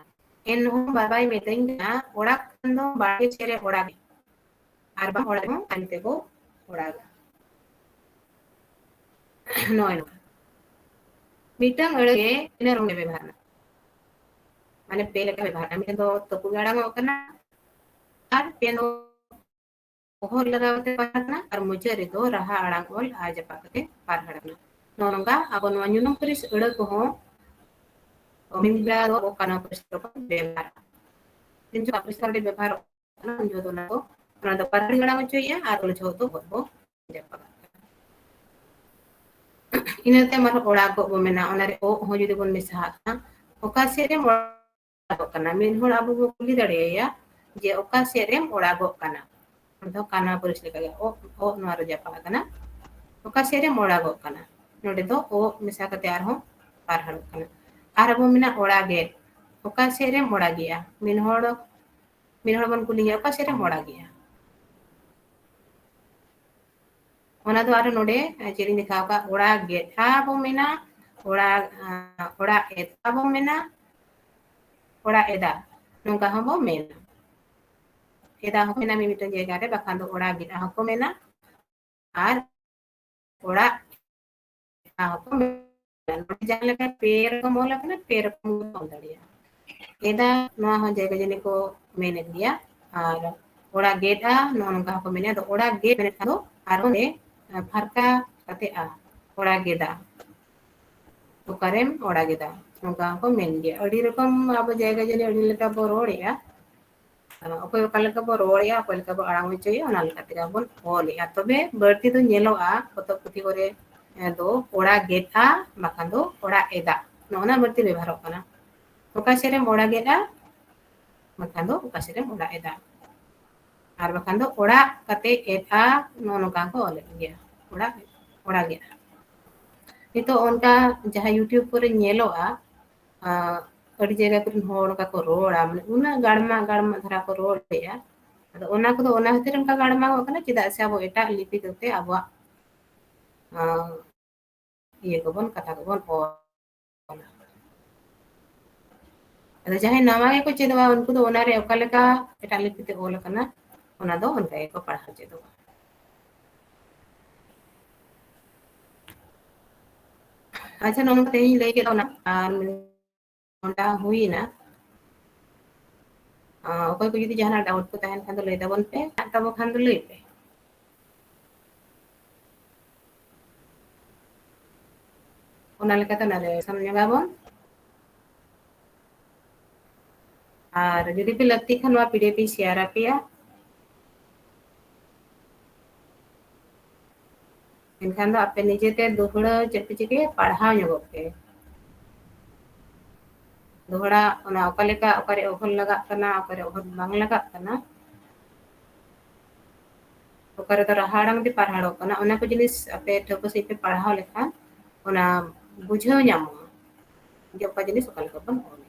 ᱮᱱᱦᱚᱸ ᱵᱟᱵᱟᱭ ᱢᱮᱛᱟᱹᱧ ᱠᱟᱱᱟ, ᱚᱲᱟᱜ ᱠᱷᱟᱱ ᱫᱚ ᱵᱟᱲᱜᱮ ᱥᱮᱫ ᱨᱮ ᱚᱲᱟᱜ ᱢᱮ᱾ ᱟᱨ ᱵᱟᱝ ᱚᱲᱟᱜ ᱦᱚᱸ ᱛᱟᱭᱚᱢ ᱛᱮᱠᱚ ᱚᱲᱟᱜᱟ᱾ ᱱᱚᱜᱼᱚᱭ ᱱᱚᱝᱠᱟ᱾ ᱢᱤᱫᱴᱟᱝ ᱟᱹᱲᱟᱹ ᱜᱮ ᱛᱤᱱᱟᱹᱜ ᱨᱚᱠᱚᱢ ᱵᱮᱵᱷᱟᱨ ᱢᱮᱱᱟᱜᱼᱟ᱾ ᱢᱟᱱᱮ ᱯᱮ ᱞᱮᱠᱟ ᱵᱮᱵᱷᱟᱨ ᱢᱮᱱᱟᱜᱼᱟ᱾ ᱢᱤᱫᱴᱟᱝ ᱫᱚ ᱛᱟᱹᱯᱩ ᱜᱮ ᱟᱲᱟᱝᱚᱜ ᱠᱟᱱᱟ, ᱟᱨ ᱯᱮ ᱫᱚ ᱚᱦᱚᱫ ᱞᱟᱜᱟᱣ ᱠᱟᱛᱮ ᱯᱟᱨᱦᱟᱲ ᱠᱟᱱᱟ, ᱟᱨ ᱢᱩᱪᱟᱹᱫ ᱨᱮᱫᱚ ᱨᱟᱦᱟ ᱟᱲᱟᱝ ᱚᱞ ᱟ ᱡᱟᱯᱟᱜ ᱠᱟᱛᱮ ᱯᱟᱨᱦᱟᱲ ᱠᱟᱱᱟ᱾ ᱱᱚᱜᱼᱚ ᱱᱚᱝᱠᱟ ᱟᱵᱚ ᱱᱚᱣᱟ ᱧᱩᱱᱩᱢ ᱯᱟᱹᱨᱤᱥ ᱟᱹᱲᱟᱹ ᱠᱚᱦᱚᱸ ᱢᱤᱫ ᱵᱮᱲᱟ ᱫᱚ ᱟᱵᱚ ᱠᱟᱱᱟ ᱯᱟᱹᱨᱤᱥ ᱫᱚᱵᱚᱱ ᱵᱮᱵᱷᱟᱨᱟ᱾ ᱛᱤᱱ ᱡᱚᱠᱷᱚᱱ ᱯᱟᱹᱨᱤᱥ ᱫᱚ ᱵᱮᱵᱷᱟᱨᱚᱜ ᱠᱟᱱᱟ, ᱩᱱ ᱡᱚᱠᱷᱚᱱ ᱫᱚ ᱚᱱᱟ ᱫᱚ, ᱚᱱᱟ ᱫᱚ ᱯᱟᱨᱦᱟᱲ ᱟᱲᱟᱝ ᱚᱪᱚᱭᱮᱜᱼᱟ ᱟᱨ ᱚᱞ ᱡᱚᱦᱚᱜ ᱫᱚ ᱚᱦᱚᱫ ᱵᱚ ᱡᱟᱯᱟᱜ ᱠᱟᱜ ᱠᱟᱱᱟ᱾ ᱤᱱᱟᱹ ᱛᱟᱭᱚᱢ ᱟᱨᱦᱚᱸ ᱚᱲᱟᱜᱚᱜ ᱵᱚ ᱢᱮᱱᱟ, ᱚᱱᱟᱨᱮ ᱚᱜ ᱦᱚᱸ ᱡᱩᱫᱤ ᱵᱚᱱ ᱢᱮᱥᱟᱦᱟᱜ ᱠᱷᱟᱱ, ᱚᱠᱟ ᱥᱮᱫ ᱨᱮᱢ ᱚᱲᱟᱜᱚᱜ ᱠᱟᱱᱟ? ᱢᱤᱫ ᱦᱚᱲ ᱟᱵᱚ ᱵᱚ ᱠᱩᱞᱤ ᱫᱟᱲᱮᱭᱟᱭᱟ ᱡᱮ, "ᱚᱠᱟ ᱥᱮᱫ ᱨᱮᱢ ᱚᱲᱟᱜᱚᱜ ᱠᱟᱱᱟ?" ᱚᱱᱟ ᱫᱚ ᱠᱟᱱᱟ ᱯᱟᱹᱨᱤᱥ ᱞᱮᱠᱟᱜᱮ, ᱚᱜ, ᱚᱜ ᱱᱚᱣᱟ ᱨᱮ ᱡᱟᱯᱟᱜ ᱟᱠᱟᱱᱟ᱾ "ᱚᱠᱟ ᱥᱮᱫ ᱨᱮᱢ ᱚᱲᱟᱜᱚᱜ ᱠᱟᱱᱟ?" ᱱᱚᱰᱮ ᱫᱚ ᱚᱜ ᱢᱮᱥᱟ ᱠᱟᱛᱮ ᱟᱨᱦᱚᱸ ᱯᱟᱨᱦᱟᱲᱚᱜ ᱠᱟᱱᱟ᱾ ᱟᱨ ᱟᱵᱚ ᱢᱮᱱᱟ ᱚᱲᱟᱜᱮᱫ᱾ ᱚᱠᱟ ᱥᱮᱫ ᱨᱮᱢ ᱚᱲᱟᱜᱮᱜᱼᱟ? ᱢᱤᱫ ᱦᱚᱲ, ᱢᱤᱫ ᱦᱚᱲ ᱵᱚᱱ ᱠᱩᱞᱤᱭᱮᱭᱟ, "ᱚᱠᱟ ᱥᱮᱫ ᱨᱮᱢ ᱚᱲᱟᱜᱮᱜᱼᱟ?" ᱚᱱᱟ ᱫᱚ ᱟᱨᱦᱚᱸ ᱱᱚᱰᱮ, ᱮ, ᱪᱮᱫ ᱤᱧ ᱫᱮᱠᱷᱟᱣ ᱟᱠᱟᱫ, ᱚᱲᱟᱜᱮᱫᱼᱟ ᱵᱚ ᱢᱮᱱᱟ, ᱚᱲᱟᱜ, ᱟ, ᱚᱲᱟᱜ ᱮᱫᱟ ᱵᱚ ᱢᱮᱱᱟ, ᱚᱲᱟᱜ ᱮᱫᱟ, ᱱᱚᱝᱠᱟ ᱦᱚᱸ ᱵᱚ ᱢᱮᱱᱟ᱾ ᱮᱫᱟ ᱦᱚᱸ ᱢᱮᱱᱟ ᱢᱤᱢᱤᱫᱴᱟᱝ ᱡᱟᱭᱜᱟ ᱨᱮ, ᱵᱟᱠᱷᱟᱱ ᱫᱚ ᱚᱲᱟᱜᱮᱫᱼᱟ ᱦᱚᱸᱠᱚ ᱢᱮᱱᱟ, ᱟᱨ ᱚᱲᱟᱜ ᱮᱫᱟ ᱦᱚᱸᱠᱚ ᱢᱮᱱᱟ᱾ ᱱᱚᱰᱮ ᱡᱟᱦᱟᱸ ᱞᱮᱠᱟ ᱯᱮ ᱨᱚᱠᱚᱢ ᱚᱞ ᱟᱠᱟᱱᱟ, ᱯᱮ ᱨᱚᱠᱚᱢ ᱵᱚᱱ ᱚᱞ ᱫᱟᱲᱮᱭᱟᱜᱼᱟ᱾ ᱮᱫᱟ, ᱱᱚᱣᱟ ᱦᱚᱸ ᱡᱟᱭᱜᱟ ᱡᱟᱹᱱᱤ ᱠᱚ ᱢᱮᱱᱮᱫ ᱜᱮᱭᱟ, ᱟᱨ ᱚᱲᱟᱜᱮᱫᱼᱟ, ᱱᱚᱜᱼᱚ ᱱᱚᱝᱠᱟ ᱦᱚᱸᱠᱚ ᱢᱮᱱᱟ᱾ ᱟᱫᱚ ᱚᱲᱟᱜᱮᱫ ᱢᱮᱱᱮᱫ ᱠᱷᱟᱱ ᱫᱚ ᱟᱨᱦᱚᱸ ᱱᱚᱰᱮ ᱯᱷᱟᱨᱠᱟ ᱠᱟᱛᱮ ᱟ, ᱚᱲᱟᱜᱮᱫᱟ, ᱚᱠᱟᱨᱮᱢ ᱚᱲᱟᱜᱮᱫᱟ, ᱱᱚᱝᱠᱟ ᱦᱚᱸᱠᱚ ᱢᱮᱱ ᱜᱮᱭᱟ᱾ ᱟᱹᱰᱤ ᱨᱚᱠᱚᱢ ᱟᱵᱚ ᱡᱟᱭᱜᱟ ᱡᱟᱹᱱᱤᱡ ᱟᱹᱰᱤ ᱞᱮᱠᱟ ᱵᱚ ᱨᱚᱲᱮᱜᱼᱟ᱾ ᱚᱠᱚᱭ ᱚᱠᱟ ᱞᱮᱠᱟ ᱵᱚ ᱨᱚᱲᱮᱜᱼᱟ, ᱚᱠᱚᱭ ᱞᱮᱠᱟ ᱵᱚ ᱟᱲᱟᱝ ᱦᱚᱪᱚᱭᱮᱜᱼᱟ, ᱚᱱᱟ ᱞᱮᱠᱟ ᱛᱮᱜᱮ ᱵᱚᱱ ᱚᱞᱮᱜᱼᱟ᱾ ᱛᱚᱵᱮ ᱵᱟᱹᱲᱛᱤ ᱫᱚ ᱧᱮᱞᱚᱜᱼᱟ ᱯᱚᱛᱚᱵ ᱯᱩᱛᱷᱤ ᱠᱚᱨᱮ ᱫᱚ ᱚᱲᱟᱜᱮᱫᱼᱟ, ᱵᱟᱠᱷᱟᱱ ᱫᱚ ᱚᱲᱟᱜ ᱮᱫᱟ, ᱱᱚᱜᱼᱚ ᱱᱟ ᱵᱟᱹᱲᱛᱤ ᱵᱮᱵᱚᱦᱟᱨᱚᱜ ᱠᱟᱱᱟ᱾ ᱚᱠᱟ ᱥᱮᱫ ᱨᱮᱢ ᱚᱲᱟᱜᱮᱫᱼᱟ, ᱵᱟᱠᱷᱟᱱ ᱫᱚ ᱚᱠᱟ ᱥᱮᱫ ᱨᱮᱢ ᱚᱲᱟᱜ ᱮᱫᱟ, ᱟᱨ ᱵᱟᱠᱷᱟᱱ ᱫᱚ ᱚᱲᱟᱜ ᱠᱟᱛᱮ ᱮᱫᱼᱟ, ᱱᱚᱜᱼᱚ ᱱᱚᱝᱠᱟ ᱠᱚ ᱚᱞᱮᱫ ᱜᱮᱭᱟ, ᱚᱲᱟᱜ, ᱚᱲᱟᱜᱮᱫᱼᱟ᱾ ᱱᱤᱛᱚᱜ ᱚᱱᱠᱟ ᱡᱟᱦᱟᱸ YouTube ᱠᱚᱨᱮ ᱧᱮᱞᱚᱜᱼᱟ, ᱟᱸ, ᱟᱹᱰᱤ ᱡᱟᱭᱜᱟ ᱠᱚᱨᱮᱱ ᱦᱚᱲ ᱚᱱᱠᱟ ᱠᱚ ᱨᱚᱲᱟ, ᱢᱟᱱᱮ ᱩᱱᱟᱹᱜ ᱜᱟᱲᱢᱟ ᱜᱟᱲᱢᱟ ᱫᱷᱟᱨᱟ ᱠᱚ ᱨᱚᱲᱮᱜᱼᱟ᱾ ᱟᱫᱚ ᱚᱱᱟ ᱠᱚᱫᱚ ᱚᱱᱟ ᱠᱷᱟᱹᱛᱤᱨ ᱚᱱᱠᱟ ᱜᱟᱲᱢᱟᱣ ᱠᱟᱱᱟ, ᱪᱮᱫᱟᱜ ᱥᱮ ᱟᱵᱚ ᱮᱴᱟᱜ ᱞᱤᱯᱤ ᱠᱚᱛᱮ ᱟᱵᱚᱣᱟᱜ, ᱟᱸ, ᱤᱭᱟᱹ ᱠᱚᱵᱚᱱ, ᱠᱟᱛᱷᱟ ᱠᱚᱵᱚᱱ ᱚᱞ᱾ ᱟᱫᱚ ᱡᱟᱦᱟᱸᱭ ᱱᱟᱣᱟ ᱜᱮᱠᱚ ᱪᱮᱫᱚᱜᱼᱟ, ᱩᱱᱠᱩ ᱫᱚ ᱚᱱᱟᱨᱮ ᱚᱠᱟ ᱞᱮᱠᱟ ᱮᱴᱟᱜ ᱞᱤᱯᱤ ᱛᱮ ᱚᱞ ᱟᱠᱟᱱᱟ, ᱚᱱᱟ ᱫᱚ ᱚᱱᱠᱟ ᱜᱮᱠᱚ ᱯᱟᱲᱦᱟᱣ ᱪᱮᱫᱚᱜᱼᱟ᱾ ᱟᱪᱪᱷᱟ, ᱱᱚᱜᱼᱚ ᱱᱚᱝᱠᱟ ᱛᱮᱦᱮᱧ ᱞᱟᱹᱭ ᱠᱮᱫᱟ ᱚᱱᱟ, ᱟᱨ ᱜᱷᱚᱱᱴᱟ ᱦᱩᱭᱮᱱᱟ᱾ ᱟᱸ, ᱚᱠᱚᱭ ᱠᱚ ᱡᱩᱫᱤ ᱡᱟᱦᱟᱱᱟᱜ doubt ᱠᱚ ᱛᱟᱦᱮᱱ ᱠᱷᱟᱱ ᱫᱚ ᱞᱟᱹᱭ ᱛᱟᱵᱚᱱ ᱯᱮ, ᱢᱮᱱᱟᱜ ᱛᱟᱵᱚ ᱠᱷᱟᱱ ᱫᱚ ᱞᱟᱹᱭ ᱯᱮ᱾ ᱚᱱᱟ ᱞᱮᱠᱟᱛᱮ ᱚᱱᱟ ᱨᱮ ᱥᱟᱢ ᱧᱚᱜᱟᱵᱚᱱ᱾ ᱟᱨ ᱡᱩᱫᱤ ᱯᱮ ᱞᱟᱹᱠᱛᱤ ᱠᱷᱟᱱ, ᱱᱚᱣᱟ PDF ᱤᱧ share ᱟᱯᱮᱭᱟ᱾ ᱮᱱᱠᱷᱟᱱ ᱫᱚ ᱟᱯᱮ ᱱᱤᱡᱮᱛᱮ ᱫᱚᱦᱲᱟᱹ ᱪᱮᱫ ᱯᱮ ᱪᱤᱠᱟᱹᱭᱟ, ᱯᱟᱲᱦᱟᱣ ᱧᱚᱜᱚᱜ ᱯᱮ᱾ ᱫᱚᱦᱲᱟ ᱚᱱᱟ ᱚᱠᱟ ᱞᱮᱠᱟ, ᱚᱠᱟᱨᱮ ᱚᱦᱚᱞ ᱞᱟᱜᱟᱜ ᱠᱟᱱᱟ, ᱚᱠᱟᱨᱮ ᱚᱦᱚᱞ ᱵᱟᱝ ᱞᱟᱜᱟᱜ ᱠᱟᱱᱟ, ᱚᱠᱟ ᱨᱮᱫᱚ ᱨᱟᱦᱟ ᱟᱲᱟᱝ ᱛᱮ ᱯᱟᱲᱦᱟᱲᱚᱜ ᱠᱟᱱᱟ, ᱚᱱᱟ ᱠᱚ ᱡᱤᱱᱤᱥ ᱟᱯᱮ ᱴᱷᱟᱹᱣᱠᱟᱹ ᱥᱟᱺᱦᱤᱡ ᱯᱮ ᱯᱟᱲᱦᱟᱣ ᱞᱮᱠᱷᱟᱱ ᱚᱱᱟ ᱵᱩᱡᱷᱟᱹᱣ ᱧᱟᱢᱚᱜᱼᱟ ᱡᱮ ᱚᱠᱟ ᱡᱤᱱᱤᱥ ᱚᱠᱟ ᱞᱮᱠᱟ ᱵᱚᱱ ᱚᱞᱟ᱾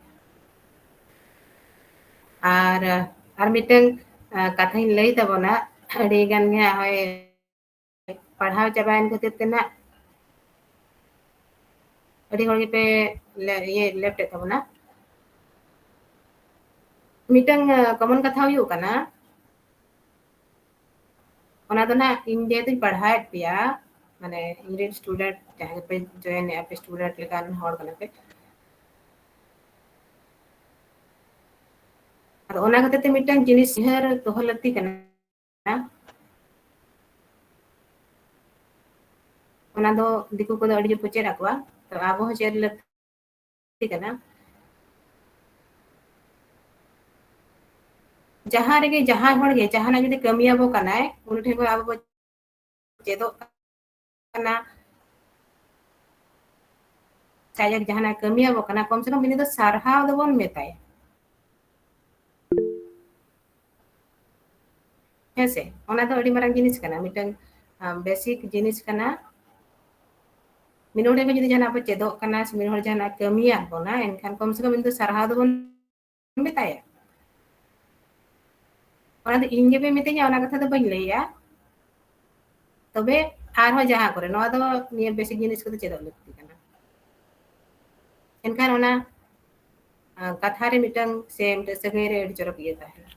ᱟᱨ, ᱟᱨ ᱢᱤᱫᱴᱟᱝ, ᱟ, ᱠᱟᱛᱷᱟᱧ ᱞᱟᱹᱭ ᱛᱟᱵᱚᱱᱟ, ᱟᱹᱰᱤ ᱜᱟᱱ ᱜᱮ ᱦᱟᱸᱜ ᱦᱚᱸᱜᱼᱚᱭ ᱯᱟᱲᱦᱟᱣ ᱪᱟᱵᱟᱭᱮᱱ ᱠᱷᱟᱹᱛᱤᱨ ᱛᱮ ᱱᱟᱜ ᱟᱹᱰᱤ ᱦᱚᱲ ᱜᱮᱯᱮ ᱞᱮ-, ᱤᱭᱟᱹ, left ᱮᱫ ᱛᱟᱵᱚᱱᱟ᱾ ᱢᱤᱫᱴᱟᱝ, ᱟ, common ᱠᱟᱛᱷᱟ ᱦᱩᱭᱩᱜ ᱠᱟᱱᱟ, ᱚᱱᱟ ᱫᱚ ᱱᱟᱜ ᱤᱧ ᱡᱮᱦᱮᱛᱩᱧ ᱯᱟᱲᱦᱟᱣᱮᱫ ᱯᱮᱭᱟ, ᱢᱟᱱᱮ ᱤᱧ ᱨᱮᱱ student ᱡᱟᱦᱟᱸᱭ ᱜᱮᱯᱮ join ᱮᱫᱼᱟ ᱯᱮ, student ᱞᱮᱠᱟᱱ ᱦᱚᱲ ᱠᱟᱱᱟ ᱯᱮ᱾ ᱟᱫᱚ ᱚᱱᱟ ᱠᱷᱟᱹᱛᱤᱨ ᱛᱮ ᱢᱤᱫᱴᱟᱝ ᱡᱤᱱᱤᱥ ᱩᱭᱦᱟᱹᱨ ᱫᱚᱦᱚ ᱞᱟᱹᱠᱛᱤ ᱠᱟᱱᱟ᱾ ᱚᱱᱟ ᱫᱚ ᱫᱤᱠᱩ ᱠᱚᱫᱚ ᱟᱹᱰᱤ ᱡᱳᱨ ᱠᱚ ᱪᱮᱫ ᱟᱠᱚᱣᱟ, ᱛᱚ ᱟᱵᱚ ᱦᱚᱸ ᱪᱮᱫ ᱞᱟᱹᱠᱛᱤ ᱠᱟᱱᱟ᱾ ᱡᱟᱦᱟᱸ ᱨᱮᱜᱮ ᱡᱟᱦᱟᱸᱭ ᱦᱚᱲ ᱜᱮ ᱡᱟᱦᱟᱱᱟᱜ ᱡᱩᱫᱤ ᱠᱟᱹᱢᱤᱭᱟᱵᱚ ᱠᱟᱱᱟᱭ, ᱩᱱᱤ ᱴᱷᱮᱱ ᱠᱷᱚᱱ ᱟᱵᱚ ᱵᱚ ᱪᱮᱫᱚᱜ ᱠᱟᱱᱟ, ᱡᱟᱦᱟᱱᱟᱜ ᱠᱟᱹᱢᱤᱭᱟᱵᱚ ᱠᱟᱱᱟ, ᱠᱚᱢ ᱥᱮ ᱠᱚᱢ ᱩᱱᱤ ᱫᱚ ᱥᱟᱨᱦᱟᱣ ᱫᱚᱵᱚᱱ ᱢᱮᱛᱟᱭᱟ᱾ ᱦᱮᱸ ᱥᱮ? ᱚᱱᱟ ᱫᱚ ᱟᱹᱰᱤ ᱢᱟᱨᱟᱝ ᱡᱤᱱᱤᱥ ᱠᱟᱱᱟ, ᱢᱤᱫᱴᱟᱝ, ᱟᱢ, basic ᱡᱤᱱᱤᱥ ᱠᱟᱱᱟ᱾ ᱢᱤᱫ ᱦᱚᱲ ᱜᱮ ᱡᱩᱫᱤ ᱡᱟᱦᱟᱱᱟᱜ ᱵᱚ ᱪᱮᱫᱚᱜ ᱠᱟᱱᱟ, ᱥᱮ ᱢᱤᱫ ᱦᱚᱲ ᱡᱟᱦᱟᱱᱟᱜ ᱠᱟᱹᱢᱤᱭᱟᱫ ᱵᱚᱱᱟ, ᱮᱱᱠᱷᱟᱱ ᱠᱚᱢ ᱥᱮ ᱠᱚᱢ ᱩᱱᱤ ᱫᱚ ᱥᱟᱨᱦᱟᱣ ᱫᱚᱵᱚᱱ ᱢᱮᱛᱟᱭᱟ᱾ ᱚᱱᱟ ᱫᱚ ᱤᱧ ᱜᱮᱯᱮ ᱢᱤᱛᱟᱹᱧᱟ, ᱚᱱᱟ ᱠᱟᱛᱷᱟ ᱫᱚ ᱵᱟᱹᱧ ᱞᱟᱹᱭᱟ᱾ ᱛᱚᱵᱮ ᱟᱨᱦᱚᱸ ᱡᱟᱦᱟᱸ ᱠᱚᱨᱮ, ᱱᱚᱣᱟ ᱫᱚ ᱱᱤᱭᱟᱹ basic ᱡᱤᱱᱤᱥ ᱠᱚᱫᱚ ᱪᱮᱫᱚᱜ ᱞᱟᱹᱠᱛᱤ ᱠᱟᱱᱟ᱾ ᱮᱱᱠᱷᱟᱱ ᱚᱱᱟ, ᱟ, ᱠᱟᱛᱷᱟ ᱨᱮ ᱢᱤᱫᱴᱟᱝ ᱥᱮ ᱢᱤᱫᱴᱟᱝ ᱥᱟᱹᱜᱟᱹᱭ ᱨᱮ ᱟᱹᱰᱤ ᱪᱚᱨᱚᱠ ᱤᱭᱟᱹ ᱛᱟᱦᱮᱱᱟ᱾